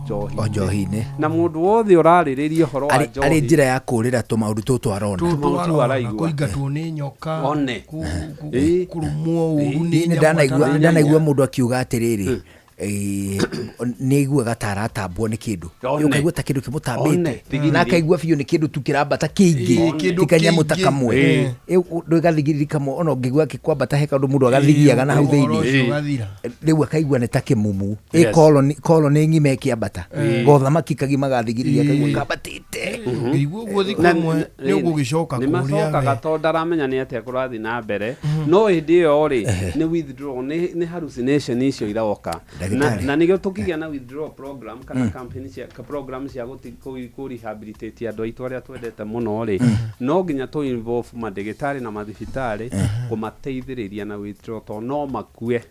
njohi. O njohi-inĩ. Na mũndũ wothe ũrarĩrĩria ũhoro wa njohi arĩ njĩra ya kũrĩra tũmaũndũ tũtũ arona. Tũmaũndũ tũu araigua. Kũingatwo nĩ nyoka. One. Kũrũmwo ũru nĩ Niĩ nĩ nyamũ ndanaigua atarĩ. Ndanaigua mũndũ akiuga atĩrĩrĩ, nĩ aiguaga ta aratambwo nĩ kĩndũ. Ũkaigua ta kĩndũ kĩmũtambĩte. One, thigiriri. Na akaigua biũ nĩ kĩndũ tu kĩrambata kĩingĩ, Kĩndũ ti kanyamũ ta kĩingĩ. kamwe. Ndũgathigiriri kamwe, ona ũngĩigua gĩkwambata he kaũndũ mũndũ agathigiaga na hau Ũhoro thĩinĩ. ũcio ũgathira. Rĩu akaigua nĩ ta kĩmumu. Koloni ng'ima ĩkĩambata, gothamaki kagima gathigiriria, akaigua kambatĩte. Ũngĩigua ũguo thikũ ĩmwe nĩ ũgũgĩcoka nĩ kũrĩa macokaga we. tondũ ndaramenya nĩ atĩa kũrathiĩ na mbere, no hĩndĩ ĩyo rĩ, nĩ withdrawal, nĩ hallucination icio iroka. Na, Ndagĩtarĩ. na nĩkĩo tũkĩgĩa na withdrawal program kana campaign cia program cia kũ rehabilitate andũ aitũ arĩa twendete mũno rĩ, no nginya tũ involve mandĩgĩtarĩ na mathibitarĩ kũmateithĩrĩria na withdrawal, tondũ no makue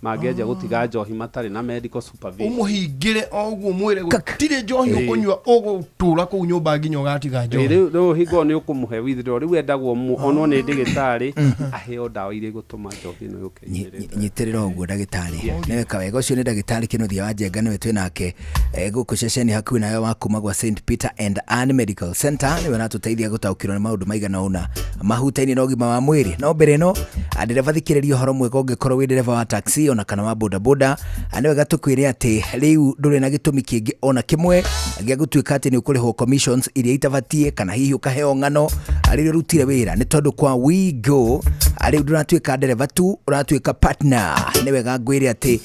mangĩanjia gũtiga njohi matarĩ na medical supervision. Ũmũhingĩre o ũguo, mwĩre gũtirĩ njohi ũkũnyua, ũgũtũra kũu nyũmba nginya ũgatiga njohi. Rĩu hingo nĩ ũkũmũhe withdrawal, rĩu endagwo onwo nĩ ndĩgĩtarĩ, aheo ndawa iria igũtũma njohi ĩno yũke ĩnyĩrĩte. Nyitĩrĩra ũguo, ndagĩtarĩ, nĩweka wega. Ũcio nĩ ndagĩtarĩ Kĩnuthia wa Njenga, nĩwe twĩ nake gũkũ ceceni hakuhĩ nawe wa kuma gwa St Peter and Ann Medical Center, nĩwe ũratũteithia gũtaũkĩrwo nĩ maũndũ maigana ũna mahutaine na ũgima wa mwĩrĩ. No mbere ĩno, ndereba, thikĩrĩria ũhoro mwega. Ũngĩkorwo wĩ ndereba wa taxi ona kana wa bodaboda, nĩ wega tũkwĩre atĩ rĩu ndũrĩ na gĩtũmi kĩngĩ ona kĩmwe gĩa gũtuĩka atĩ nĩ ũkũrĩhwo commissions iria itabatiĩ, kana hihi ũkaheo ng'ano rĩrĩa ũrutire wĩra, nĩ tondũ kwa WeGo rĩu ndũratuĩka ndereba tu, ũratuĩka partner. Nĩ wega ngwĩre atĩ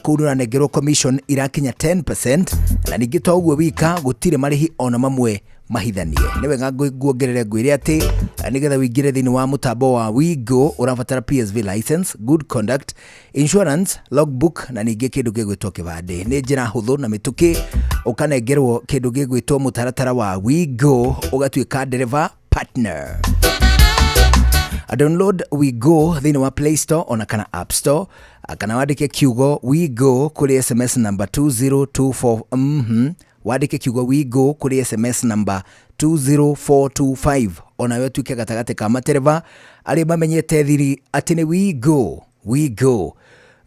kũu nĩũranengerwo commission irakinya 10%, na ningĩ to ũguo wika, gũtirĩ marĩhi ona mamwe mahithanie. Nĩ wega nguongerere ngwĩre atĩ nĩgetha ũingĩre thĩinĩ wa mũtambo wa WeGo ũrabatara PSV license, good conduct, insurance, logbook na ningĩ kĩndũ gĩgwĩtwo kĩbandĩ. Nĩ njĩra hũthũ na mĩtũkĩ ũkanengerwo kĩndũ gĩgwĩtwo mũtaratara wa WeGo, ũgatuĩka ndereba partner. Download WeGo thĩinĩ wa Play Store ona kana App Store, kana wandĩke kiugo WeGo kũrĩ SMS number 2024. Wandĩke kiugo WeGo kũrĩ SMS number 20425, onawe ũtuĩke gatagatĩ ka matereba arĩa mamenyete thiri atĩ nĩ WeGo, WeGo.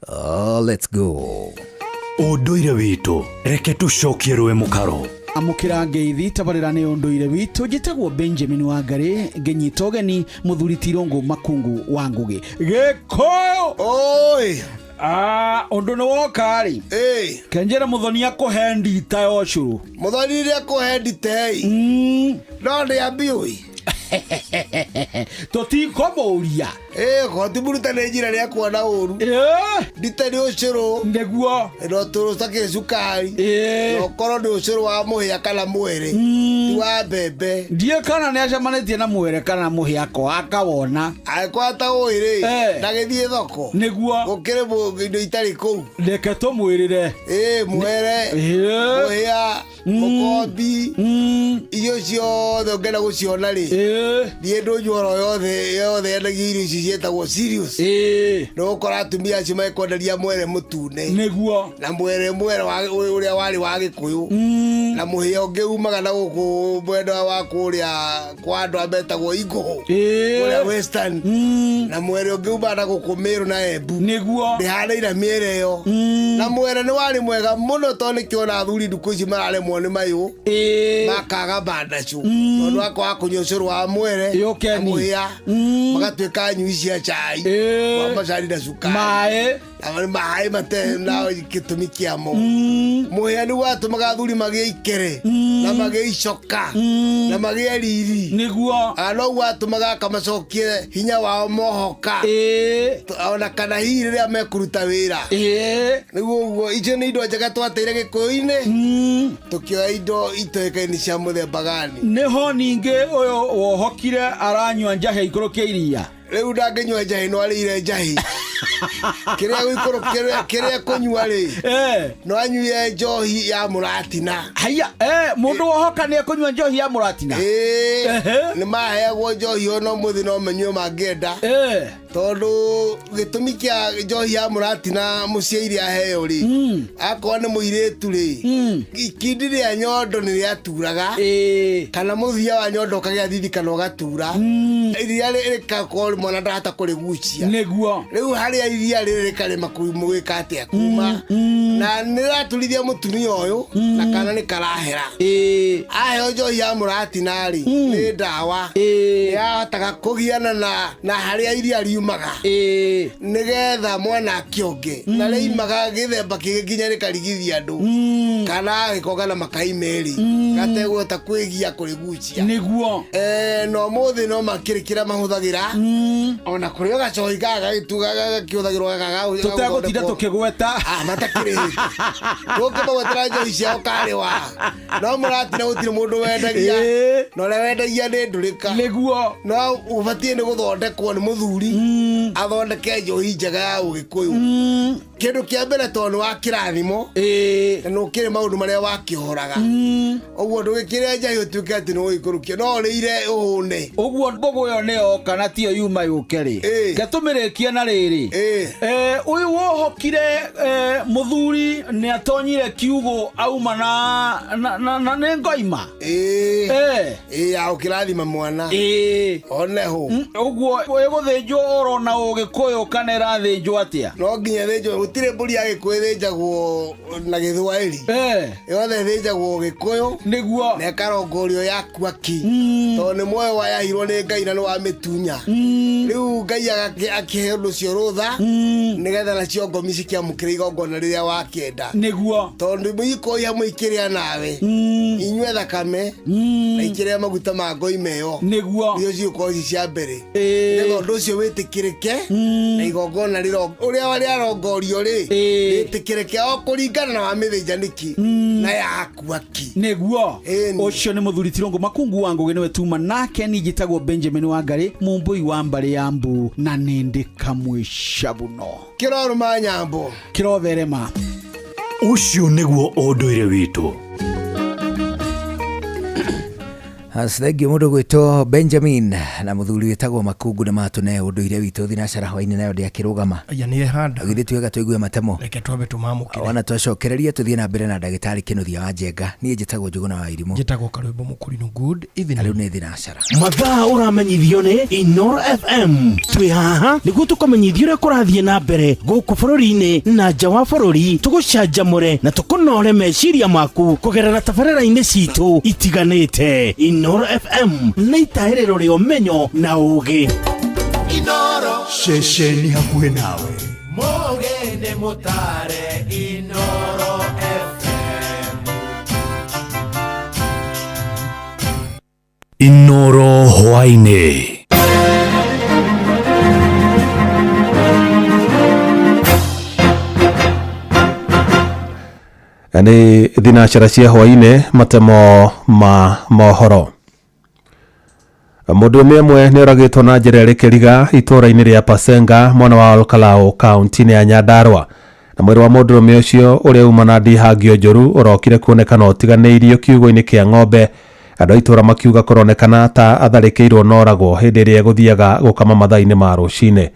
Oh, let's go. Ũndũire witũ, reke tũcokie rũĩ mũkaro. Amũkĩra ngeithi tabarĩra nĩ ũndũire witũ. Njĩtagwo Benjamin Wangari, ngĩnyita ũgeni mũthuri Tirũngũ Makungu wa Ngũgĩ. Gĩkũyũ oi. Ũndũ nĩ woka rĩ, kenjere mũthoni akũhe ndita ya ũcũrũ. Mũthoni rĩ akũhe ndita ĩ no nĩ ambiũi. Tũtikũmũria. Koti mũruta nĩ njĩra rĩa kuona ũru. Ndita nĩ ũcũrũ. Nĩguo. No tũcakĩrĩ cukari. Na ũkorwo nĩ ũcũrũ wa mũhĩa kana mwere. Ti wa mbembe. Ndiĩ kana nĩ acemanĩtie na mwere kana mũhĩa ko akawona. Angĩkorwo ataũĩ rĩ, ndagĩthiĩ thoko. Nĩguo. Gũkĩrĩ indo itarĩ kũu. Reke tũmwĩrĩre. Mwere. Mũhĩa. Mũkombi. Irio ciothe ũngĩenda gũciona rĩ, thiĩ ndũnyũ oro yothe yothe yendagia irio ici ciĩtagwo cereals. Nĩ ũgũkora atumia acio makwenderia mwere mũtune. Nĩguo. Na mwere mwere ũrĩa warĩ wa Gĩkũyũ. Na mũhĩa ũngĩ umaga na gũkũ mwena wa kũrĩa kwa andũ a metagwo Ingũhũ. Kũrĩa Western. Na mwere ũngĩ umaga na gũkũ Meru na Embu. Nĩguo. Ndĩhanaine mĩere ĩyo. Na mwere nĩ warĩ mwega mũno tondũ nĩkĩo ona athuri ndukũ ici mararemwo nĩ mayũ. Makaga bandacũ. Tondũ akwaga kũnyua ũcũrũ wa mwere na mũhĩa, magatuĩka anyui cia cai wa macani na cukari. Maĩ. Na maĩ mate na gĩtũmi kĩamo. Mũhĩa nĩguo watũmaga athuri magĩe ikere na magĩe icoka na magĩe riri. Nĩguo. Noguo watũmaga akamacokie hinya wao mohoka. Ona kana hihi rĩrĩa mekũruta wĩra. Nĩguo ũguo icio nĩ indo njega twateire Gĩkũyũ-inĩ. Tũkĩoya indo itoĩkaine cia mũthemba gani. Nĩho ningĩ ũyũ wohokire aranyua njahĩ ikũrũkia iria. Rĩu ndangĩnyua njahĩ no arĩire njahĩ. Kĩrĩa gũikũrũ, kĩrĩa kũnyua rĩ, no anyue njohi ya mũratina. Haiya, mũndũ wohoka nĩ ekũnyua njohi ya mũratina? Nĩ maheagwo njohi ona ũmũthĩ no manyue mangĩenda. Tondũ gĩtũmi kĩa njohi ya mũratina mũciĩ aheo rĩ, akorwo nĩ mũirĩtu rĩ, ikindi rĩa nyondo nĩ rĩaturaga, kana mũthia wa nyondo ũkagĩa thithi kana ũgatura. Iria rĩgakorwo mwana ndahota kũrĩgucia. Nĩguo. Rĩu harĩa iria rĩrĩ rĩkarema gwĩka atĩa kuma. Na nĩraturithia mũtumia ũyũ, na kana nĩ karahera. Aheo njohi ya mũratina rĩ, nĩ ndawa. Nĩyahotaga kũgiana na harĩa iria riumaga. Nĩgetha mwana akĩonge. Na rĩimaga gĩthemba kĩngĩ nginya rĩkarigithia andũ. Kana agĩkonga na makai merĩ. Gategũhota kwĩgia kũrĩgucia. Nĩguo. Na ũmũthĩ no makĩrĩ kĩrĩa mahũthagĩra. Ona kũrĩ o gacohi gakĩhũthagĩrwo Tũtegũtinda tũkĩgweta. Matakĩrĩ. Tũngĩmagwetera njohi ciao karĩ wa. No mũratina gũtirĩ mũndũ wendagia. Na ũrĩa wendagia nĩ ndũrĩka. Nĩguo. No ũbatiĩ nĩ gũthondekwo nĩ mũthuri. Athondeke njohi njega ya Ũgĩkũyũ. Kĩndũ kĩa mbere tondũ nĩ wa kĩrathimo. Na nĩ ũkĩrĩ maũndũ marĩa wakĩhoraga. Ũguo ndũgĩkĩrĩa njahi ũtuĩke atĩ nĩ ũgĩikũrũkia. No ũrĩire ũhũne. Ũguo mbũgũ ĩyo nĩ yoka na tiyo yuma yũke rĩ. Reke tũmĩrĩkie na rĩrĩ. Ũyũ wohokire, mũthuri nĩ atonyire kiugũ auma na nĩ ngoima. Ya ũkĩrathima mwana. One ho. Ũguo ĩgũthĩnjwo oro na Ũgĩkũyũ kana ĩrathĩnjwo atĩa? No nginya ĩthĩnjwo, gũtirĩ mbũri ya Gĩkũyũ ĩthĩnjagwo na Gĩthwaĩri. Yothe ĩthĩnjagwo Gĩkũyũ. Nĩguo. Na ĩkarongorio yakua ki. Tondũ nĩ muoyo wayahirwo nĩ Ngai na nĩ wamĩtunya. Rĩu Ngai akĩhe ũndũ ũcio rũtha, nĩgetha nacio ngomi cikĩamũkĩra igongona rĩrĩa wakĩenda. Nĩguo. Tondũ mũikoi hamwe ikĩrĩa nawe. Inyue thakame, na ikĩrĩa maguta ma ngoima ĩyo. Nĩguo. Nĩcio cigũkorwo ci cia mbere. Nĩgetha ũndũ ũcio wĩtĩkĩrĩke, na igongona ũrĩa rĩarongorio rĩ, rĩtĩkĩrĩke o kũringana na wamĩthĩnja nĩkĩ, na yakua ki. Nĩguo. Ũcio nĩ mũthuri Tirũngũ Makungu wa Ngũgĩ nĩwe tuma nake, niĩ njĩtagwo Benjamin Wangari, mũmbũi wa mbarĩ ya Mbu, na nĩ ndĩ kamwe cabuno. Kĩrorũma nyambo. Kĩrotherema. Ũcio nĩguo ũndũire witũ. Thengiũ mũndũ gwĩtwo Benjamin na mũthuri wĩtagwo Makungu nĩ matũne ũndũire witũ thinacara hwainĩ nayo ndĩakĩrũgama. Aya nĩ handa. Githĩ twega tũigue matemo. Reke twambe tũmamũkĩre. Ona twacokereria tũthiĩ na mbere na ndagĩtarĩ Kĩnuthia wa Njenga. Niĩ njĩtagwo Njũgũna wa Irimũ. Njĩtagwo Karwĩmbo Mũkũrinũ. Good evening. Na rĩu nĩ thinacara. Mathaa ũramenyithio nĩ Inoro FM. Twĩ haha nĩguo tũkũmenyithia ũrĩa kũrathiĩ na mbere gũkũ bũrũri-inĩ na nja wa bũrũri, tũgũcanjamũre na tũkũnore meciria maku kũgerera tabarĩra-inĩ citũ itiganĩte. Inoro FM nĩ itahĩrĩro rĩa ũmenyo na ũũgĩ. Inoro ceceni hakuhĩ nawe. Mũgene mũtare Inoro FM. Inoro hwainĩ. Nĩ thinacara cia hwainĩ matemo ma mohoro. Mũndũrũme ũmwe nĩ oragĩtwo na njĩra ĩrĩ kĩriga itũũra-inĩ rĩa Pasenga mwena wa Olkalau kaunti-inĩ ya Nyandarua. Na mwĩrĩ wa mũndũrũme ũcio ũrĩa uma na ndihangio njũru ũrokire kuonekana ũtiganĩirio kiugũ-inĩ kĩa ng'ombe. Andũ a itũũra makiuga kũronekana ta atharĩkĩirwo na oragwo hĩndĩ ĩrĩa egũthiaga gũkama mathaa-inĩ ma rũcinĩ.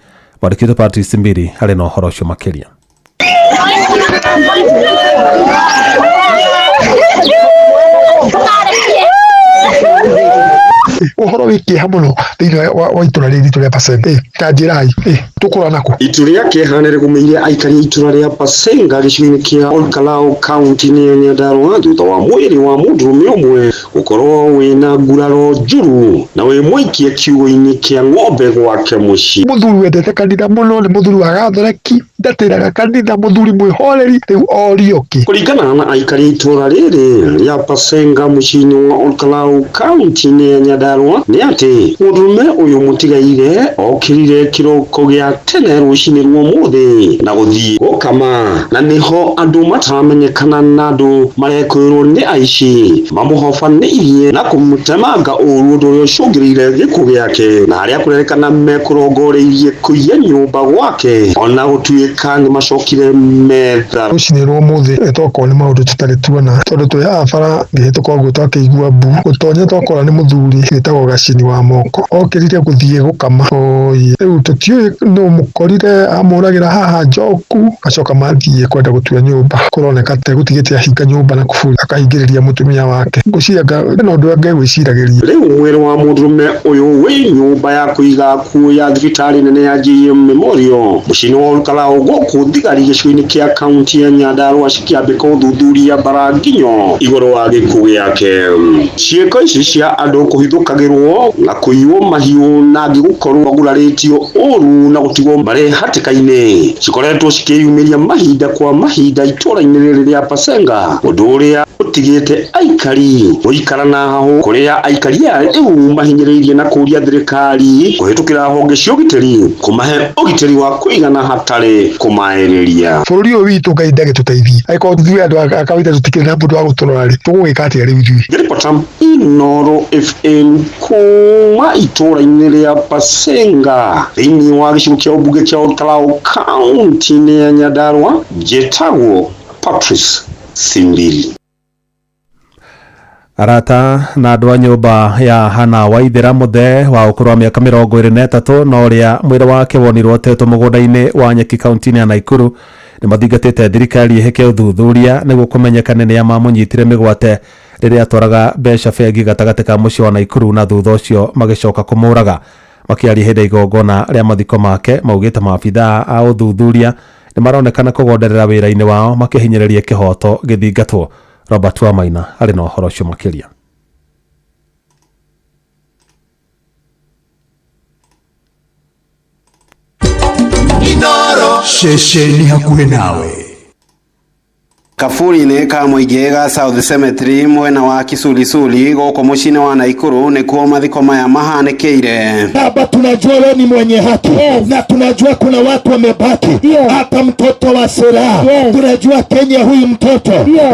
Mwandĩki witũ Patrice Mbiri arĩ na ũhoro ũcio makĩria. Ũhoro wĩ kĩeha mũno thĩinĩ wa itũra rĩrĩ ritũ rĩa Pasenga. Ta njĩrai, tũkũra nakũ? Itu rĩa kĩeha nĩ rĩgũmĩire aikari a itũra rĩa Pasenga gĩcigo-inĩ kĩa Olkalau kaunti-inĩ ya Nyandarua thutha wa mwĩrĩ wa mũndũrũme ũmwe gũkorwo wĩna nguraro njũru na wĩ mũikie kiugũ-inĩ kĩa ng'ombe gwake mũciĩ. Mũthuri wendete kanitha mũno, nĩ mũthuri wa gathoreki, ndatĩraga kanitha, mũthuri mwĩhoreri, rĩu orio kĩ? Kũringana na aikari a itũra rĩrĩ rĩa Pasenga mũciĩ-inĩ wa Olkalau kaunti-inĩ ya Nyandarua nĩ atĩ mũndũrũme ũyũ mũtigaire okĩrire kĩroko gĩa tene rũcinĩ rwa ũmũthĩ na gũthiĩ gũkama, na nĩho andũ mataramenyekana na andũ marekwĩrwo nĩ aici mamũhobanĩirie na kũmũtemanga ũru, ũndũ ũrĩa ũcũngĩrĩire gĩkuũ gĩake, na arĩa kũrerĩkana mekũrongoreirie kũiya nyũmba gwake ona gũtuĩka nĩ macokire metha. Rũcinĩ rwa ũmũthĩ nĩ twakorwo nĩ maũndũ tũtarĩ tuona, tondũ twĩ haha bara ngĩhĩtũka ũguo twakĩigua mbu gũtonya twakora nĩ mũthuri wĩtagwo Gacini wa moko okĩrire gũthiĩ gũkama. Oi, rĩu tũtiũĩ nũ mũkorire amũragĩra haha njoku, acoka mathiĩ kwenda gũtua nyũmba, kũroneka ta gũtigĩte ahinga nyũmba na kuburi akahingĩrĩria mũtumia wake. Ngwĩciria ena ũndũ angĩgwĩciragĩria. Rĩu mwĩrĩ wa mũndũrũme ũyũ wĩ nyũmba ya kũiga akuũ ya thibitarĩ nene ya GM Memorial mũciĩ-inĩ wa Olkalau gũkũ thigari gĩcigo-inĩ kĩa kaunti ya Nyandarua cikĩambĩka ũthuthuria mbaranginyo igũrũ wa gĩkuũ gĩake. Ciĩko ici cia andũ kũhithũkagĩrwo na kũiywo mahiũ na angĩ gũkorwo magurarĩtio ũru na gũtigwo marĩ hatĩka-inĩ cikoretwo cikĩyumĩria mahinda kwa mahinda itũũra-inĩ rĩrĩ rĩa Pasenga, ũndũ ũrĩa ũtigĩte aikari gũikara na hahũ, kũrĩa aikari aya rĩu mahinyĩrĩirie na kũũria thirikari kũhĩtũkĩra honge cia ũgitĩri kũmahe ũgitĩri wa kũigana hatarĩ kũmaĩrĩria. Bũrũri ũyũ witũ Ngai ndagĩtũteithie, angĩkorwo ithuĩ andũ a kawaida tũtikĩrĩ na mũndũ wa gũtũrora rĩ, tũgũgĩka atĩa rĩu ithuĩ? Ngĩribota Inoro FM kuma itũũra-inĩ rĩa Pasenga thĩinĩ wa gĩcigo kĩa ũmbunge kĩa Olkalau kaunti-inĩ ya Nyandarua, njĩtagwo Patrice Simbili. Arata na andũ a nyũmba ya Hana Waithera Mũthee wa ũkũrũ wa mĩaka 23 na ũrĩa mwĩrĩ wake wonirwo ũtetwo mũgũnda-inĩ wa nyeki kaunti-inĩ ya Naikuru nĩ mathingatĩte thirikari ĩhĩke ũthuthuria nĩguo kũmenyekane nĩa mamũnyitire mĩgwate rĩrĩa atwaraga mbeca bengi gatagatĩ ka mũciĩ wa Naikuru na thutha ũcio magĩcoka kũmũraga. Makĩaria hĩndĩ ya igongona rĩa mathiko make maugĩte maabithaa a ũthuthuria nĩ maronekana kũgonderera wĩra-inĩ wao makĩhinyĩrĩria kĩhoto gĩthingatwo. Robert Wamaina arĩ na ũhoro ũcio makĩria. Inoro ceceni hakuhĩ nawe. Kaburi-inĩ ka mũingĩ ga South Cemetery mwena wa Kisulisuli gũkũ mũciĩ-inĩ wa Naikuru nĩkuo mathiko maya mahanĩkĩire. Baba, tunajua wewe ni mwenye haki. Yes. Na tunajua kuna watu wamebaki. Hata mtoto wa Sera. Yes. Tunajua Kenya huyu mtoto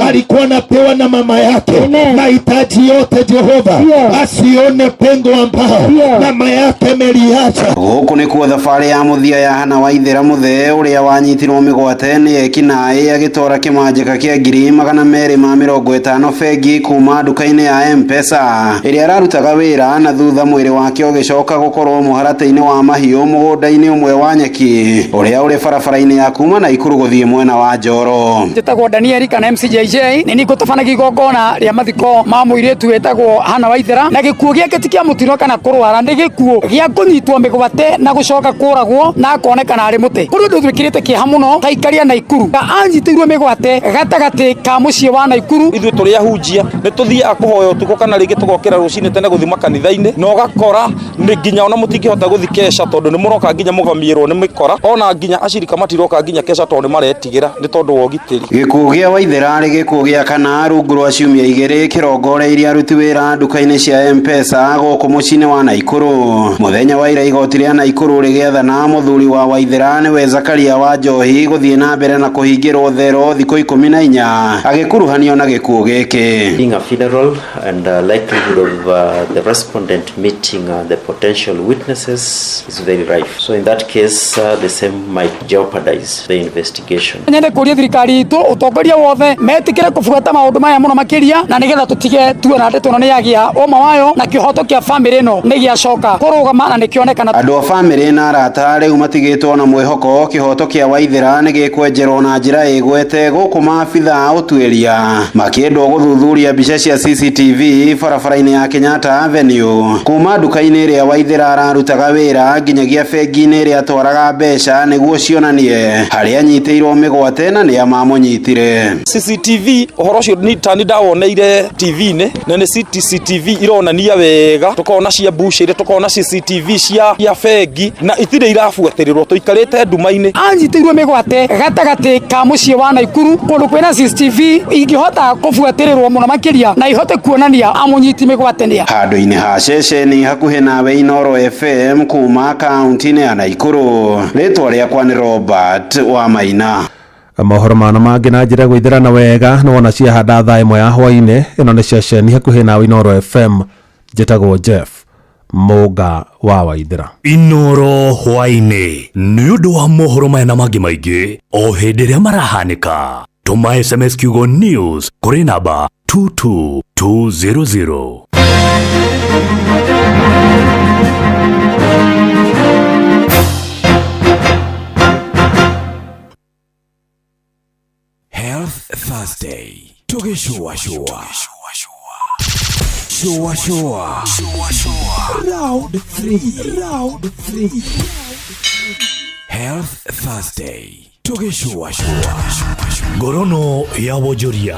alikuwa anapewa na mama yake mahitaji yote Jehova. Asione pengo ambao mama yake ameliacha. Gũkũ nĩkuo thabarĩ ya mũthia ya Hana Waithera Mũthee ũrĩa wanyitirwo mĩgwate nĩ ekinaĩ agĩtwara kĩmanjĩka kĩgĩra kĩa 250,000 bengi kuma nduka-inĩ ya M-Pesa ĩrĩa ararutaga wĩra na thutha mwĩrĩ wake ũgĩcoka gũkorwo mũharatĩ-inĩ wa mahiũ mũgũnda-inĩ ũmwe wa nyeki ũrĩa ũrĩ barabara-inĩ ya kuma Naikuru gũthiĩ mwena wa Njoro. Njĩtagwo Danieli kana MCJJ nĩ niĩ ngũtabanagia igongona rĩa mathiko ma mũirĩtu wĩtagwo Hannah Waithera na gĩkuũ gĩake ti kĩa mũtino kana kũrwara, nĩ gĩkuũ gĩa kũnyitwo mĩgwate na gũcoka kũragwo na akonekana arĩ mũtĩ. Kũrĩ ũndũ twĩkĩrĩte kĩeha mũno ta aikari a Naikuru, anyitĩirwo mĩgwate gatagatĩ ka mũciĩ wa Naikuru. Ithuĩ tũrĩ ahunjia nĩ tũthiaga kũhoya ũtukũ kana rĩngĩ tũgokĩra rũcinĩ tene gũthiĩ makanitha-inĩ na ũgakora nĩ nginya ona mũtingĩhota gũthiĩ kesha tondũ nĩ mũroka nginya mũgamiĩrwo nĩ mĩkora, ona nginya acirika matiroka nginya kesha tondũ nĩ maretigĩra nĩ tondũ wa ũgitĩri. Gĩkuũ gĩa Waithera arĩ gĩkuũ gĩa kana rungu rwa ciumia igĩrĩ kĩrongoreirie aruti wĩra nduka-inĩ cia M-Pesa gũkũ mũciĩ-inĩ wa Naikuru. Mũthenya wa ira igoti rĩa Naikuru rĩgĩathana mũthuri wa Waithera nĩwe Zakaria wa Njohi gũthiĩ na mbere na kũhingĩrwo thero thikũ 14 agĩkuruhanio na gĩkuũ gĩkĩ. Being a funeral and likelihood of the respondent meeting the potential witnesses is very rife. So in that case, the same might jeopardize the investigation. Nyende kũria thirikari itũ ũtongoria wothe metĩkĩre kũbuata maũndũ maya mũno makĩria na nĩgetha tũtige tuona ndeto ĩno nĩ yagĩa ũma wayo na kĩhoto kĩa bamĩrĩ ĩno nĩ gĩacoka kũrũgama na nĩkĩonekana. Andũ a bamĩrĩ na arata rĩu matigĩtwo na mwĩhoko kĩhoto kĩa Waithera nĩ gĩkwenjerwo na njĩra ĩgwete gũkũ maabitha a ũtuĩria makĩendwo gũthuthuria mbica cia CCTV barabara-inĩ ya Kenyatta Avenue kuma nduka-inĩ ĩrĩa Waithera ararutaga wĩra nginyagia bengi-inĩ ĩrĩa atwaraga mbeca nĩguo cionanie harĩa anyitĩirwo mĩgwate na nĩa mamũnyitire. CCTV ũhoro ũcio ni tani ndawoneire TV-inĩ na nĩ CCTV ironania wega, tũkona cia bucĩrĩ, tũkona CCTV cia bengi na itirĩ irabuatĩrĩrwo, tũikarĩte nduma-inĩ. Anyitĩirwo mĩgwate gatagatĩ ka mũciĩ wa Naikuru kũndũ kwĩna CCTV ingĩhota kũbuatĩrĩrwo mũno makĩria na ihote kuonania amũnyiti mĩgwate nĩa. Handũ-inĩ ha ceceni hakuhĩ nawe Inooro FM kuma kaunti-inĩ ya Naikuru, rĩtwa rĩakwa nĩ Robert wa Maina. Mohoro mana mangĩ na njĩra gwĩthĩrana wega nĩ wona ciahanda thaa 1 ya hwainĩ. Ĩno nĩ ceceni hakuhĩ nawe Inooro FM, njĩtagwo Jeff Mũnga wa Waithera. Inooro hwainĩ nĩ ũndũ wa mohoro maya na mangĩ maingĩ o hĩndĩ ĩrĩa marahanĩka. Tũma SMS kiugo news kũrĩ namba 22200. Health Thursday. Tugishua shua. Shua shua. Round 3. Round 3. Health Thursday. Tugishua shua. Ngorono ya wonjoria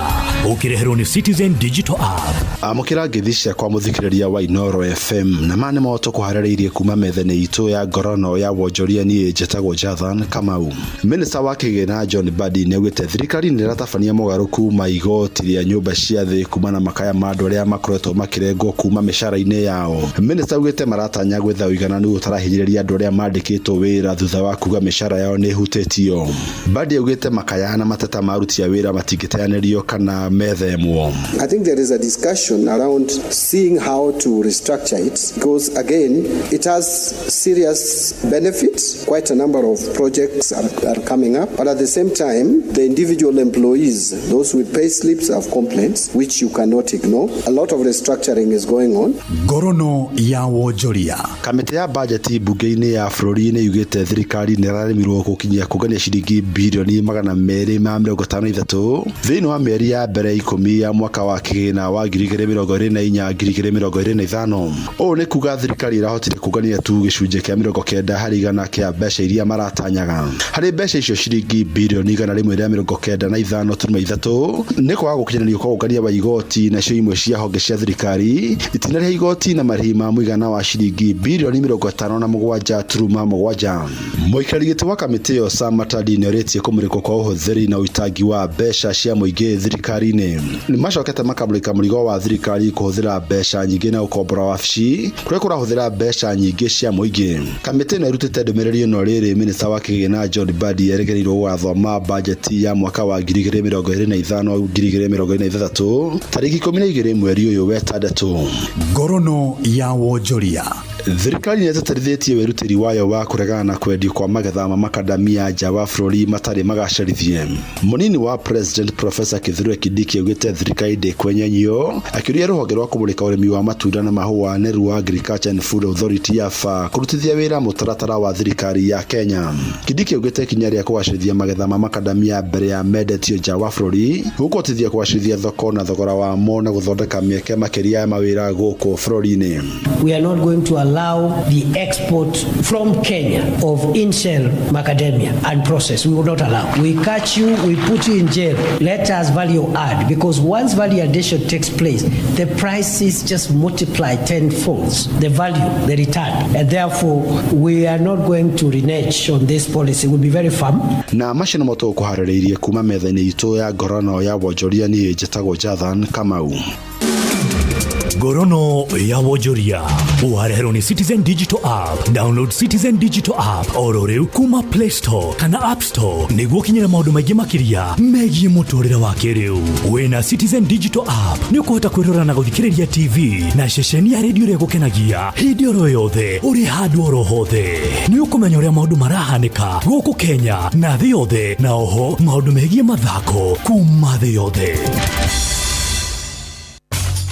ũkĩreherwo nĩ Citizen Digital App. Amũkĩra ngeithi ciakwa mũthikĩrĩria wa Inooro FM na ma nĩ mo tũkũharĩrĩirie kuma metha-inĩ itũ ya ngorono ya wonjoria. Niĩ njĩtagwo Jathan Kamau. Minista wa kĩgĩna John Mbadi nĩaugĩte thirikari nĩ ĩratabania mogarũrũku ma igoti rĩa nyũmba cia thĩ kuma na makaya ma andũ arĩa makoretwo makĩrengwo kuma mĩcara-inĩ yao. Minista augĩte maratanya gwetha ũigananu ũtarahinyĩrĩria andũ arĩa mandĩkĩtwo wĩra thutha wa kuga mĩcara yao nĩ ĩhutĩtio. Mbadi augĩte makaya na mateta ma aruti a wĩra matingĩteanĩrio kana methemwo. I think there is a discussion around seeing how to restructure it because again it has serious benefits. Quite a number of projects are coming up, but at the same time the individual employees, those with pay slips, have complaints which you cannot ignore. A lot of restructuring is going on. Ngorono ya wonjoria. Kamĩtĩ ya bajeti bunge-inĩ ya bũrũri nĩ yugĩte thirikari nĩ ĩraremirwo gũkinyia kũngania ciringi birioni 253 thĩinĩ wa mĩeri ya mbere 10 ya mwaka wa kĩgĩna wa 2024 2025. Ũũ nĩ kuga thirikari ĩrahotire kũngania tu gĩcunjĩ kĩa 90 harĩ igana kĩa mbeca iria maratanyaga. Harĩ mbeca icio ciringi birioni 195.3 nĩ kwaga gũkinyanĩrio kwa ũngania wa igoti, nacio imwe cia honge cia thirikari itinarĩha igoti na marĩhi ma mũigana wa ciringi birioni 57.7. Mũikarĩri gĩtĩ wa kamĩtĩ ĩyo Sam Matadi nĩorĩtie kũmũrĩkwo kwa ũhũthĩri na ũitangi wa mbeca cia mũingĩ thirikari-inĩ. Nĩmacokete makamũrĩka mũrigo wa thirikari kũhũthĩra mbeca nyingĩ na gũkombora wabici kũrĩa kũrahũthĩra mbeca nyingĩ cia mũingĩ. Kamĩtĩ ĩno ĩrutĩte ndũmĩrĩri ĩno rĩrĩ minista wa kĩgĩna John Mbadi erĩgĩrĩirwo gũgathoma bajeti ya mwaka wa 2025 2026 tarĩki 12 mweri ũyũ wetandatũ. Ngorono ya wonjoria. Thirikari nĩ ĩtĩtĩrithĩtie wĩrutĩri wayo wa kũregana na kwendio kwa magetha ma makadamia nja wa bũrũri matarĩ magacĩrithie. Mũnini wa President Professor Kithure Kindiki augĩte thirikari ndĩkwenyenyio akĩũria rũhonge rwa kũmũrĩka ũrĩmi wa matunda na mahũa nĩruo Agriculture and Food Authority AFA kũrutithia wĩra mũtaratara wa thirikari ya Kenya. Kindiki augĩte ikinya rĩa kũgacĩrithia magetha ma makadamia mbere ya mendetio nja wa bũrũri gũkũhotithia kũgacĩrithia thoko na thogora wamo na gũthondeka mĩeke makĩria ya mawĩra gũkũ bũrũri-inĩ. We are not going to allow the export from Kenya of in-shell macadamia and process. We will not allow. We catch you, we put you in jail. Let us value add, because once value addition takes place, the prices just multiply tenfold, the value, the return. And therefore, we are not going to renege on this policy. We'll be very firm. Na macio nĩmo tũkũharĩrĩirie kuma metha-inĩ itũ ya ngorano ya wonjoria. Niĩ njĩtagwo Jathan Kamau. Ngorono ya wonjoria wareherwo nĩ Citizen Digital App. Download Citizen Digital App oro rĩu kuma Play Store kana App Store nĩguo ũkinyĩre maũndũ maingĩ makĩria megiĩ mũtũrĩre wa kĩrĩu. Wĩna Citizen Digital App nĩ ũkũhota kwĩrora na gũthikĩrĩria TV na ceceni ya redio ĩrĩa ĩgũkenagia hĩndĩ oro yothe ũrĩ handũ oro hothe. Nĩ ũkũmenya ũrĩa maũndũ marahanĩka gũkũ Kenya na thĩ yothe, na oho maũndũ megiĩ mathako kuma thĩ yothe.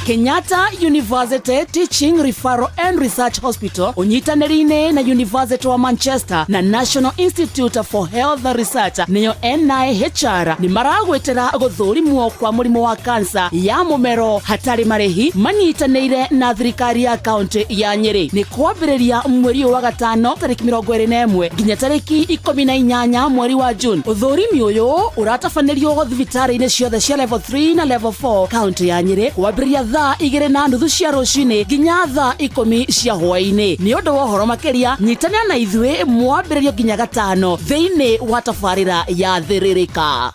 Kenyatta University Teaching Referral and Research Hospital unyitanĩri-inĩ na University wa Manchester na National Institute for Health Research nĩyo NIHR nĩ maragwĩtĩra gũthũrimwo kwa mũrimũ wa kansa ya mũmero hatarĩ marĩhi manyitanĩire na thirikari ya kaunti ya Nyĩrĩ. Nĩ kwambĩrĩria mweri ũyũ wa gatano tarĩki 21 nginya tarĩki 18 mweri wa June. Ũthũrimi ũyũ ũratabanĩrio thibitarĩ-inĩ ciothe cia level 3 na level 4 kaunti ya Nyĩrĩ kwambĩrĩria thaa 2:30 cia rũcinĩ nginya thaa 10 cia hwaĩ-inĩ. Nĩ ũndũ wa ũhoro makĩria nyitanĩra na ithuĩ mwambĩrĩrio nginya gatano thĩinĩ wa tabarĩra ya Thĩrĩrĩka.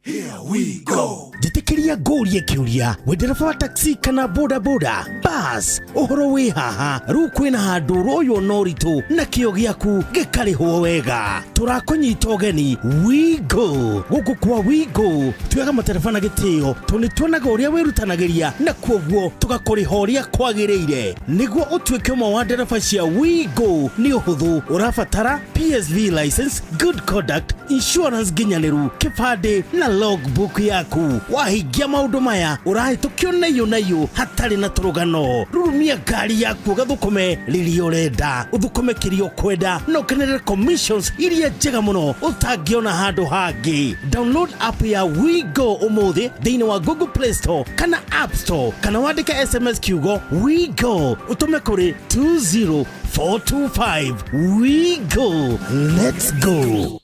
Here we go. Njĩtĩkĩria ngũrie kĩũria, wĩ ndereba wa taxi kana boda boda bas, ũhoro wĩ haha rĩu kwĩna handũ ũroywo na ũritũ na kĩo gĩaku gĩkarĩhwo wega. Tũrakũnyita ũgeni Wigo. Gũkũ kwa Wigo tuoyaga matereba na gĩtĩo tondũ nĩ tuonaga ũrĩa wĩrutanagĩria na kuoguo tũgakũrĩha ũrĩa kwagĩrĩire. Nĩguo ũtuĩke ũmwe wa ndereba cia Wigo nĩ ũhũthũ, ũrabatara PSV license, good conduct, insurance nginyanĩru, kĩbandĩ na logbook yaku. Wahingia maũndũ maya ũrahĩtũkio naiyũ naiyũ hatarĩ na tũrũgano. Rurumia ngari yaku ũgathũkũme rĩrĩa ũrenda, ũthũkũme kĩrĩa ũkwenda na ũkenerere commissions iria njega mũno ũtangĩona handũ hangĩ. Download app ya Wigo ũmũthĩ thĩinĩ wa Google Play Store kana App Store, kana wandĩke SMS kiugo Wigo ũtũme kũrĩ 20425. Wigo, let's go.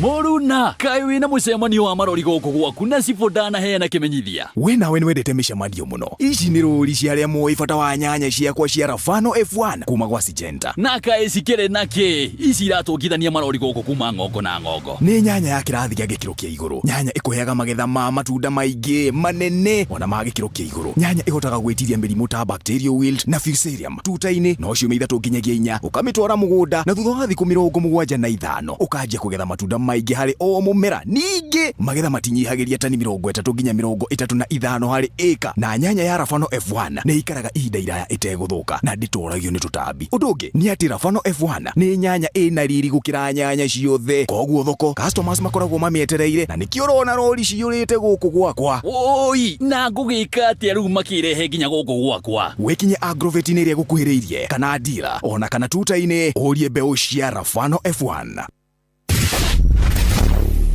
Mũruna, kaĩ wĩna mũcemanio wa marori gũkũ gwaku na cibũ ndanaheana kĩmenyithia. We nawe nĩwendete mĩcemanio mũno. Ici nĩ rũri cia arĩa moĩ bata wa nyanya ciakwa cia Rafano F1 kuma gwa Syngenta. Na kaĩ cikĩrĩ na kĩ? Ici iratũngithania marori gũkũ kuma ng'ongo na ng'ongo. Nĩ nyanya ya kĩrathi gĩa gĩkĩro kĩa igũrũ. Nyanya ĩkũheaga magetha ma matunda maingĩ manene ona ma gĩkĩro kĩa igũrũ. Nyanya ĩhotaga gwĩtiria mĩrimũ ta bacterial wilt na fusarium tuta-inĩ no ciumia 3 nginyagia 4 ũkamĩtwara mũgũnda na thutha wa thikũ 75 ũkanjia kũgetha matunda maingĩ harĩ o mũmera. Ningĩ magetha matinyihagĩria tani 30 nginya 35 harĩ ĩka, na nyanya ya Rafano F1 nĩ ikaraga ihinda iraya ĩtegũthũka na ndĩtoragio nĩ tũtambi. Ũndũ ũngĩ nĩ atĩ Rafano F1 nĩ nyanya ĩna riri gũkĩra nyanya ciothe, koguo thoko customers makoragwo mamĩetereire na nĩkĩo ũrona rori ciyũrĩte gũkũ gwakwa. Oi, na ngũgĩka atĩa rĩu makĩrehe nginya gũkũ gwakwa? Wĩkinye agrovet-inĩ ĩrĩa ĩgũkuhĩrĩirie kana dealer ona kana tuta-inĩ ũrie mbeũ cia Rafano F1.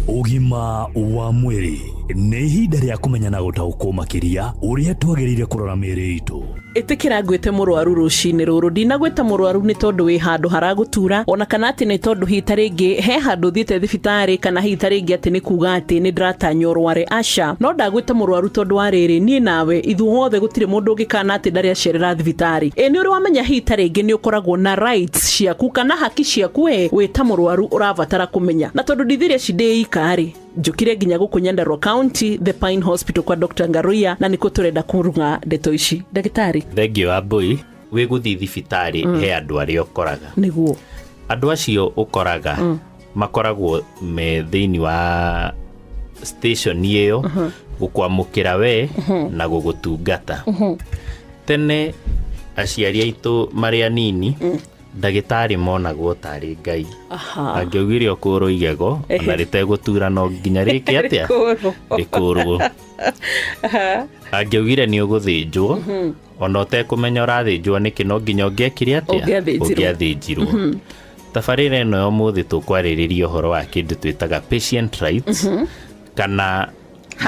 Ũgima wa mwĩrĩ nĩ ihinda rĩa kũmenya na gũtaũkwo makĩria ũrĩa twagĩrĩire kũrora mĩĩrĩ itũ. Ĩtĩkĩra ngwĩte mũrwaru rũcinĩ rũrũ. Ndinagwĩta mũrwaru nĩ tondũ wĩ handũ haragũtura, ona kana atĩ nĩ tondũ hihi ta rĩngĩ he handũ ũthiĩte thibitarĩ, kana hihi ta rĩngĩ atĩ nĩ kuga atĩ nĩ ndĩratanya ũrware, aca. No ndagwĩta mũrwaru tondũ wa rĩrĩ, niĩ nawe ithuothe gũtirĩ mũndũ ũngĩkana atĩ ndarĩ acerera thibitarĩ. Ĩ nĩ ũrĩ wamenya hihi ta rĩngĩ nĩ ũkoragwo na rights ciaku kana haki ciaku we wĩ ta mũrwaru ũrabatara kũmenya. Na tondũ ndithirie ici ndĩ ika-rĩ, njũkire nginya gũkũ Nyandarua County, The Pine Hospital kwa Dr. Ngaruiya, na nĩkuo tũrenda kũruga ndeto ici. Ndagĩtarĩ. Thengiũ wa Mbui, wĩ gũthiĩ thibitarĩ he andũ arĩa ũkoraga. Nĩguo. Andũ acio ũkoraga makoragwo me thĩinĩ wa station ĩyo gũkwamũkĩra we na gũgũtungata. Tene aciari aitũ marĩ anini, ndagĩtarĩ monagwo tarĩ Ngai. Angĩaugire ũkũrwo igego ona rĩtegũtura no nginya rĩke atĩa? Rĩkũrwo. Rĩkũrwo. Angĩaugire nĩ ũgũthĩnjwo, ona ũtekũmenya ũrathĩnjwo nĩkĩ, no nginya ũngĩekire atĩa? Ũngĩathĩnjirwo. Ũngĩathĩnjirwo. Tabarĩra ĩno ya ũmũthĩ tũkwarĩrĩria ũhoro wa kĩndũ twĩtaga patient rights, kana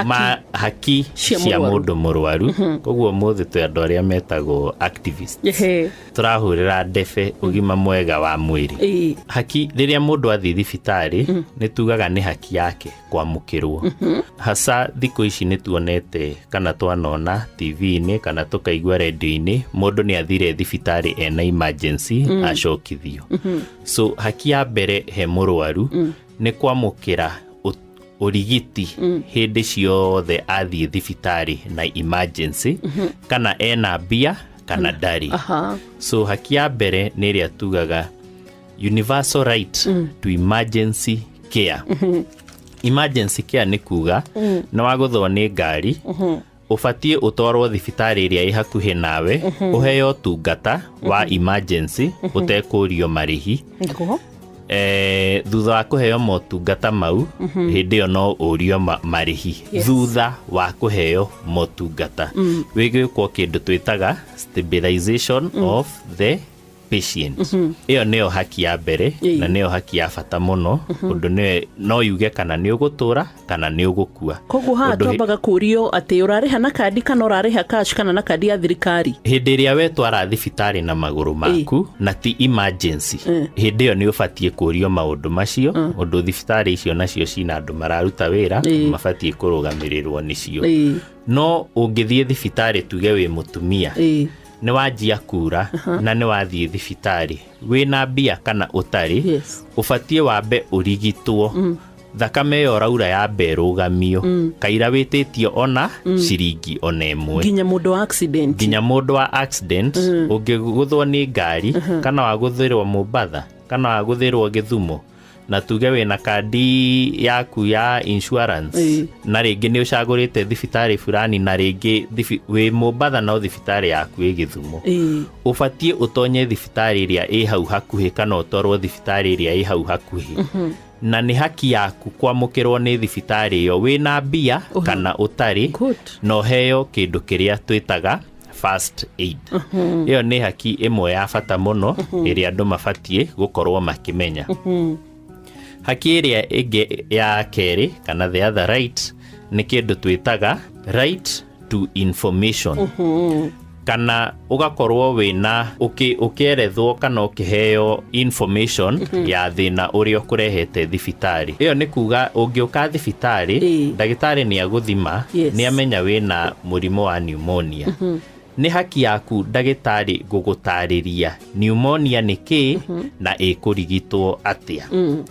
ma haki cia cia mũrwaru. Mũndũ mũrwaru. Koguo ũmũthĩ twĩ andũ arĩa metagwo activists, tũrahũrĩra ndebe ũgima mwega wa mwĩrĩ. Haki rĩrĩa mũndũ athiĩ thibitarĩ, nĩ tugaga nĩ haki yake kwamũkĩrwo. Hasa thikũ ici nĩ tuonete kana twanona TV-inĩ kana tũkaigua redio-inĩ, mũndũ nĩ athire thibitarĩ ena emergency, acokithio. So haki ya mbere he mũrwaru nĩ kwamũkĩra ũrigiti hĩndĩ ciothe athiĩ thibitarĩ na emergency, kana ena mbia kana ndarĩ. So haki ya mbere nĩ ĩrĩa tugaga universal right to emergency care. Emergency care nĩ kuga nĩ wagũthwo nĩ ngari, ũbatiĩ ũtwarwo thibitarĩ ĩrĩa ĩ hakuhĩ nawe, ũheo ũtungata wa emergency ũtekũrio marĩhi. Thutha wa kũheo motungata mau, hĩndĩ ĩyo no ũrio marĩhi. Thutha wa kũheo motungata, wĩgwĩkwo kĩndũ twĩtaga stabilization of the patient. Ĩyo nĩyo haki ya mbere na nĩyo haki ya bata mũno, ũndũ nĩyo no yuge kana nĩ ũgũtũra kana nĩ ũgũkua. Koguo haha Ũndũ twambaga kũrio atĩ ũrarĩha na kandi kana ũrarĩha cash kana na kandi ya thirikari? Hĩndĩ ĩrĩa wetwara thibitarĩ na magũrũ maku na ti emergency, hĩndĩ ĩyo nĩ ũbatiĩ kũrio maũndũ macio, ũndũ thibitarĩ icio nacio cina andũ mararuta wĩra, mabatiĩ kũrũgamĩrĩrwo nĩcio. No ũngĩthiĩ thibitarĩ, tuge wĩ mũtumia, nĩ wanjia kura na nĩ wathiĩ thibitarĩ wĩna mbia kana ũtarĩ, ũbatiĩ wambe ũrigitwo, thakame ĩyo ũraura yambe ĩrũgamio, kaira wĩtĩtio ona ciringi ona ĩmwe. Nginya mũndũ wa accident? Nginya mũndũ wa accident. Ũngĩgũthwo nĩ ngari, kana wagũthĩrwo Mombatha kana wagũthĩrwo Gĩthumo, na tuge wĩna kandi yaku ya insurance, na rĩngĩ nĩ ũcagũrĩte thibitarĩ fulani, na rĩngĩ wĩ Mombatha no thibitarĩ yaku ĩ Gĩthumo, ũbatiĩ ũtonye thibitarĩ ĩrĩa ĩ hau hakuhĩ kana ũtwarwo thibitarĩ ĩrĩa ĩ hau hakuhĩ. Na nĩ haki yaku kwamũkĩrwo nĩ thibitarĩ ĩyo wĩna mbia kana ũtarĩ, na ũheo kĩndũ kĩrĩa twĩtaga first aid. Ĩyo nĩ haki ĩmwe ya bata mũno ĩrĩa andũ mabatiĩ gũkorwo makĩmenya. Haki ĩrĩa ĩngĩ ya kerĩ kana the other right nĩ kĩndũ twĩtaga right to information, kana ũgakorwo wĩna ũkĩerethwo kana ũkĩheo information ya thĩna ũrĩa ũkũrehete thibitarĩ. Ĩyo nĩ kuga ũngĩũka thibitarĩ, ndagĩtarĩ nĩ agũthima, nĩ amenya wĩna mũrimũ wa pneumonia, nĩ haki yaku ndagĩtarĩ gũgũtarĩria pneumonia nĩ kĩĩ na ĩkũrigitwo atĩa.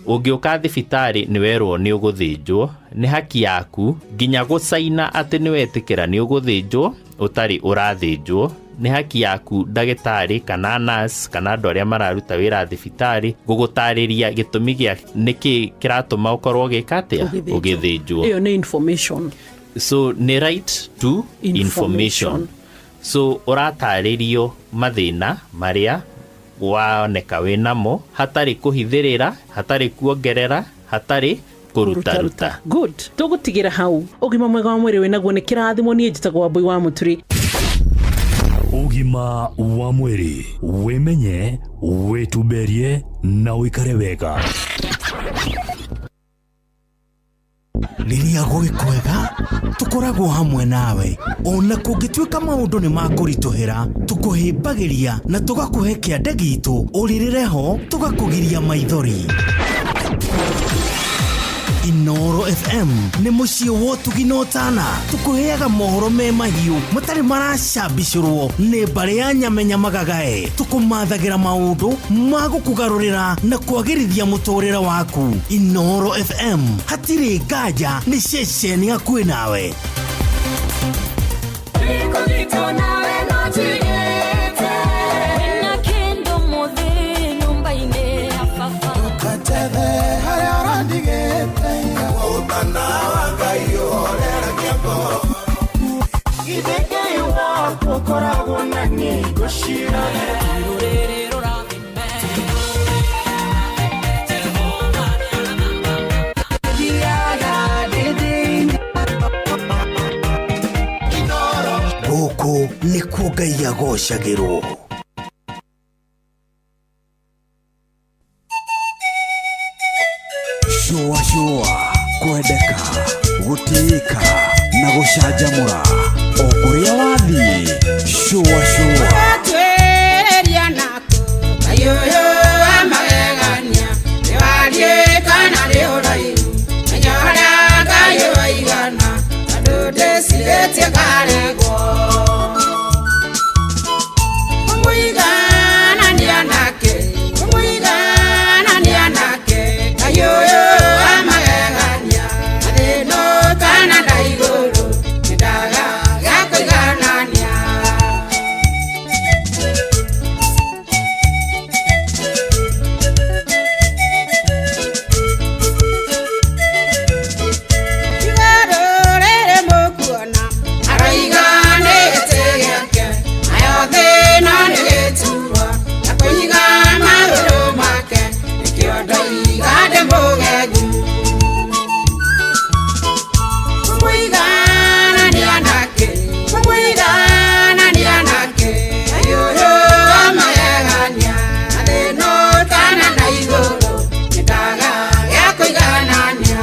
Ũngĩũka thibitarĩ nĩ werwo nĩ ũgũthĩnjwo, nĩ haki yaku nginya gũcaina atĩ nĩ wetĩkĩra nĩ ũgũthĩnjwo ũtarĩ ũrathĩnjwo. Nĩ haki yaku ndagĩtarĩ kana nurse kana andũ arĩa mararuta wĩra thibitarĩ gũgũtarĩria gĩtũmi gĩa nĩkĩ kĩratũma ũkorwo ũgĩka atĩa? Ũgĩthĩnjwo. Ũgĩthĩnjwo. Ĩyo nĩ information. So nĩ right to information. Information. So ũratarĩrio mathĩna marĩa woneka wĩnamo hatarĩ kũhithĩrĩra, hatarĩ kuongerera, hatarĩ kũrutaruta. Good, tũgũtigĩra hau. Ũgima mwega wa mwĩrĩ wĩnaguo nĩ kĩrathimo. Niĩ njĩtagwo Wambui wa Mũturi. Ũgima wa mwĩrĩ: wĩmenye, wĩtumberie na ũikare wega. Rĩrĩa gwĩ kwega tũkoragwo hamwe nawe, ona kũngĩtuĩka maũndũ nĩ makũritũhĩra, tũkũhĩmbagĩria na tũgakũhe kĩande gitũ ũrĩrĩre ho, tũgakũgiria maithori. Inoro FM nĩ mũciĩ wa ũtugi na ũtana. Tũkũheaga mohoro me mahiũ matarĩ maracambicũrwo nĩ mbarĩ ya nyamenya magagae. Tũkũmathagĩra maũndũ ma gũkũgarũrĩra na kwagĩrithia mũtũrĩre waku. Inoro FM hatirĩ nganja nĩ ceceni hakuhĩ nawe. Kũnyitwo nawe no njigĩte. Wĩna kĩndũ mũthĩ nyũmba-inĩ ya baba. Ndũkatethe harĩa ũrandigĩte. Ũtana wa Ngai ũhoreragia ngoro. Githĩ Ngai wakwa Ũkoragwo na niĩ hingo ciothe. Gũkũ nĩkuo Ngai agocagĩrwo. Shũa shũa, kwendeka, gũtĩĩka na gũcanjamũra o kũrĩa wathiĩ. Shũa shũa. Twĩrĩria naku Ngai ũyũ wa magegania, nĩ wariĩ kana nĩ ũraihu, menya ũrĩa Ngai waigana, tondũ ndĩcirĩtie ngaregwo. Kũmũiganania nake, kũmũiganania nake, Ngai ũyũ wa magegania, na thĩ ĩno kana na igũrũ, nĩndaga gĩa kũiganania. Igũrũ rĩrĩ mũkuona, aroiga nĩ gĩtĩ gĩake, nayo thĩ ĩno nĩ gĩturwa, na kũiga magũrũ make, nĩkĩo ndoiga ndĩ mũgegu. Kũmũiganania nake, kũmũiganania nake, Ngai ũyũ wa magegania, na thĩ ĩno kana na igũrũ, nĩndaga gĩa kũiganania.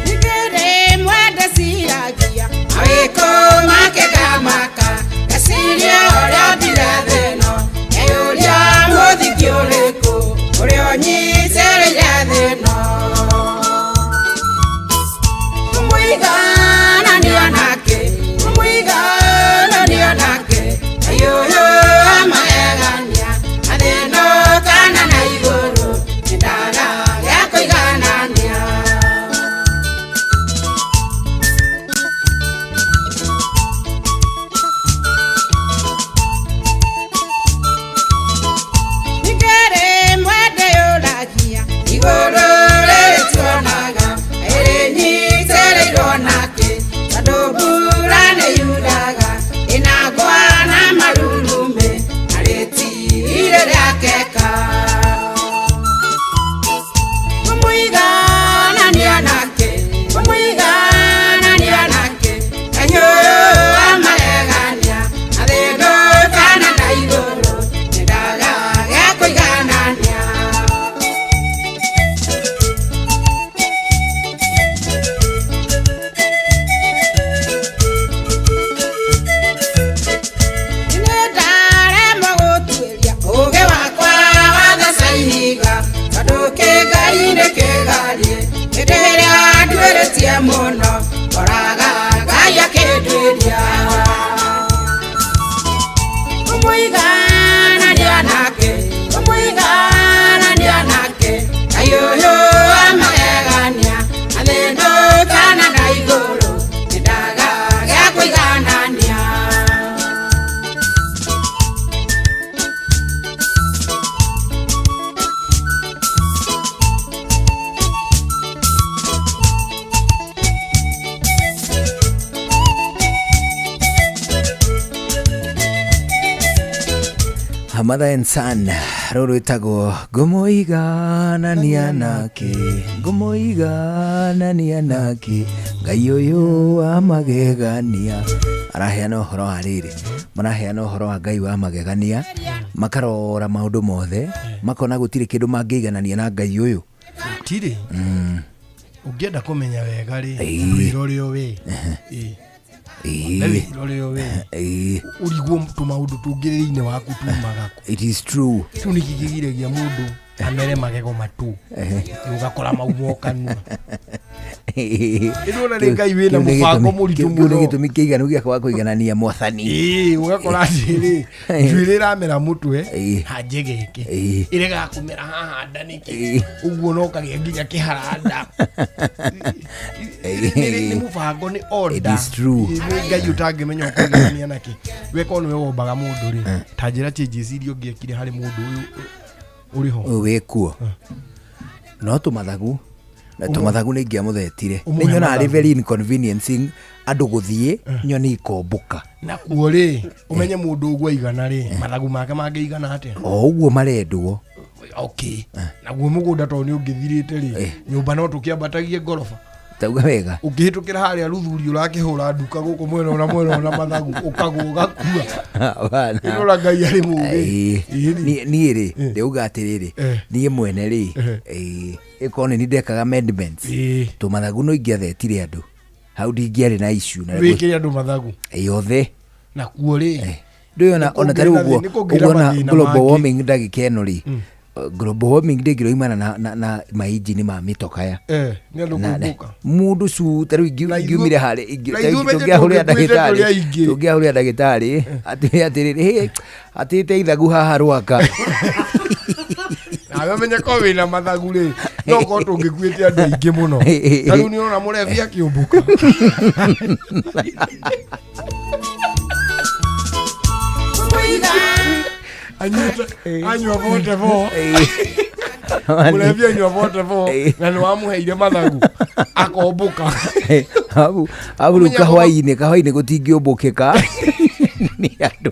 Ningĩ mwende ciragia mawĩko make ngamaka, ngeciria ũrĩa ombire thĩ ĩno, ngeyũria mũthingi ũrĩkũ ũrĩa ũnyitĩrĩire thĩ ĩno. Kũmũiganania nake, kũmũiganania nake, Ngai ũyũ wa magegania, na thĩ ĩno kana na igũrũ, nĩndaga gĩa kũiganania. Ningĩrĩ mwende yũragia igũrũ rĩrĩ tuonaga, ĩrĩnyitĩrĩirwo nake, tondũ mbura nĩyuraga, ĩnagwa na marurume, na rĩtirĩ rĩakeka. Kũmũiganania nake, kũmũiganania nake, Ngai ũyũ wa magegania, na thĩ ĩno kana na igũrũ, nĩndaga gĩa kũiganania. Nĩndaremwo gũtuĩria ũũgĩ wakwa watheca ihiga, tondũ kĩngai nĩ kĩgarie, hĩndĩ ĩrĩa nduĩrĩtie mũno, ngoraga Ngai akĩnduĩria. Kũmũiganania nake, kũmũiganania nake, Ngai ũyũ wa magegania, na thĩ ĩno kana na igũrũ, nĩndaga gĩa kũiganania. Mother and Son rũrũ rwĩtagwo ngũmũiganania nake, ngũmũiganania nake, Ngai ũyũ wa magegania. Araheana ũhoro wa rĩrĩ, maraheana ũhoro wa Ngai wa magegania, makarora maũndũ mothe, makona gũtirĩ kĩndũ mangĩiganania na Ngai ũyũ. Gũtirĩ. Ũngĩenda kũmenya wega rĩ, Ĩĩ. wĩrore o we. Ĩĩ. Wĩrore o we. Ĩĩ. Ũrigwo tũmaũndũ tũngĩ thĩinĩ waku tumaga kũ. It is true. Kĩu nĩkĩ kĩgiragia mũndũ amere magego matu. Ũgakora mauma o kanua. Ĩndĩ nĩ Ngai wĩna mũbango mũritũ Kĩu nĩ mũno. gĩtũmi kĩiganu gĩa kwaga kũiganania mwathani. Ĩĩ, ũgakora atĩrĩ, njuĩrĩ ĩramera mũtwe, hanjegeke. Ĩregaga kũmera haha nda nĩkĩ? Ũguo no kagĩa nginya kĩharanda. Nĩ mũbango, nĩ order. It is true. Ĩĩ, nĩ Ngai ũtangĩmenya ũkũiganania nakĩ. We korwo nĩwe wombaga mũndũ rĩ, ta njĩra changes iria ũngĩekire harĩ mũndũ ũyũ Ũrĩ ho. Ũyũ wĩ kuo no tũmathagu na tũmathagu nĩ ingĩamũthetire. Ũmũhe Nĩ nyonaga arĩ mathagu. very inconveniencing andũ gũthiĩ nyoni ikombũka. Nakuo rĩ, ũmenye mũndũ ũguo aigana rĩ, mathagu make mangĩigana atĩa? O ũguo marendwo. Okay, naguo mũgũnda tondũ nĩ ũngĩthirĩte rĩ, nyũmba no tũkĩambatagie ngoroba. Tauga wega. Ũngĩhĩtũkĩra harĩa rũthuri ũrakĩhũra nduka gũkũ mwena ũna mwena ũna, mathagu ũkagwo ũgakua. Hapana. Ĩrora Ngai arĩ mũũgĩ. Ĩĩ. Niĩ rĩ, ndĩuga atĩrĩrĩ, niĩ mwene rĩ, ĩĩ, ĩkorwo nĩ ndekaga amendments, tũmathagu no ingĩathetire andũ hau, ndingĩarĩ na issue na Wĩkĩre andũ mathagu. Yothe. Nakuo rĩ, Ndũyona ona tarĩu nĩ ũguo kũngĩra ũguo ona mathĩna global mangĩ. warming ndagĩka ĩno rĩ, global warming ndĩngĩroimana na mainjini ma mĩtokaya. Nĩ andũ kũmbũka. Mũndũ cu tarĩu ingiumire harĩ Na ithuĩ menye tũngĩahũrĩra tũngĩkuĩte tũrĩ ndagĩtarĩ aingĩ. Tũngĩahũrĩra ndagĩtarĩ atĩrĩ atĩrĩrĩ, "Hĩ, atĩte ithagu haha rwaka." Nawe menye ko wĩna mathagu rĩ, no korwo tũngĩkuĩte andũ aingĩ mũno. Ta rĩu nĩ ũrona mũrebi akĩũmbũka. Anyuĩte anyua bote bo, mũrebi anyua bote bo, na nĩ wamũheire mathagu akombũka. Hau hau rĩu kahwainĩ gũtingĩũmbũkĩka nĩ andũ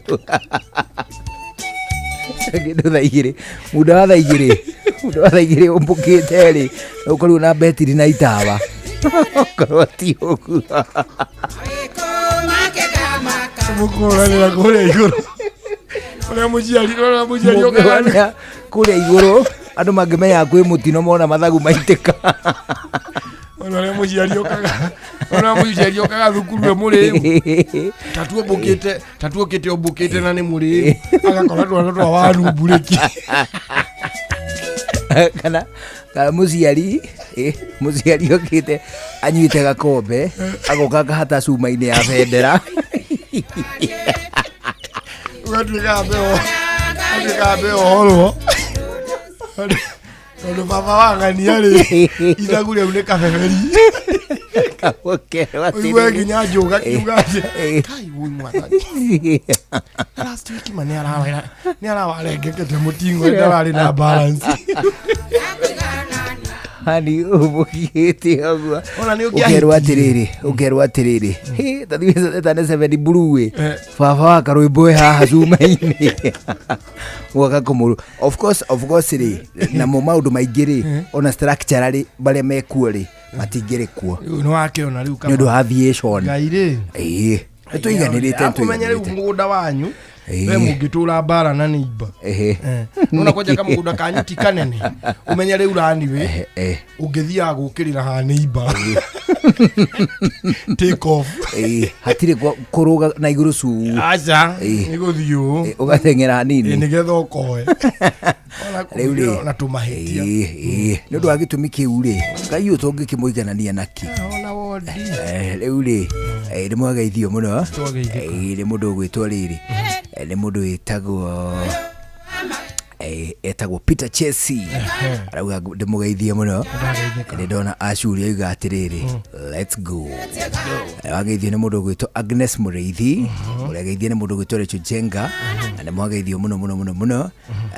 kĩndũ thaa 2, muda wa thaa 2, muda wa thaa 2 ũmbũkĩte rĩ, ũkorirwo na betiri na itawa, ũkorwo ti ũguo. Mũkũranĩra kũrĩa igũrũ ũrĩa mũciari, ũrĩa mũciari okaga. Mũngĩona kũrĩa igũrũ andũ mangĩmenya kwĩ mũtino mona mathagu maitĩka. Ona ũrĩa mũciari okaga, ona mũciari okaga thukuru we mũrĩu, tatuũmbũkĩte, tatuũkĩte ũmbũkĩte na nĩ mũrĩu, agakora twana twa warumburĩki. Kana mũciari, mũciari okĩte anyuĩte gakombe agoka akahata cuma-inĩ ya bendera. Ũgatuĩka mbeo, ũgatuĩka mbeo horwo tondũ baba wang'ania rĩ, ithagu rĩu nĩ kabeberi. Ũkerwo ũigue atĩrĩrĩ. Nginya njũga kiuga atĩ kai woi mwathani, last week ma nĩ arawarengekete mũtingo, ndararĩ na balance. Hani ũmbũkĩte ũguo. Ona nĩ ũkerwo ũngĩahĩtirie. Atĩrĩrĩ, ũkerwo atĩrĩrĩ, "Hĩ, ta thiĩ tane seven blue ĩ baba wa karwĩmbo ĩ haha cuma-inĩ gwaka kũmũru." Of course rĩ, namo maũndũ maingĩ rĩ, ona structure rĩ, marĩa mekuo rĩ, matingĩrĩ kuo. Rĩu nĩ wakĩona rĩu. Nĩ ũndũ wa aviation. Ngai rĩ. Ĩĩ, nĩtũiganĩrĩte. Akũmenya rĩu Nĩtũiganĩrĩte. Mũgũnda wanyu we mũngĩtũra mbara na nĩimba. Nona kwanja kamũgũnda kanyu ti kanene, ũmenye rĩu raniwĩ ũngĩthiaga gũkĩrĩra ha nĩimba take off. Ĩĩ, hatirĩ kũrũga na igũrũ cu. Aca, nĩ gũthiĩ ũũ. Ũgateng'era hanini. Nĩgetha ũkoe. Rĩu rĩ na tũmahĩtia. Ĩĩ, nĩ ũndũ wa gĩtũmi kĩu rĩ, Ngai ũyũ tũngĩkĩmũiganania naki? Ona wondi. Rĩu rĩ, nĩ mwageithio mũno. Twageithĩka. Nĩ mũndũ ũgwĩtwo rĩrĩ, nĩ mũndũ wĩtagwo etagwo Peter Chesi, arauga ndĩmũgeithie mũno. Nĩ ndona Ashuri oiga atĩrĩrĩ, "Let's go." Wageithio nĩ mũndũ ũgwĩtwo Agnes Mũrĩithi, ũrĩa geithio nĩ mũndũ ũgwĩtwo Rachel Jenga, na nĩ mwageithio mũno mũno mũno mũno.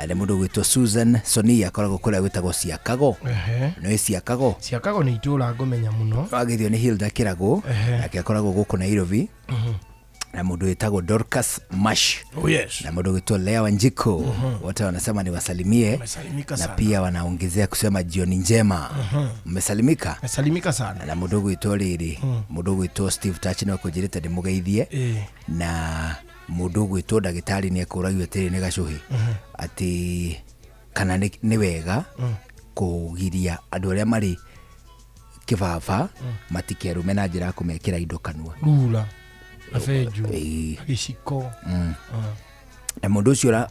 Nĩ mũndũ ũgwĩtwo Susan Sonia, akoragwo kũrĩa gwĩtagwo Ciakago. Nĩ Ciakago? Ciakago nĩ itũra ngũmenya mũno. Wageithio nĩ Hilda Kĩragũ, nake akoragwo gũkũ Nairobi, na mũndũ wĩtagwo Dorcas Mash. Oh, yes. Na mũndũ wĩtwo Lea Wanjiko. Wote wanasema niwasalimie. Wamesalimika Na sana. pia wanaongezea kusema jioni njema. Mmesalimika. Mesalimika sana. Na mũndũ ũgwĩtwo rĩrĩ, mũndũ ũgwĩtwo Steve Tach no akũnjĩrĩte ndĩmũgeithie. Na mũndũ ũgwĩtwo ndagĩtarĩ nĩ ekũragio atĩrĩ nĩ gacũhĩ atĩ kana nĩ wega kũgiria andũ arĩa marĩ kĩbaba matikerume na njĩra ya kũmekĩra indo kanua. Rura na benju gĩciko. Na mũndũ ũcio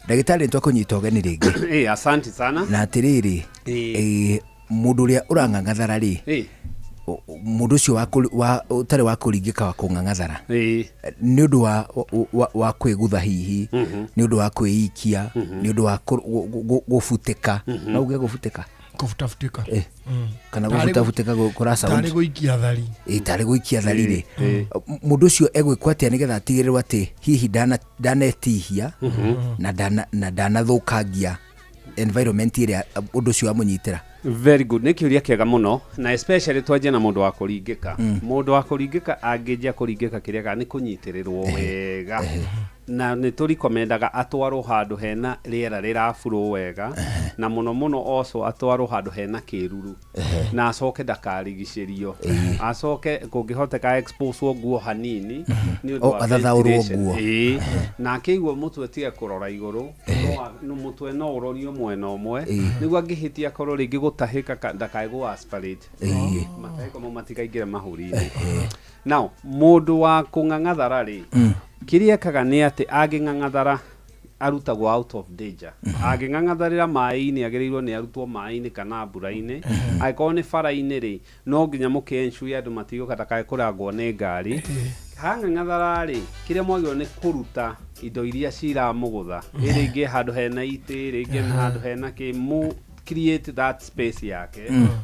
ndagĩtarĩ nĩ twakũnyita ũgeni rĩngĩ. Asante sana. Na atĩrĩrĩ, mũndũ ũrĩa ũrang'ang'athara rĩ, mũndũ ũcio ũtarĩ wa kũringĩka wa kũng'ang'athara nĩ ũndũ wa kwĩgutha hihi, nĩ ũndũ wa kwĩikia, nĩ ũndũ wa gũbutĩka, no uge gũbutĩka? Kũbutabutika. Kana Tarĩ gũbutabutika kũra sound. Tarĩ gũikia thari. Ĩ, tarĩ gũikia thari rĩ, mũndũ ũcio egwĩkwo atĩa nĩgetha atigĩrĩrwo atĩ hihi ndanetihia na ndanathũkangia Environment ĩrĩa ũndũ ũcio wamũnyitĩra. Very good, nä kä å ria kä ega må no, na especially twanjie na må ndå wa kå ringä ka. Må ndå wa kå ringä ka angä njia kå ringä ka, kä rä ega nä kå nyitä rä rwo wega, na nä tå rikomendaga atwarwo handå hena rä era rä raburwo wega, na må no må no also atwarwo handå hena kä ruru, na acoke ndakarigicä rio, acoke kå ngä hoteka expose nguo hanini nĩ ũndũ O, wa athathaũrwo ventilation. nguo. Ĩĩ. Na akĩigua mũtwe tiga kũrora igũrũ, no mũtwe no ũrorio mwena ũmwe, nĩguo angĩhĩtia korwo rĩngĩ gũtahĩka ndakae gũ aspirate matahĩko mau matikaingĩre mahũri-inĩ. Now mũndũ wa kũng'ang'athara rĩ, kĩrĩa ekaga nĩ atĩ angĩng'ang'athara arutagwo out of danger. Angĩng'ang'atharĩra maĩ-inĩ, agĩrĩirwo nĩ arutwo maĩ-inĩ kana mbura-inĩ. Angĩkorwo nĩ bara-inĩ rĩ, no nginya mũkĩensure andũ matigũka ndakae kũrangwo nĩ ngari. Hang'ang'athara rĩ, kĩrĩa mwagĩrĩirwo nĩ kũruta indo iria ciramũgũtha, ĩ rĩngĩ handũ hena itĩ, rĩngĩ nĩ handũ hena kĩ, mũ create that space yake,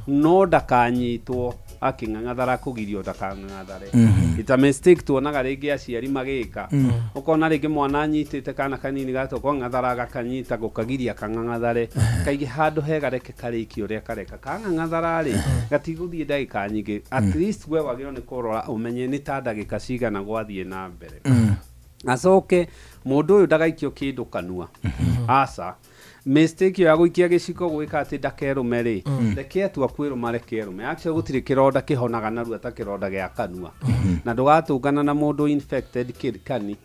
no ndakanyitwo akĩng'ang'athara, kũgirio ndakang'ang'athare. It's a mistake tuonaga rĩngĩ aciari magĩka. Ũkona rĩngĩ mwana anyitĩte kana kanini gatoko ng'athara, gakanyita gũkagiria kang'ang'athare. Kaingĩ handũ hega reke karĩkie ũrĩa kareka. Kang'ang'athara rĩ, gatigũthiĩ ndagĩka nyingĩ. At least we wagĩrĩirwo nĩ kũrora ũmenye nĩ ta ndagĩka cigana gwathiĩ na mbere. Acoke mũndũ ũyũ ndagaikio kĩndũ kanua, aca. Mistake ĩyo ya gũikia gĩciko gwĩka atĩ ndakerũme rĩ, reke atua kwĩrũma, reke erũme. Actually gũtirĩ kĩronda kĩhonaga narua ta kĩronda gĩa kanua, na ndũgatũngana na mũndũ infected kani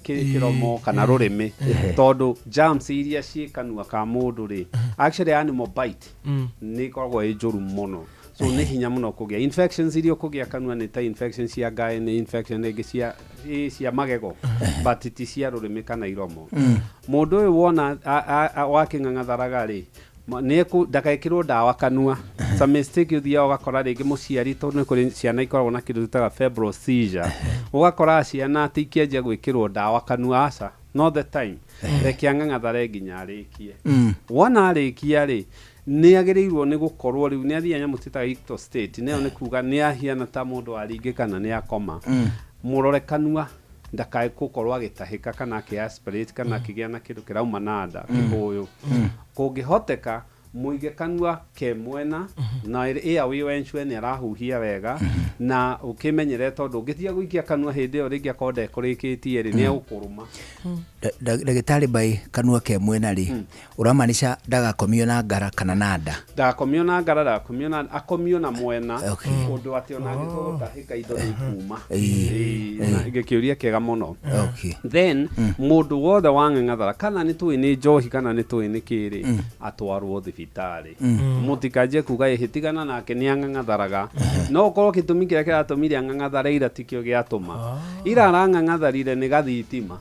kĩromo kana rũrĩmĩ, tondũ germs iria ciĩ kanua ka mũndũ rĩ, actually animal bite nĩ ĩkoragwo ĩ njũru mũno, so nĩ hinya mũno kũgĩa infections iria ũkũgĩa kanua nĩ ta infection cia ngaĩ, nĩ infection rĩngĩ cia magego, but ti cia rũrĩmĩ kana iromo. Mũndũ ũyũ wona wakĩng'ang'atharaga rĩ, ndagekĩrwo ndawa kanua. It's a mistake ũthiaga ũgakora rĩngĩ mũciari, tondũ nĩ kũrĩ ciana ikoragwo na kĩndũ gĩtaga febrile seizure, ũgakora ciana atĩ ikĩanjia gwĩkĩrwo ndawa kanua. Aca, not the time. Reke ang'ang'athare nginya arĩkie. Wona arĩkia rĩ, nĩ agĩrĩirwo nĩ gũkorwo rĩu nĩ athiĩ nyamũ twĩtaga ictal state, nĩyo nĩ kuga nĩ ahiana ta mũndũ waringĩka na nĩ akoma. Mũrore kanua ndakae gũkorwo agĩtahĩka kana akĩ-aspirate kana akĩgĩa na kĩndũ kĩrauma na nda kĩhũyũ. Kũngĩhoteka mũige kanua ke mwena na airway ensure nĩ arahuhia wega, na ũkĩmenyere, tondũ ũngĩtiga gũikia kanua hĩndĩ ĩyo rĩngĩ akorwo ndekũrĩkĩtie rĩ, nĩ egũkũrũma. Ndagĩtarĩ, bai kanua ke mwena rĩ, ũramaanisha ndagakomio na ngara kana na nda? Ndakomio na ngara, ndakomio na akomio na mwena, ũndũ atĩ ona angĩtua gũtahĩka indo nĩ ikuma. Ĩĩ, na gĩkĩũria kĩega mũno. Then mũndũ wothe wang'ang'athara, kana nĩ tũĩ nĩ njohi kana nĩ tũĩ nĩ kĩrĩ, atwarwo thibitarĩ. Mũtikanjie kuga ĩhĩ tigana nake nĩ ang'ang'atharaga. No ũkorwo gĩtũmi kĩrĩa kĩratũmire ang'ang'athare ira tikĩo gĩatũma ira arang'ang'atharire nĩ gathitima,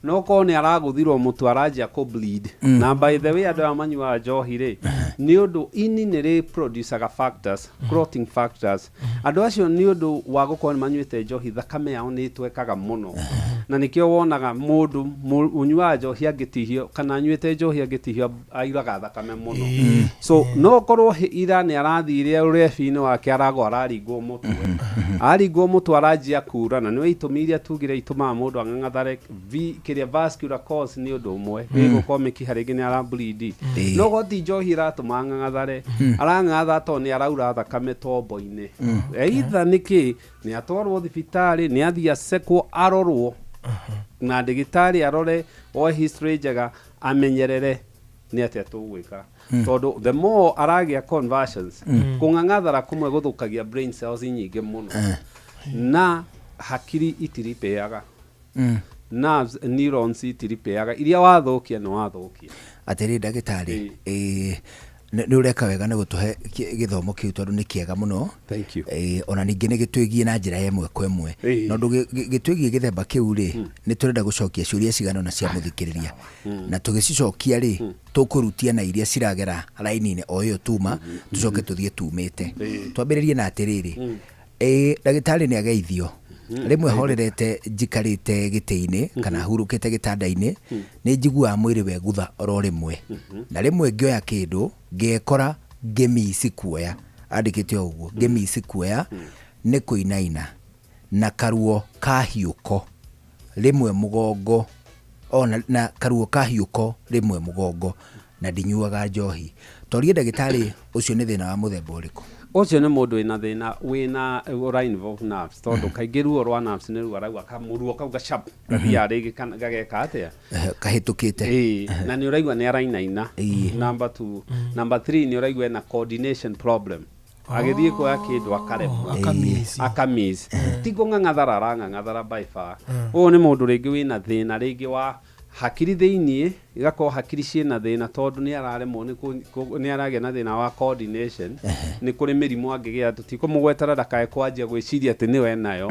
no korwo nĩ aragũthirwo mũtwe aranjia kũ bleed. Na by the way, andũ aya manyuaga njohi rĩ, nĩ ũndũ ini nĩ rĩ producaga factors, clotting factors. Andũ acio nĩ ũndũ wa gũkorwo nĩ manyuĩte njohi, thakame yao nĩ ĩtwekaga mũno, na nĩkĩo wonaga mũndũ ũnyuaga njohi angĩtihio kana anyuĩte njohi angĩtihio airaga thakame mũno. So no korwo ira nĩ arathire ũrebi-inĩ wake, aragwa, araringwo mũtwe, aringwo mũtwe aranjia kura, na nĩwe itũmi iria tugire itũmaga mũndũ ang'ang'athare kĩrĩa vascular cause nĩ ũndũ ũmwe, gũkorwo mĩkiha rĩngĩ nĩ arableed. No korwo ti njohi ĩratũma ang'ang'athare, arang'ang'atha tondũ nĩ araura thakame tombo-inĩ. Either nĩkĩ nĩ atwarwo thibitarĩ, nĩ athiĩ acekwo, arorwo na ndagĩtarĩ, arore oe history njega, amenyerere nĩ atĩa tũgwĩka, tondũ the more aragĩa conversions, kũng'ang'athara kũmwe gũthũkagia brain cells nyingĩ mũno, na hakiri itiripeaga, nerves, neurons itiripeaga, iria wathũkia nĩ wathũkia. Atĩrĩ ndagĩtarĩ, ĩ, nĩ ũreka wega nĩ gũtũhe gĩthomo kĩu, tondũ nĩ kĩega mũno. Thank you. Ĩ, ona ningĩ nĩ gĩtwĩgiĩ na njĩra ya ĩmwe kwa ĩmwe. Na ũndũ gĩtwĩgiĩ gĩthemba kĩu rĩ, nĩ tũrenda gũcokia ciũria cigana ũna cia mũthikĩrĩria, na tũgĩcicokia rĩ, tũkũrutia na iria ciragera raini-inĩ o ĩyo tuma, tũcoke tũthiĩ tumĩte. Twambĩrĩrie na atĩrĩrĩ, ĩ, ndagĩtarĩ nĩ ageithio, rĩmwe horerete njikarĩte gĩtĩ-inĩ kana hurũkĩte gĩtanda-inĩ, nĩ njiguaga mwĩrĩ wegutha oro rĩmwe, na rĩmwe ngĩoya kĩndũ ngekora ngĩmici kuoya, andĩkĩte o ũguo, ngĩmici kuoya nĩ kũinaina na karuo ka hiũko rĩmwe mũgongo o na karuo ka hiũko rĩmwe mũgongo. Na ndinyuaga njohi. Torie ndagĩtarĩ, ũcio nĩ thĩna wa mũthemba ũrĩkũ? Ũcio nĩ mũndũ wĩna thĩna wĩna ũra involve nerves, tondũ kaingĩ ruo rwa nerves nĩ ruo araigua kamũruo kau gacap gathiaga rĩngĩ kana gageka atĩa. Kahĩtũkĩte. Ĩĩ, na nĩ ũraigua nĩ arainaina, number two. Number three, nĩ ũraigua ena coordination problem, agĩthiĩ kuoya kĩndũ akaremwo. Akamiss. Akamiss, ti kũng'ang'athara arang'ang'athara by far. Ũyũ nĩ mũndũ rĩngĩ wĩna thĩna rĩngĩ wa hakiri thĩiniĩ, igakorwo hakiri ciĩna thĩna, tondũ nĩ araremwo nĩ aragĩa na thĩna wa coordination. Nĩ kũrĩ mĩrimũ angĩgĩa, tũtikũmũgwetera ndakae kwanjia gwĩciria atĩ nĩwe nayo.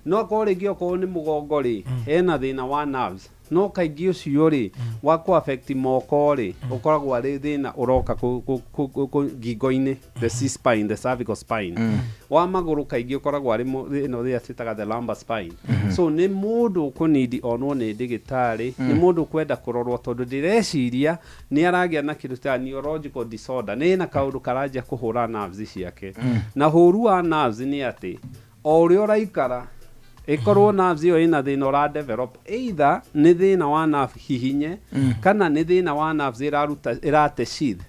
No akorwo rĩngĩ okorwo nĩ mũgongo rĩ, ena thĩna wa nerves, no kaingĩ ũcio rĩ wa kũ affect moko rĩ, ũkoragwo arĩ thĩna ũroka ngingo-inĩ, the C spine, the cervical spine. Wa magũrũ kaingĩ ũkoragwo arĩ ĩno ĩrĩa twĩtaga the lumbar spine. So nĩ mũndũ ũkũnidi onwo nĩ ndĩgĩtarĩ. Nĩ mũndũ ũkwenda kũrorwo, tondũ ndĩreciria nĩ aragĩa na kĩndũ ta neurological disorder, nĩ na kaũndũ karanjia kũhũra nerves ciake. Na hũru wa nerves nĩ atĩ o ũrĩa ũraikara, ĩkorwo nerves ĩyo ĩna thĩna ũra develop, either nĩ thĩna wa nerve hihinye kana nĩ thĩna wa nerves ĩraruta ĩrate sheath,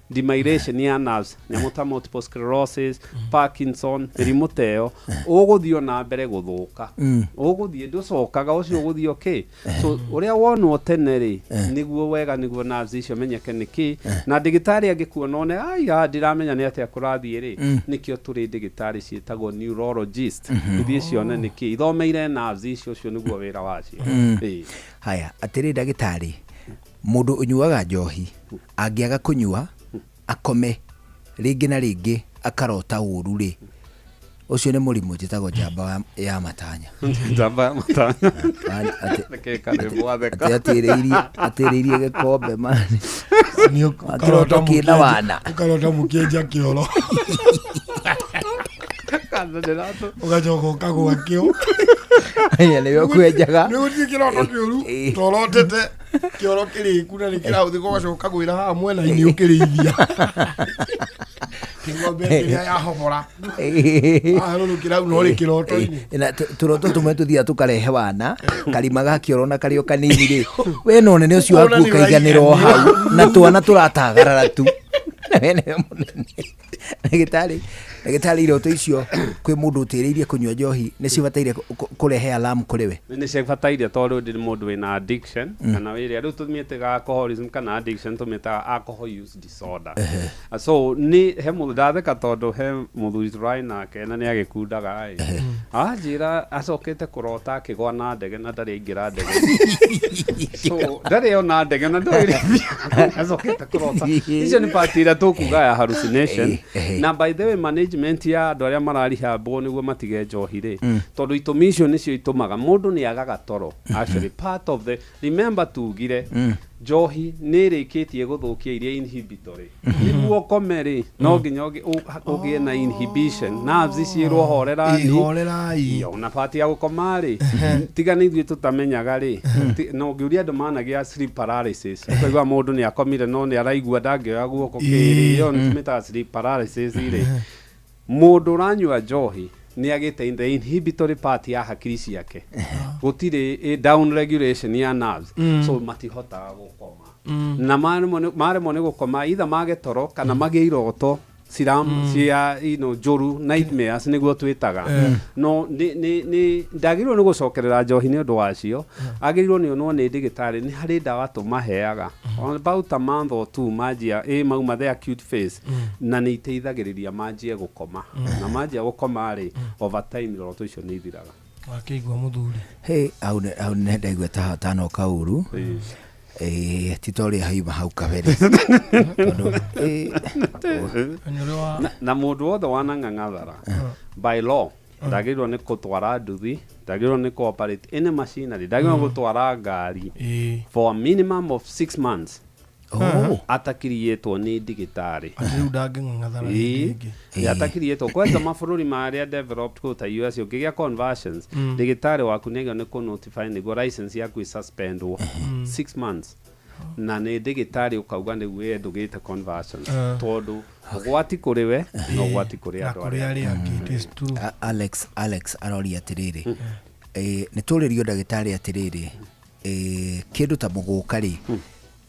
demyelination ya nerves, nyamũ ta multiple sclerosis, Parkinson, mĩrimũ ta ĩyo, ũgũthiĩ o na mbere gũthũka. Ũgũthiĩ ndũcokaga, ũcio ũgũthiĩ okay. So ũrĩa wonwo tene rĩ, nĩguo wega, nĩguo nerves icio menyeke nĩkĩ, na ndĩgĩtarĩ angĩkuona one ai ndiramenya nĩ atĩa kũrathiĩ rĩ. Nĩkĩo tũrĩ ndĩgĩtarĩ ciĩtagwo neurologist, ithiĩ cione nĩkĩ, ithomeire nerves icio, ũcio nĩguo wĩra wacio. Ĩĩ. Haya, atĩrĩ ndagĩtarĩ, mũndũ ũnyuaga njohi angĩaga kũnyua akome rĩngĩ na rĩngĩ akarota ũru rĩ, ũcio nĩ mũrimũ? Njĩtagwo Njamba ya Matanya. Njamba ya Matanya. Reke karwĩmbo atheka. Atĩ atĩrĩirie gĩkombe mani kĩroto kĩna wana. Ũkarota mũkĩenja kĩoro, ũgacoka ũkagwa kĩo. Aya nĩwe ũkwenjaga. Nĩ gũtirĩ kĩroto kĩũru torotete kĩoro kĩrĩku na nĩ kĩraũthĩka, ũgacoka ũkagwĩra haha mwena-inĩ ũkĩrĩithia kĩng'ombe kĩrĩa yahobora aharũrũkĩra hau no rĩ kĩroto-inĩ. Na tũroto tũmwe tũthiaga tũkarehe wana karima ga kĩoro na karĩ o kanini rĩ, we no nene ũcio waku Ũkona nĩ ũkaiganĩra o hau na twana tũratagarara tu na we nĩwe mũnene. Ndagĩtarĩ, iroto icio kwĩ mũndũ ũtĩrĩirie kũnyua njohi nĩ cibataire kũrehe alarm kũrĩ we? Nĩ cibataire, tondũ ndĩ mũndũ wĩna addiction kana wĩrĩa rĩu tũmĩtĩga alcoholism kana addiction, tũmĩtaga alcohol use disorder. So nĩ he mũndũ ndatheka, tondũ he mũthuri tũrarĩ nake na nĩ agĩkundaga ĩ, anjĩra acokete kũrota akĩgwa na ndege na ndarĩ aingĩra ndege, so ndarĩ ona ndege na ndoĩ acokete kũrota. Icio nĩ part ĩrĩa tũkuga ya hallucination. Na by the way, management ya andũ arĩa mararihabwo nĩguo matige njohi rĩ, tondũ itũmi icio nĩcio itũmaga mũndũ nĩ agaga toro. Actually part of the, remember tugire njohi nĩ ĩrĩkĩtie gũthũkia iria inhibitory. Nĩguo ũkome rĩ, no nginya ũgĩe na inhibition, nerves ciĩrwo horerai. Ĩ, horerai. Iyo, ona part ya gũkoma rĩ, tiga nĩ ithuĩ tũtamenyaga rĩ, no ũngĩũria andũ managĩa sleep paralysis, ũkaigua mũndũ nĩ akomire no nĩ araigua ndangĩoya guoko kĩrĩ, ĩyo nĩ tũmĩtaga sleep paralysis rĩ. Mũndũ ũranyua njohi nĩ agĩte in the inhibitory part ya hakiri ciake, gũtirĩ down regulation ya nerves. So matihotaga gũkoma. Na maremwo nĩ gũkoma, either mage toro kana magĩe iroto ciram cia njũru, nightmares nĩguo twĩtaga. No nĩ ndagĩrĩirwo nĩ gũcokerera njohi nĩ ũndũ wacio, agĩrĩirwo nĩ onwo nĩ ndĩgĩtarĩ. Nĩ harĩ ndawa tũmaheaga about a month or two manjia ĩ mauma the acute phase, na nĩ iteithagĩrĩria manjie gũkoma. Na manjia gũkoma rĩ, over time iroto icio nĩ ithiraga. Wakĩigua mũthuri. Hey, hau nĩ ndaigua ta tanoka ũru. Ti ta ũrĩa haima hau kabere. Tondũ, Na mũndũ wothe wanang'ang'athara, by law ndagĩrĩirwo nĩ gũtwara nduthi, ndagĩrĩirwo nĩ kũ-operate any machinery, ndagĩrĩirwo nĩ gũtwara ngari for a minimum of 6 months atakiriĩtwo nĩ ndĩgĩtarĩ. Atĩ rĩu ndangĩng'ang'athara hĩndĩ ĩngĩ. Atakiriĩtwo kwanza mabũrũri marĩa developed kũu ta US, ũngĩgĩa conversions, ndĩgĩtarĩ waku nĩagĩrĩirwo nĩ kũ-notify nĩguo license yaku ĩsuspendwo 6 months, na nĩ ndĩgĩtarĩ ũkauga nĩguo ndũgĩte conversions, tondũ ũgwati kũrĩ we na ũgwati kũrĩ na andũ kũrĩ arĩa arĩa angĩ, it is true. Alex aroria atĩrĩrĩ, nĩ tũrĩrio ndagĩtarĩ atĩrĩrĩ, kĩndũ ta mũgũka rĩ,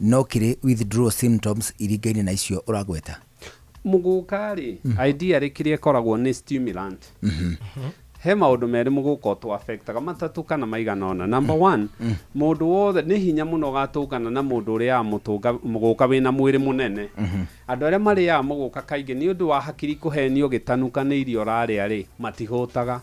No kĩrĩ withdrawal symptoms iringaine na icio ũragweta? Mũgũka rĩ, idea rĩ, kĩrĩa ĩkoragwo nĩ stimulant. He maũndũ merĩ mũgũka ũtũ affectaga, matatũ kana maigana ũna. Number one, mũndũ wothe nĩ hinya mũno ũgatũngana na mũndũ ũrĩaga mũtũnga mũgũka wĩna mwĩrĩ mũnene. Andũ arĩa marĩaga mũgũka kaingĩ, nĩ ũndũ wa hakiri kũhenio gĩtanuka nĩ irio ũrarĩa rĩ, matihũtaga.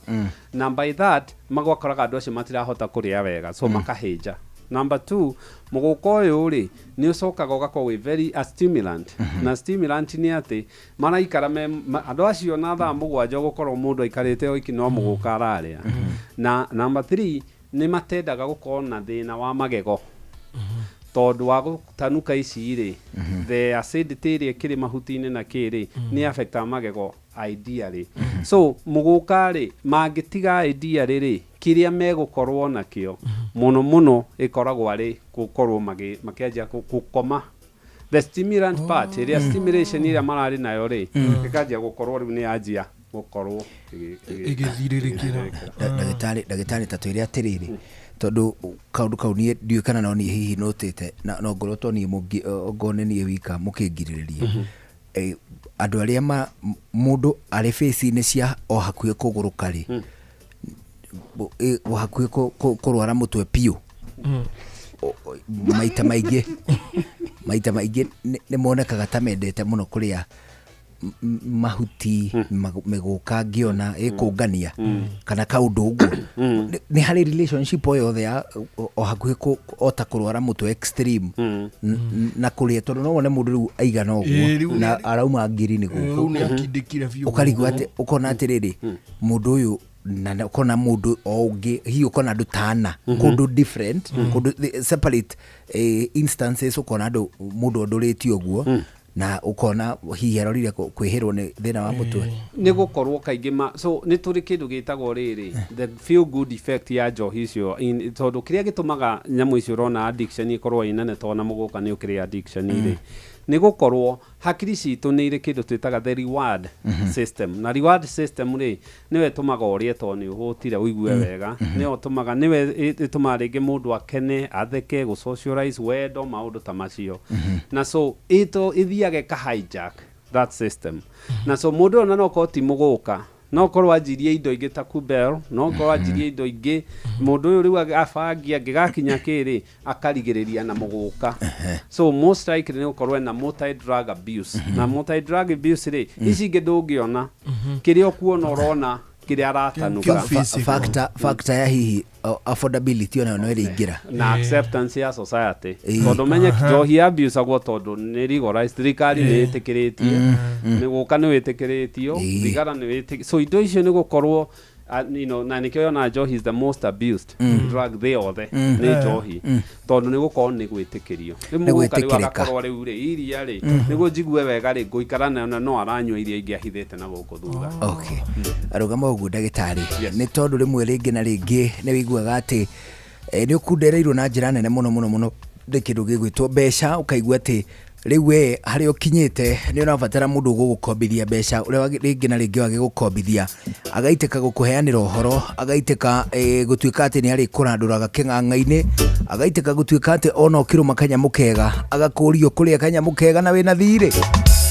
Na by that magakoraga andũ acio matirahota kũrĩa wega, so makahĩnja. Number two, mũgũka ũyũ rĩ, nĩ ũcokaga ũgakorwo wĩ very a stimulant. Na stimulant nĩ atĩ maraikara me andũ acio na thaa 7 ũgũkorwo mũndũ aikarĩte oiki no mũgũka ararĩa. Na number three, nĩ matendaga gũkorwo na thĩna wa magego, tondũ wa gũtanuka ici rĩ, the acidity ĩrĩa ĩkĩrĩ mahuti-inĩ na kĩrĩ nĩ affectaga magego ideally. So mũgũka rĩ, mangĩtiga ideally rĩ, kĩrĩa megũkorwo nakĩo mũno mũno ĩkoragwo arĩ gũkorwo makĩanjia gũkoma. The stimulant part ĩrĩa, stimulation ĩrĩa mararĩ nayo rĩ, ĩkanjia gũkorwo rĩu nĩ yanjia gũkorwo ĩgĩthirĩrĩkĩra. Ndagĩtarĩ, ta twĩre atĩrĩrĩ, tondũ kaũndũ kau niĩ ndiũĩ kana no niĩ hihi nũtĩte na no ngorwo to niĩ ongorwo nĩ niĩ wika mũkĩngirĩrĩria. Andũ arĩa ma mũndũ arĩ face-inĩ cia o hakuhĩ kũgũrũka rĩ, o hakuhĩ kũrwara mũtwe biũ, maita maingĩ nĩ monekaga ta mendete mũno kũrĩa mahuti, mĩgũka ngĩona ĩkũngania kana kaũndũ ũguo. Nĩ harĩ relationship o yothe ya o hakuhĩ o ta kũrwara mũtwe extreme na kũrĩa? Tondũ no wone mũndũ rĩu aigana Ĩĩ, ũguo rĩu na arauma ngiri nĩ Rĩu gũkũ. nĩ akindĩkire biũ. Ũkarigwo atĩ ũkona atĩrĩrĩ, mũndũ ũyũ na ũkona mũndũ o ũngĩ, hihi ũkona andũ tana kũndũ different, kũndũ separate instances, ũkona andũ mũndũ ondũrĩtie ũguo na ũkona hihi arorire kwĩhĩrwo nĩ thĩna wa mũtwe. Nĩ gũkorwo kaingĩ ma so nĩ tũrĩ kĩndũ gĩtagwo rĩrĩ, the feel good effect ya njohi icio tondũ kĩrĩa gĩtũmaga nyamũ icio ũrona addiction ĩkorwo ĩ nene, tondũ na mũgũka nĩ ũkĩrĩ addiction rĩ, nĩ gũkorwo hakiri citũ nĩ irĩ kĩndũ twĩtaga the reward system. Na reward system rĩ, nĩwe ĩtũmaga ũrĩe tondũ nĩ ũhũtire ũigue wega, nĩyo ĩtũmaga, nĩwe ĩtũmaga rĩngĩ mũndũ akene, atheke, gũ socialize, wendo, maũndũ ta macio. Na so ĩto ĩthiaga ĩka hijack that system. Na so mũndũ ũyũ, ona no korwo ti mũgũka, no korwo anjirie indo ingĩ ta kubel, no korwo anjirie indo ingĩ, mũndũ ũyũ rĩu abangi angĩgakinya kĩrĩ akarigĩrĩria na mũgũka. So most likely nĩ gũkorwo ena multi drug abuse. Na multi drug abuse rĩ, ici ingĩ ndũngĩona kĩrĩa ũkuona, ũrona kĩrĩa aratanuka. Factor ya hihi affordability onayo no ĩrĩingĩra. Na acceptance ya society, tondũ menye njohi abusagwo tondũ nĩ legalized, thirikari nĩ ĩtĩkĩrĩtie, mĩgũka nĩ wĩtĩkĩrĩtio, thigara nĩ wĩtĩkĩrĩtio. So indo icio nĩ gũkorwo na nĩkĩo yona njohi is the most abused drug thĩ yothe. Nĩ njohi, tondũ nĩ gũkorwo nĩ gwĩtĩkĩrio rĩu. Nĩ Mũgũka rĩu gwĩtĩkĩrĩka. agakorwo rĩu rĩ, iria rĩ, nĩguo njigue wega rĩ, ngũikara nayo, na no aranyua iria ingĩ ahithĩte na gũkũ thutha. Okay, arũgama ũguo, ndagĩtarĩ, nĩ tondũ rĩmwe rĩngĩ na rĩngĩ nĩ wĩiguaga atĩ nĩ ũkundereirwo na njĩra nene mũno mũno mũno nĩ kĩndũ gĩgwĩtwo mbeca, ũkaigua atĩ rĩu we harĩa ũkinyĩte nĩ ũrabatara mũndũ ũgũgũkombithia mbeca, ũrĩa rĩngĩ na rĩngĩ wagĩgũkombithia agaitĩka gũkũheanĩra ũhoro, agaitĩka gũtuĩka atĩ nĩ arĩkũrandũraga kĩng'ang'a-inĩ, agaitĩka gũtuĩka atĩ ona ũkĩrũma kanyamũ kega agakũrio kũrĩa kanyamũ kega na wĩna thirĩ.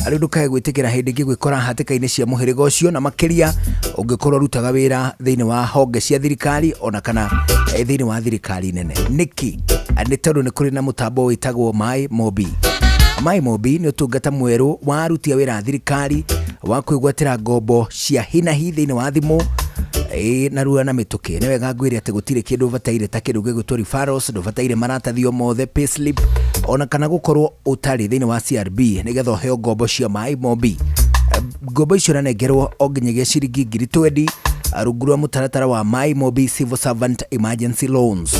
Arĩ ndũkae gwĩtĩkĩra hĩndĩ ĩngĩ gwĩkora hatĩka-inĩ cia mũhĩrĩga ũcio, na makĩria ũngĩkorwo ũrutaga wĩra thĩinĩ wa honge cia thirikari ona kana thĩinĩ wa thirikari nene. Nĩkĩ? Nĩ tondũ nĩ kũrĩ na mũtambo wĩtagwo My Mobi. My Mobi nĩ ũtungata mwerũ wa aruti a wĩra a thirikari wa kwĩgwatĩra ngombo cia hinahi thĩinĩ wa thimũ na rua na mĩtũkĩ. Nĩ wega ngwĩre atĩ gũtirĩ kĩndũ ũbataire ta kĩndũ gĩgwĩtwo referrals, ndũbataire maratathi o mothe, payslip, ona kana gũkorwo ũtarĩ thĩinĩ wa CRB nĩgetha ũheo ngombo cia My Mobi. Ngombo icio ũranengerwo o nginyagia ciringi 20,000 rungu rwa mũtaratara wa My Mobi Civil Servant Emergency Loans.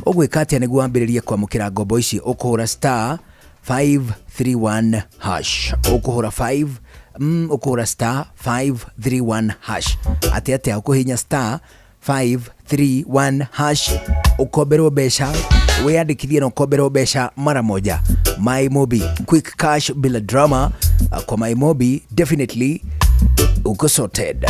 Ũgwĩka atĩa nĩguo wambĩrĩrie kwamũkĩra ngombo ici? Ũkũhũra *531#. Ũkũhũra 5 ũkũhũra *531#. Atĩ atĩa? Ũkũhinya *531# ũkomberwo mbeca, wĩyandĩkithie na ũkomberwo mbeca mara moja. My Mobi, quick cash bila drama. Kwa My Mobi definitely uko sorted.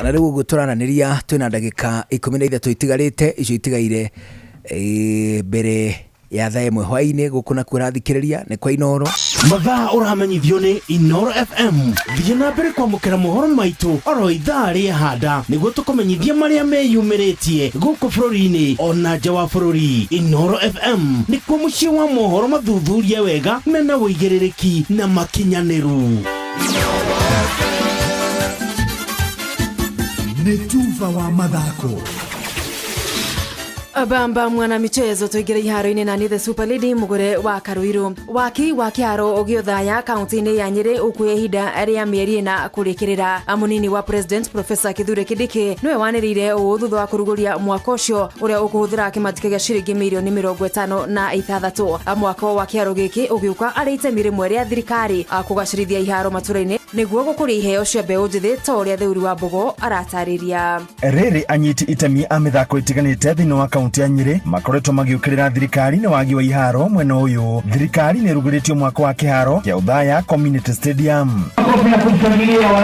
Na rĩu ũguo tũraranĩria twĩna ndagĩka 13 itigarĩte, icio itigaire mbere ya thaa 1 hwaĩ-inĩ. Gũkũ nakuo ũrathikĩrĩria nĩ kwa Inoro. Mathaa ũramenyithio nĩ Inoro FM. Thiĩ na mbere kwamũkĩra mohoro maitũ oro ithaa rĩa handa nĩguo tũkũmenyithia marĩa meyumĩrĩtie gũkũ bũrũri-inĩ ona nja wa bũrũri. Inoro FM nĩkuo mũciĩ wa mohoro mathuthuria wega mena ũigĩrĩrĩki na makinyanĩru. Nĩ tuba wa mathako. Bamba mwana michezo tuingire iharo-inĩ na nĩ the super lady mugure wa Karuiru. Waki wa kĩharo gĩothaya kaunti-inĩ ya Nyĩrĩ ũkuoya ihinda rĩa mĩeri 4 kũrĩkĩrĩra. Mũnini wa president Professor Kithure Kindiki nĩwe wanĩrĩire ũũ thutha wa kũrugũria mwako ũcio ũrĩa ũkũhũthĩra kĩmatĩka gĩa ciringi mirioni 56. Mwako wa kĩharo gĩkĩ ũgĩũka arĩ itemi rĩmwe rĩa thirikari kũgacĩrithia iharo matũra-inĩ nĩguo gũkũria iheo cia mbeũ njĩthĩ ta ũrĩa Theuri wa Mbogo aratarĩria. Rĩrĩ anyiti itemi a mĩthako ĩtiganĩte thĩinĩ wa kaunti ya Nyĩrĩ makoretwo magĩũkĩrĩra thirikari nĩ wagi wa iharo mwena ũyũ. Thirikari nĩ ĩrugũrĩtio mwako wa kĩharo kĩa Othaya Community Stadium.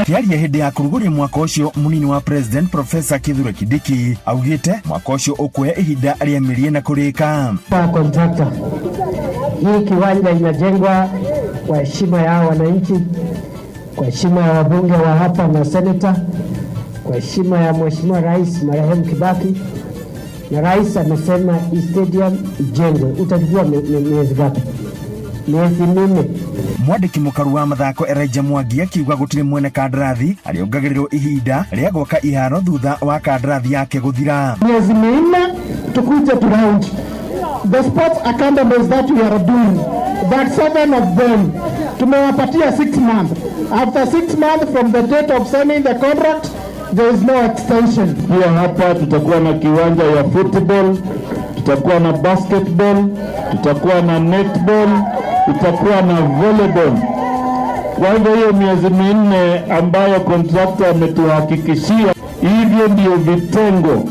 Kĩaria hĩndĩ ya kũrugũria mwako ũcio, mũnini wa president Professor Kithure Kindiki augĩte mwako ũcio ũkuoya ihinda rĩa mĩeri 4 kũrĩka. Contractor, hii kiwanja inajengwa kwa heshima ya wananchi, kwa heshima ya wabunge wa hapa na senator, kwa heshima ya Mheshimiwa Rais marehemu Kibaki. Na rais amesema hii stadium ijengwe. Utachukua miezi ngapi? Miezi 4. Mwandĩki mũkaru wa mathako Elijah Mwangi akiuga gũtirĩ mwene kandarathi arĩongagĩrĩrwo ihinda rĩa gwaka iharo thutha wa kandarathi yake gũthira. Miezi 4 tukuje tu round. The sports academies that we are doing, that 7 of them tumewapatia 6 months. After 6 months from the date of signing the contract, there is no extension. Pia hapa tutakuwa na kiwanja ya football, tutakuwa na basketball, tutakuwa na netball, tutakuwa na volleyball. Kwa hivyo hiyo miezi 4 ambayo contractor ametuhakikishia, hivyo ndio vitengo.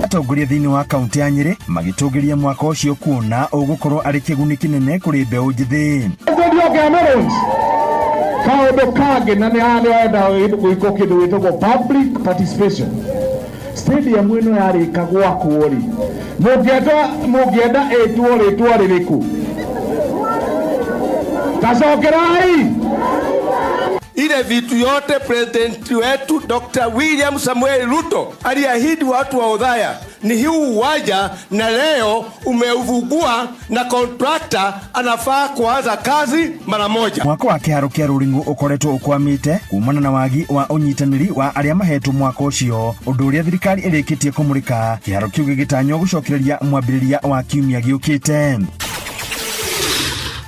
Atongoria thĩinĩ wa kaunti ya Nyĩrĩ magĩtũgĩria mwaka ũcio kuona ũgũkorwo arĩ kĩguni kĩnene kũrĩ mbeũ njĩthĩ. Kaũndũ kangĩ na nĩ harĩa gwĩkwo kĩndũ gĩtagwo public participation. Stadium ĩno yarĩka gwakwo rĩ, mũngĩenda ĩtwo rĩtwa rĩrĩkũ? Tacokerai. Ile vitu yote president wetu Dr. William Samuel Ruto aliahidi watu wa Othaya ni huu uwanja, na leo umeuvugua na contractor anafaa kuanza kazi mara moja. Mwako wa kĩharo kĩa Rũring'u ũkoretwo ũkwamĩte kumana na wagi wa ũnyitanĩri wa arĩa mahetwo mwako ũcio, ũndũ ũrĩa thirikari ĩrĩkĩtie kũmũrĩka. Kĩharo kĩu gĩgĩtanywo gũcokereria mwambĩrĩria wa kiumia gĩũkĩte.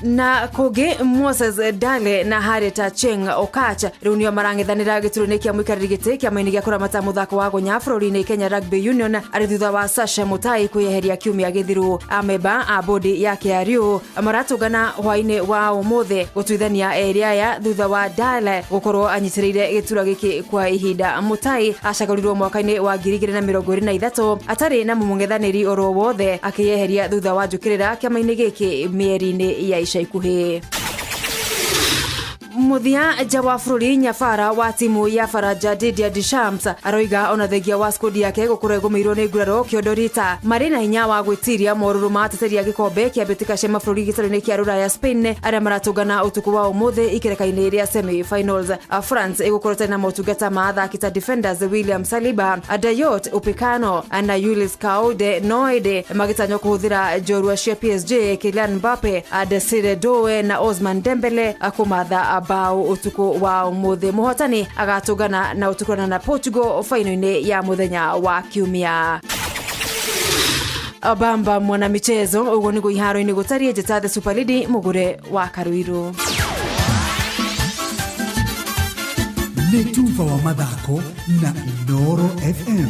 Na kũngĩ Moses Dale na Harriet Cheng Okach rĩu nĩo marang'ethanĩra gĩturwa-inĩ kĩa mũikarĩri gĩtĩ kĩama-inĩ gĩa kũramata mũthako wa gonya bũrũri-inĩ Kenya Rugby Union arĩ thutha wa Sasha Mutai kwĩyeheria kiumia gĩthiru. Amemba a bodi ya KRU maratũngana hwaĩ-inĩ wa ũmũthĩ gũtuithania erĩ aya thutha wa Dale gũkorwo anyitĩrĩire gĩturwa gĩkĩ kwa ihinda. Mutai acagũrirwo mwaka-inĩ wa 2023 atarĩ na mũng'ethanĩri oro wothe, akĩyeheria thutha wa njũkĩrĩra kĩama-inĩ gĩkĩ mĩeri-inĩ ya ica ikuhĩ. Muthia nja wa bũrũri, nyabara wa timu ya Faraja Didier Deschamps aroiga ona thengia wa skodi yake gũkorwo ĩgũmĩirwo nĩ nguraro kĩondo rita marĩ na hinya wa gwĩtiria morũrũ ma ateteri a gĩkombe kĩa mbĩtĩka cia mabũrũri gĩtarũ-inĩ kĩa Rũraya Spain arĩa maratũngana ũtukũ wa ũmũthĩ ikereka-inĩ rĩa semi finals. France ĩgũkorwo ĩtarĩ na motungata ma athaki ta defenders William Saliba, Dayot Upecano na Jules Kounde Noide magĩtanywo kũhũthĩra njorua cia PSG Kylian Mbappe, Desire Doue na Ousmane Dembele kũmatha bao utuku wa umuthi. Muhotani agatũngana na ũtukũrana na Portugal faino-inĩ ya mũthenya wa kiumia. Bamba mwana michezo ũguo nĩguo iharo-inĩ gũtariĩ. Njĩta the Super Lady mũgũre wa Karuiru. Nĩ tuba wa mathako na Inoro FM.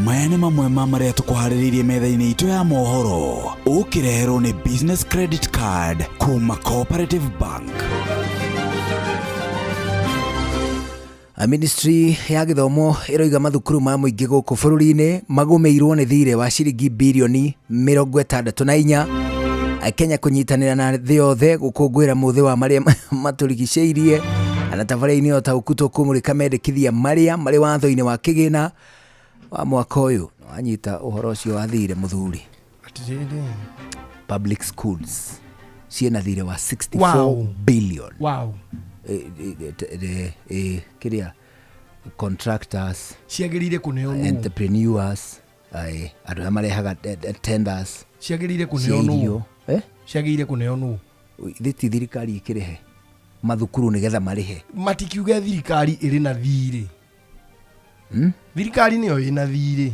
Maya nĩ mamwe ma marĩa tũkũharĩrĩirie metha-inĩ itũ ya mohoro ũkĩreherwo nĩ Business Credit Card kuma Cooperative Bank. Ministry ya gĩthomo ĩroiga mathukuru ma mũingĩ gũkũ bũrũri-inĩ magũmĩirwo nĩ thirĩ wa ciringi birioni 64. Kenya kũnyitanĩra na thĩ yothe gũkũngũĩra mũthĩ wa marĩa matũrigicĩirie. Na tabarĩra-inĩ o ta ũku tũkũmũrĩka mendekithia marĩa marĩ watho-inĩ wa kĩgĩna wa mwaka ũyũ. Wanyita ũhoro ũcio wa thirĩ mũthuri. Atĩrĩrĩ. Public schools ciĩna thirĩ wa 64 Wow. billion. Wow. Kĩrĩa contractors Ciagĩrĩire kũneo nũ? Entrepreneurs, andũ arĩa marehaga tenders. Ciagĩrĩire kũneo cia nũ? irio. Eh? Ciagĩrĩire kũneo nũ? Ithe ti thirikari ĩkĩrĩhe mathukuru nĩgetha marĩhe. Matikiuge thirikari ĩrĩ na thirĩ. Thirikari nĩyo ĩna thirĩ.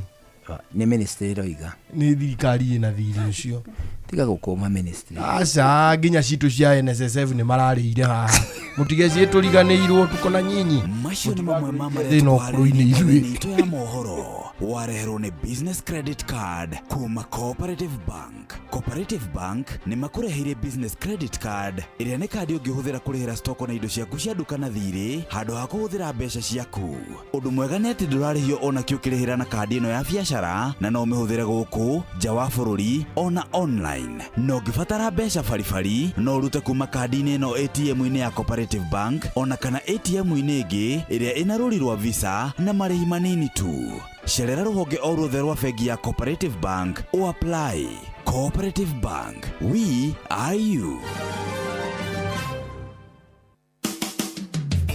Nĩ ministry ĩroiga. Nĩ thirikari ĩna thirĩ ũcio. Tiga gũkũma ministry. Aca nginya citũ cia NSSF nĩ mararĩire haha. Mũtige ciĩtũriganĩirwo tuko na nyinyi. Macio nĩ mamwe ma marĩa Thĩna ũkũrũ-inĩ ithuĩ. itũ ya mohoro wareherwo nĩ business credit card kuma Cooperative Bank. Cooperative Bank nĩ makũreheire business credit card ĩrĩa nĩ kandi ũngĩhũthĩra kũrĩhĩra stoko na indo ciaku cia nduka na thirĩ handũ ha kũhũthĩra mbeca ciaku. Ũndũ mwega nĩ atĩ ndũrarĩhio ona kĩ ũkĩrĩhĩra na kandi ĩno ya biacara na no ũmĩhũthĩre gũkũ nja wa bũrũri ona online. Na ũngĩbatara mbeca baribari no ũrute kuma kandi-inĩ ĩno ATM-inĩ ya Cooperative Bank ona kana ATM-inĩ ĩngĩ ĩrĩa ĩna rũri rwa Visa na marĩhi manini tu. Cerera rũhonge o ruothe rwa bengi ya Cooperative Bank o apply. Cooperative Bank, we are you.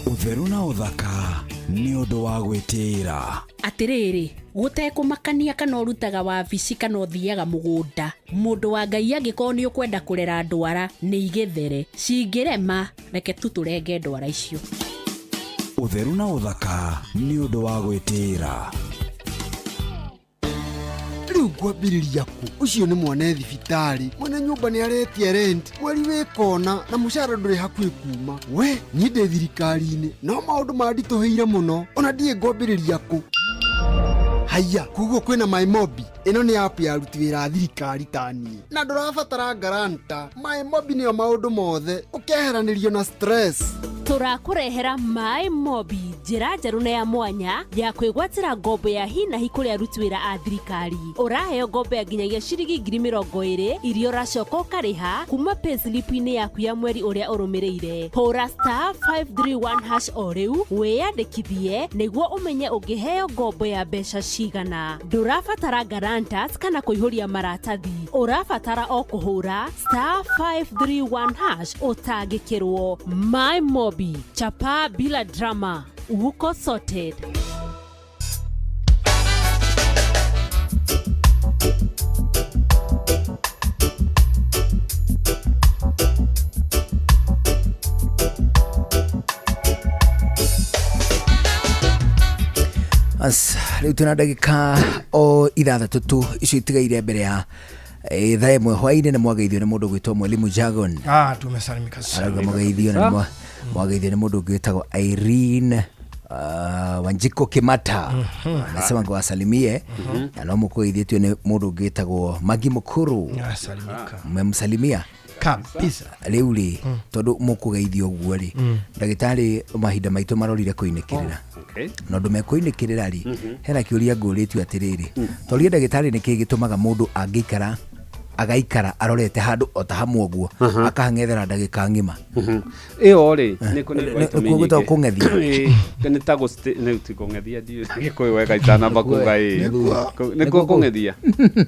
Ũtheru na ũthaka nĩ ũndũ wa gwĩtĩĩra. Atĩrĩrĩ, gũtekũmakania kana ũrutaga wabici kana ũthiaga mũgũnda, mũndũ wa Ngai angĩkorwo nĩ ũkwenda kũrera ndwara nĩ igĩthere, cingĩrema reke tu tũrenge ndwara icio. Ũtheru na ũthaka nĩ ũndũ wa gwĩtĩĩra. Rĩu ngwambĩrĩria kũ? Ũcio nĩ mwana e thibitarĩ, mwene nyũmba nĩ aretia rent, mweri wĩ kona na mũcara ndũrĩ hakuhĩ kuma. We niĩ ndĩ thirikari-inĩ no maũndũ manditũhĩire mũno, ona ndiĩ ngwambĩrĩria kũ. Haiya, koguo kwĩna MyMobi. Ĩno nĩ app ya aruti wĩra a thirikari ta niĩ, na ndũrabatara guarantor. MyMobi nĩyo maũndũ mothe, ũkeheranĩrio na stress. Tũrakũrehera My Mobi, njĩra njerũ na ya mwanya ya kwĩgwatĩra ngombo ya hi na hi kũrĩ aruti wĩra a thirikari. Ũraheo ngombo ya nginyagia ciringi 20,000 iria ũracoka ũkarĩha kuma payslip-inĩ yaku ya mweri ũrĩa ũrũmĩrĩire. Hũra star 531 hash o rĩu wĩyandĩkithie nĩguo ũmenye ũngĩheo ngombo ya mbeca cigana. Ndũrabatara guarantors kana kũihũria maratathi, ũrabatara o kũhũra star 531 hash ũtangĩkĩrwo. My Mobi, chapa bila drama, uko sorted. As rĩu twĩna ndagĩka o ithathatũ tu icio itigaire mbere ya thaa ĩmwe hwainĩ, na mwageithio nĩ mũndũ ũgwĩtwo Mwalimu Jagon. Ah, tumesalimika sana. Arauga mũgeithio na mwageithio nĩ mũndũ ũngĩ wĩtagwo Irene Wanjiko Kimata. Anasema ngwasalimie na no mũkũgeithĩtio nĩ mũndũ ũngĩ wĩtagwo Magi Mũkũrũ. Nasalimika. Mmemsalimia kabisa. Rĩu rĩ, tondũ mũkũgeithio ũguo rĩ, ndagĩtarĩ mahinda maitũ marorire kũinĩkĩrĩra. Na ũndũ mekũinĩkĩrĩra rĩ, hena kĩũria ngũrĩtio atĩrĩrĩ, torie ndagĩtarĩ nĩkĩĩ gĩtũmaga mũndũ angĩikara agaikara arorete handũ o ta hamwe ũguo akahang'ethera ndagĩka ng'ima? Ĩyo rĩ, nĩ kũ- nĩ kwa itũmi Nĩkuo gwĩtagwo nyingĩ. kũng'ethia. Ĩĩ, nĩ ta nĩ ti kũng'ethia, ndiũĩ Gĩkũyũ wega itanamba kuga ĩĩ. Nĩkuo kũng'ethia.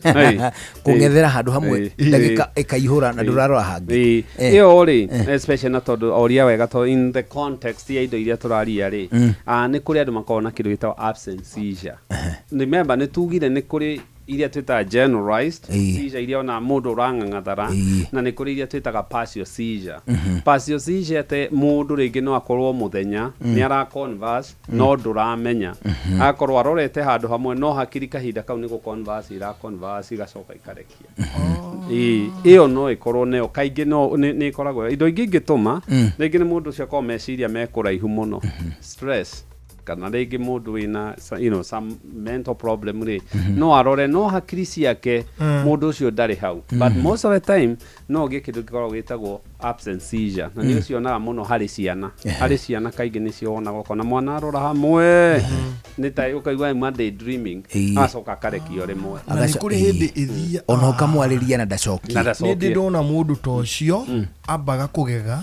Ĩĩ. Kũng'ethera handũ hamwe Ĩĩ. ndagĩka ĩkaihũra na ndũrarora hangĩ. Ĩĩ. Ĩyo rĩ, especially na tondũ oria wega tondũ in the context ya indo iria tũraria rĩ, nĩ kũrĩ andũ makoragwo na kĩndũ gĩtagwo absent seizure. Remember nĩ tugire nĩ kũrĩ iria twĩtaga generalized seizure iria ona mũndũ ũrang'ang'athara, na nĩ kũrĩ iria twĩtaga partial seizure. Partial seizure atĩ mũndũ rĩngĩ no akorwo mũthenya nĩ ara converse no ndũramenya, akorwo arorete handũ hamwe no hakiri kahinda kau nĩ gũ converse ira converse igacoka ikarekia. Ĩĩ, ĩyo no ĩkorwo nayo kaingĩ no nĩ ĩkoragwo indo ingĩ ingĩtũma rĩngĩ nĩ mũndũ ũcio akorwo meciria me kũraihu mũno, stress, kana rĩngĩ mũndũ wĩna some mental problem rĩ, no arore no hakiri ciake mũndũ ũcio ndarĩ hau. But most of the time no ũgĩe kĩndũ gĩkoragwo gĩtagwo absent seizure, na nĩ ũcionaga mũno harĩ ciana. Harĩ ciana kaingĩ nĩcio wonaga, ũkona mwana arora hamwe nĩ ta ũkaigua ĩmwe daydreaming, agacoka akarekio rĩmwe. Na nĩ kũrĩ hĩndĩ ĩthia Ona ũkamwarĩria na ndacokia. Na ndacokia. Nĩ ndĩ ndona mũndũ ta ũcio ambaga kũgega,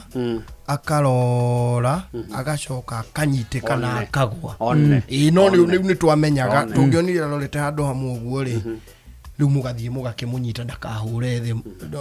akarora, agacoka akanyitĩka na One. akagwa. One. Ĩĩ, no rĩu One. rĩu nĩ twamenyaga One. tũngĩonire arorete handũ hamwe ũguo rĩ, rĩu mũgathiĩ mũgakĩmũnyita ndakahũre thĩ,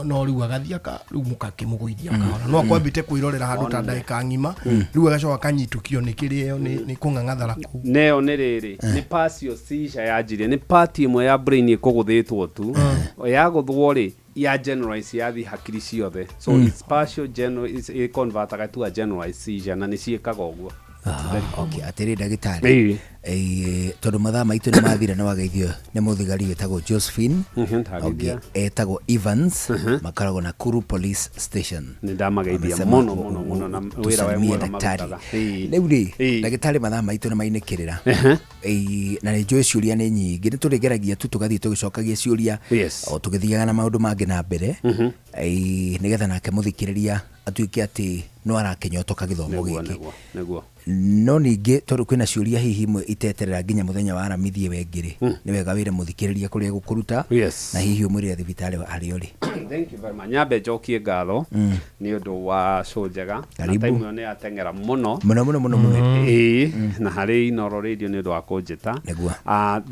no rĩu agathiĩ rĩu mũgakĩmũgũithia kahora, no akwambĩte kwĩrorera handũ ta One. ndagĩka ng'ima, rĩu agacoka akanyitũkio nĩ kĩrĩa ĩyo nĩ kũng'ang'athara kũu. Neo nĩ rĩrĩ, nĩ partial seizure yanjirie, nĩ part ĩmwe ya brain ĩkũgũthĩtwo tu. Yagũthwo rĩ, ya generalize, yathiĩ hakiri ciothe, so it's partial general, ĩconvertaga to a generalized seizure, na nĩ ciĩkaga ũguo. Okay, atĩrĩ ndagĩtarĩ. Ĩĩ. Tondũ mathaa maitũ nĩ mathira, nĩ wageithio nĩ mũthigari wĩtagwo Josephine. Ndageithia. Ũngĩ etagwo Evans, makoragwo na Kuru Police Station. Nĩ ndamageithia Wamesema mũno mũno mũno na wĩra we tusalimie mwega daktari. marutaga. Ĩĩ. Rĩu rĩ, ndagĩtarĩ, mathaa maitũ nĩ mainĩkĩrĩra. Na nĩ njũĩ ciũria nĩ nyingĩ, nĩ tũrĩgeragia tu tũgathiĩ tũgĩcokagia ciũria o tũgĩthiaga na maũndũ mangĩ na mbere. Nĩgetha nake mũthikĩrĩria atuĩke atĩ no arakĩnyotoka gĩthomo Nĩguo, gĩkĩ. Nĩguo, nĩguo. No ningĩ tondũ kwĩna ciũria hihi imwe iteterera nginya mũthenya wa aramithi ĩyo ĩngĩ rĩ, nĩ wega wĩre mũthikĩrĩria kũrĩa gũkũruta na hihi ũmwĩrĩre thibitarĩ harĩa ũrĩ. Thank you very much. Nyambe njokie ngatho nĩ ũndũ wa show njega na Karibu. time ĩyo nĩ yateng'era mũno Mũno, mũno, mũno, mũno. Ĩĩ, na harĩ Inoro Radio nĩ ũndũ wa kũnjĩta. Nĩguo.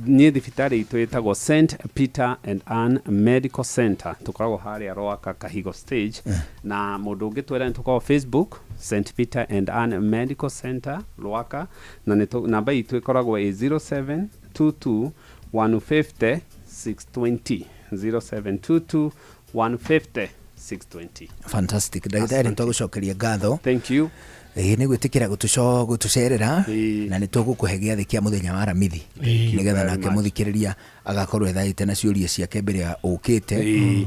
Niĩ thibitarĩ itũ ĩtagwo St Peter and Ann Medical Center, tũkoragwo harĩa Rwaka Kahigo stage, na mũndũ ũngĩtwĩra nĩ tũkoragwo Facebook, St Peter and Ann Medical Center Rwaka, na namba itũ ĩkoragwo ĩ 0722 150 620, 0722 150 620. Fantastic, ndagĩtarĩ, nĩ twagũcokeria ngatho. Thank you. Ĩĩ, nĩ gwĩtĩkĩra gũtũcerera, na nĩ tũgũkũhe gĩathĩ kĩa mũthenya wa aramithi, Thank you nĩgetha very nake much. mũthikĩrĩria agakorwo ethaĩte na ciũria ciake mbere ya ũkĩte.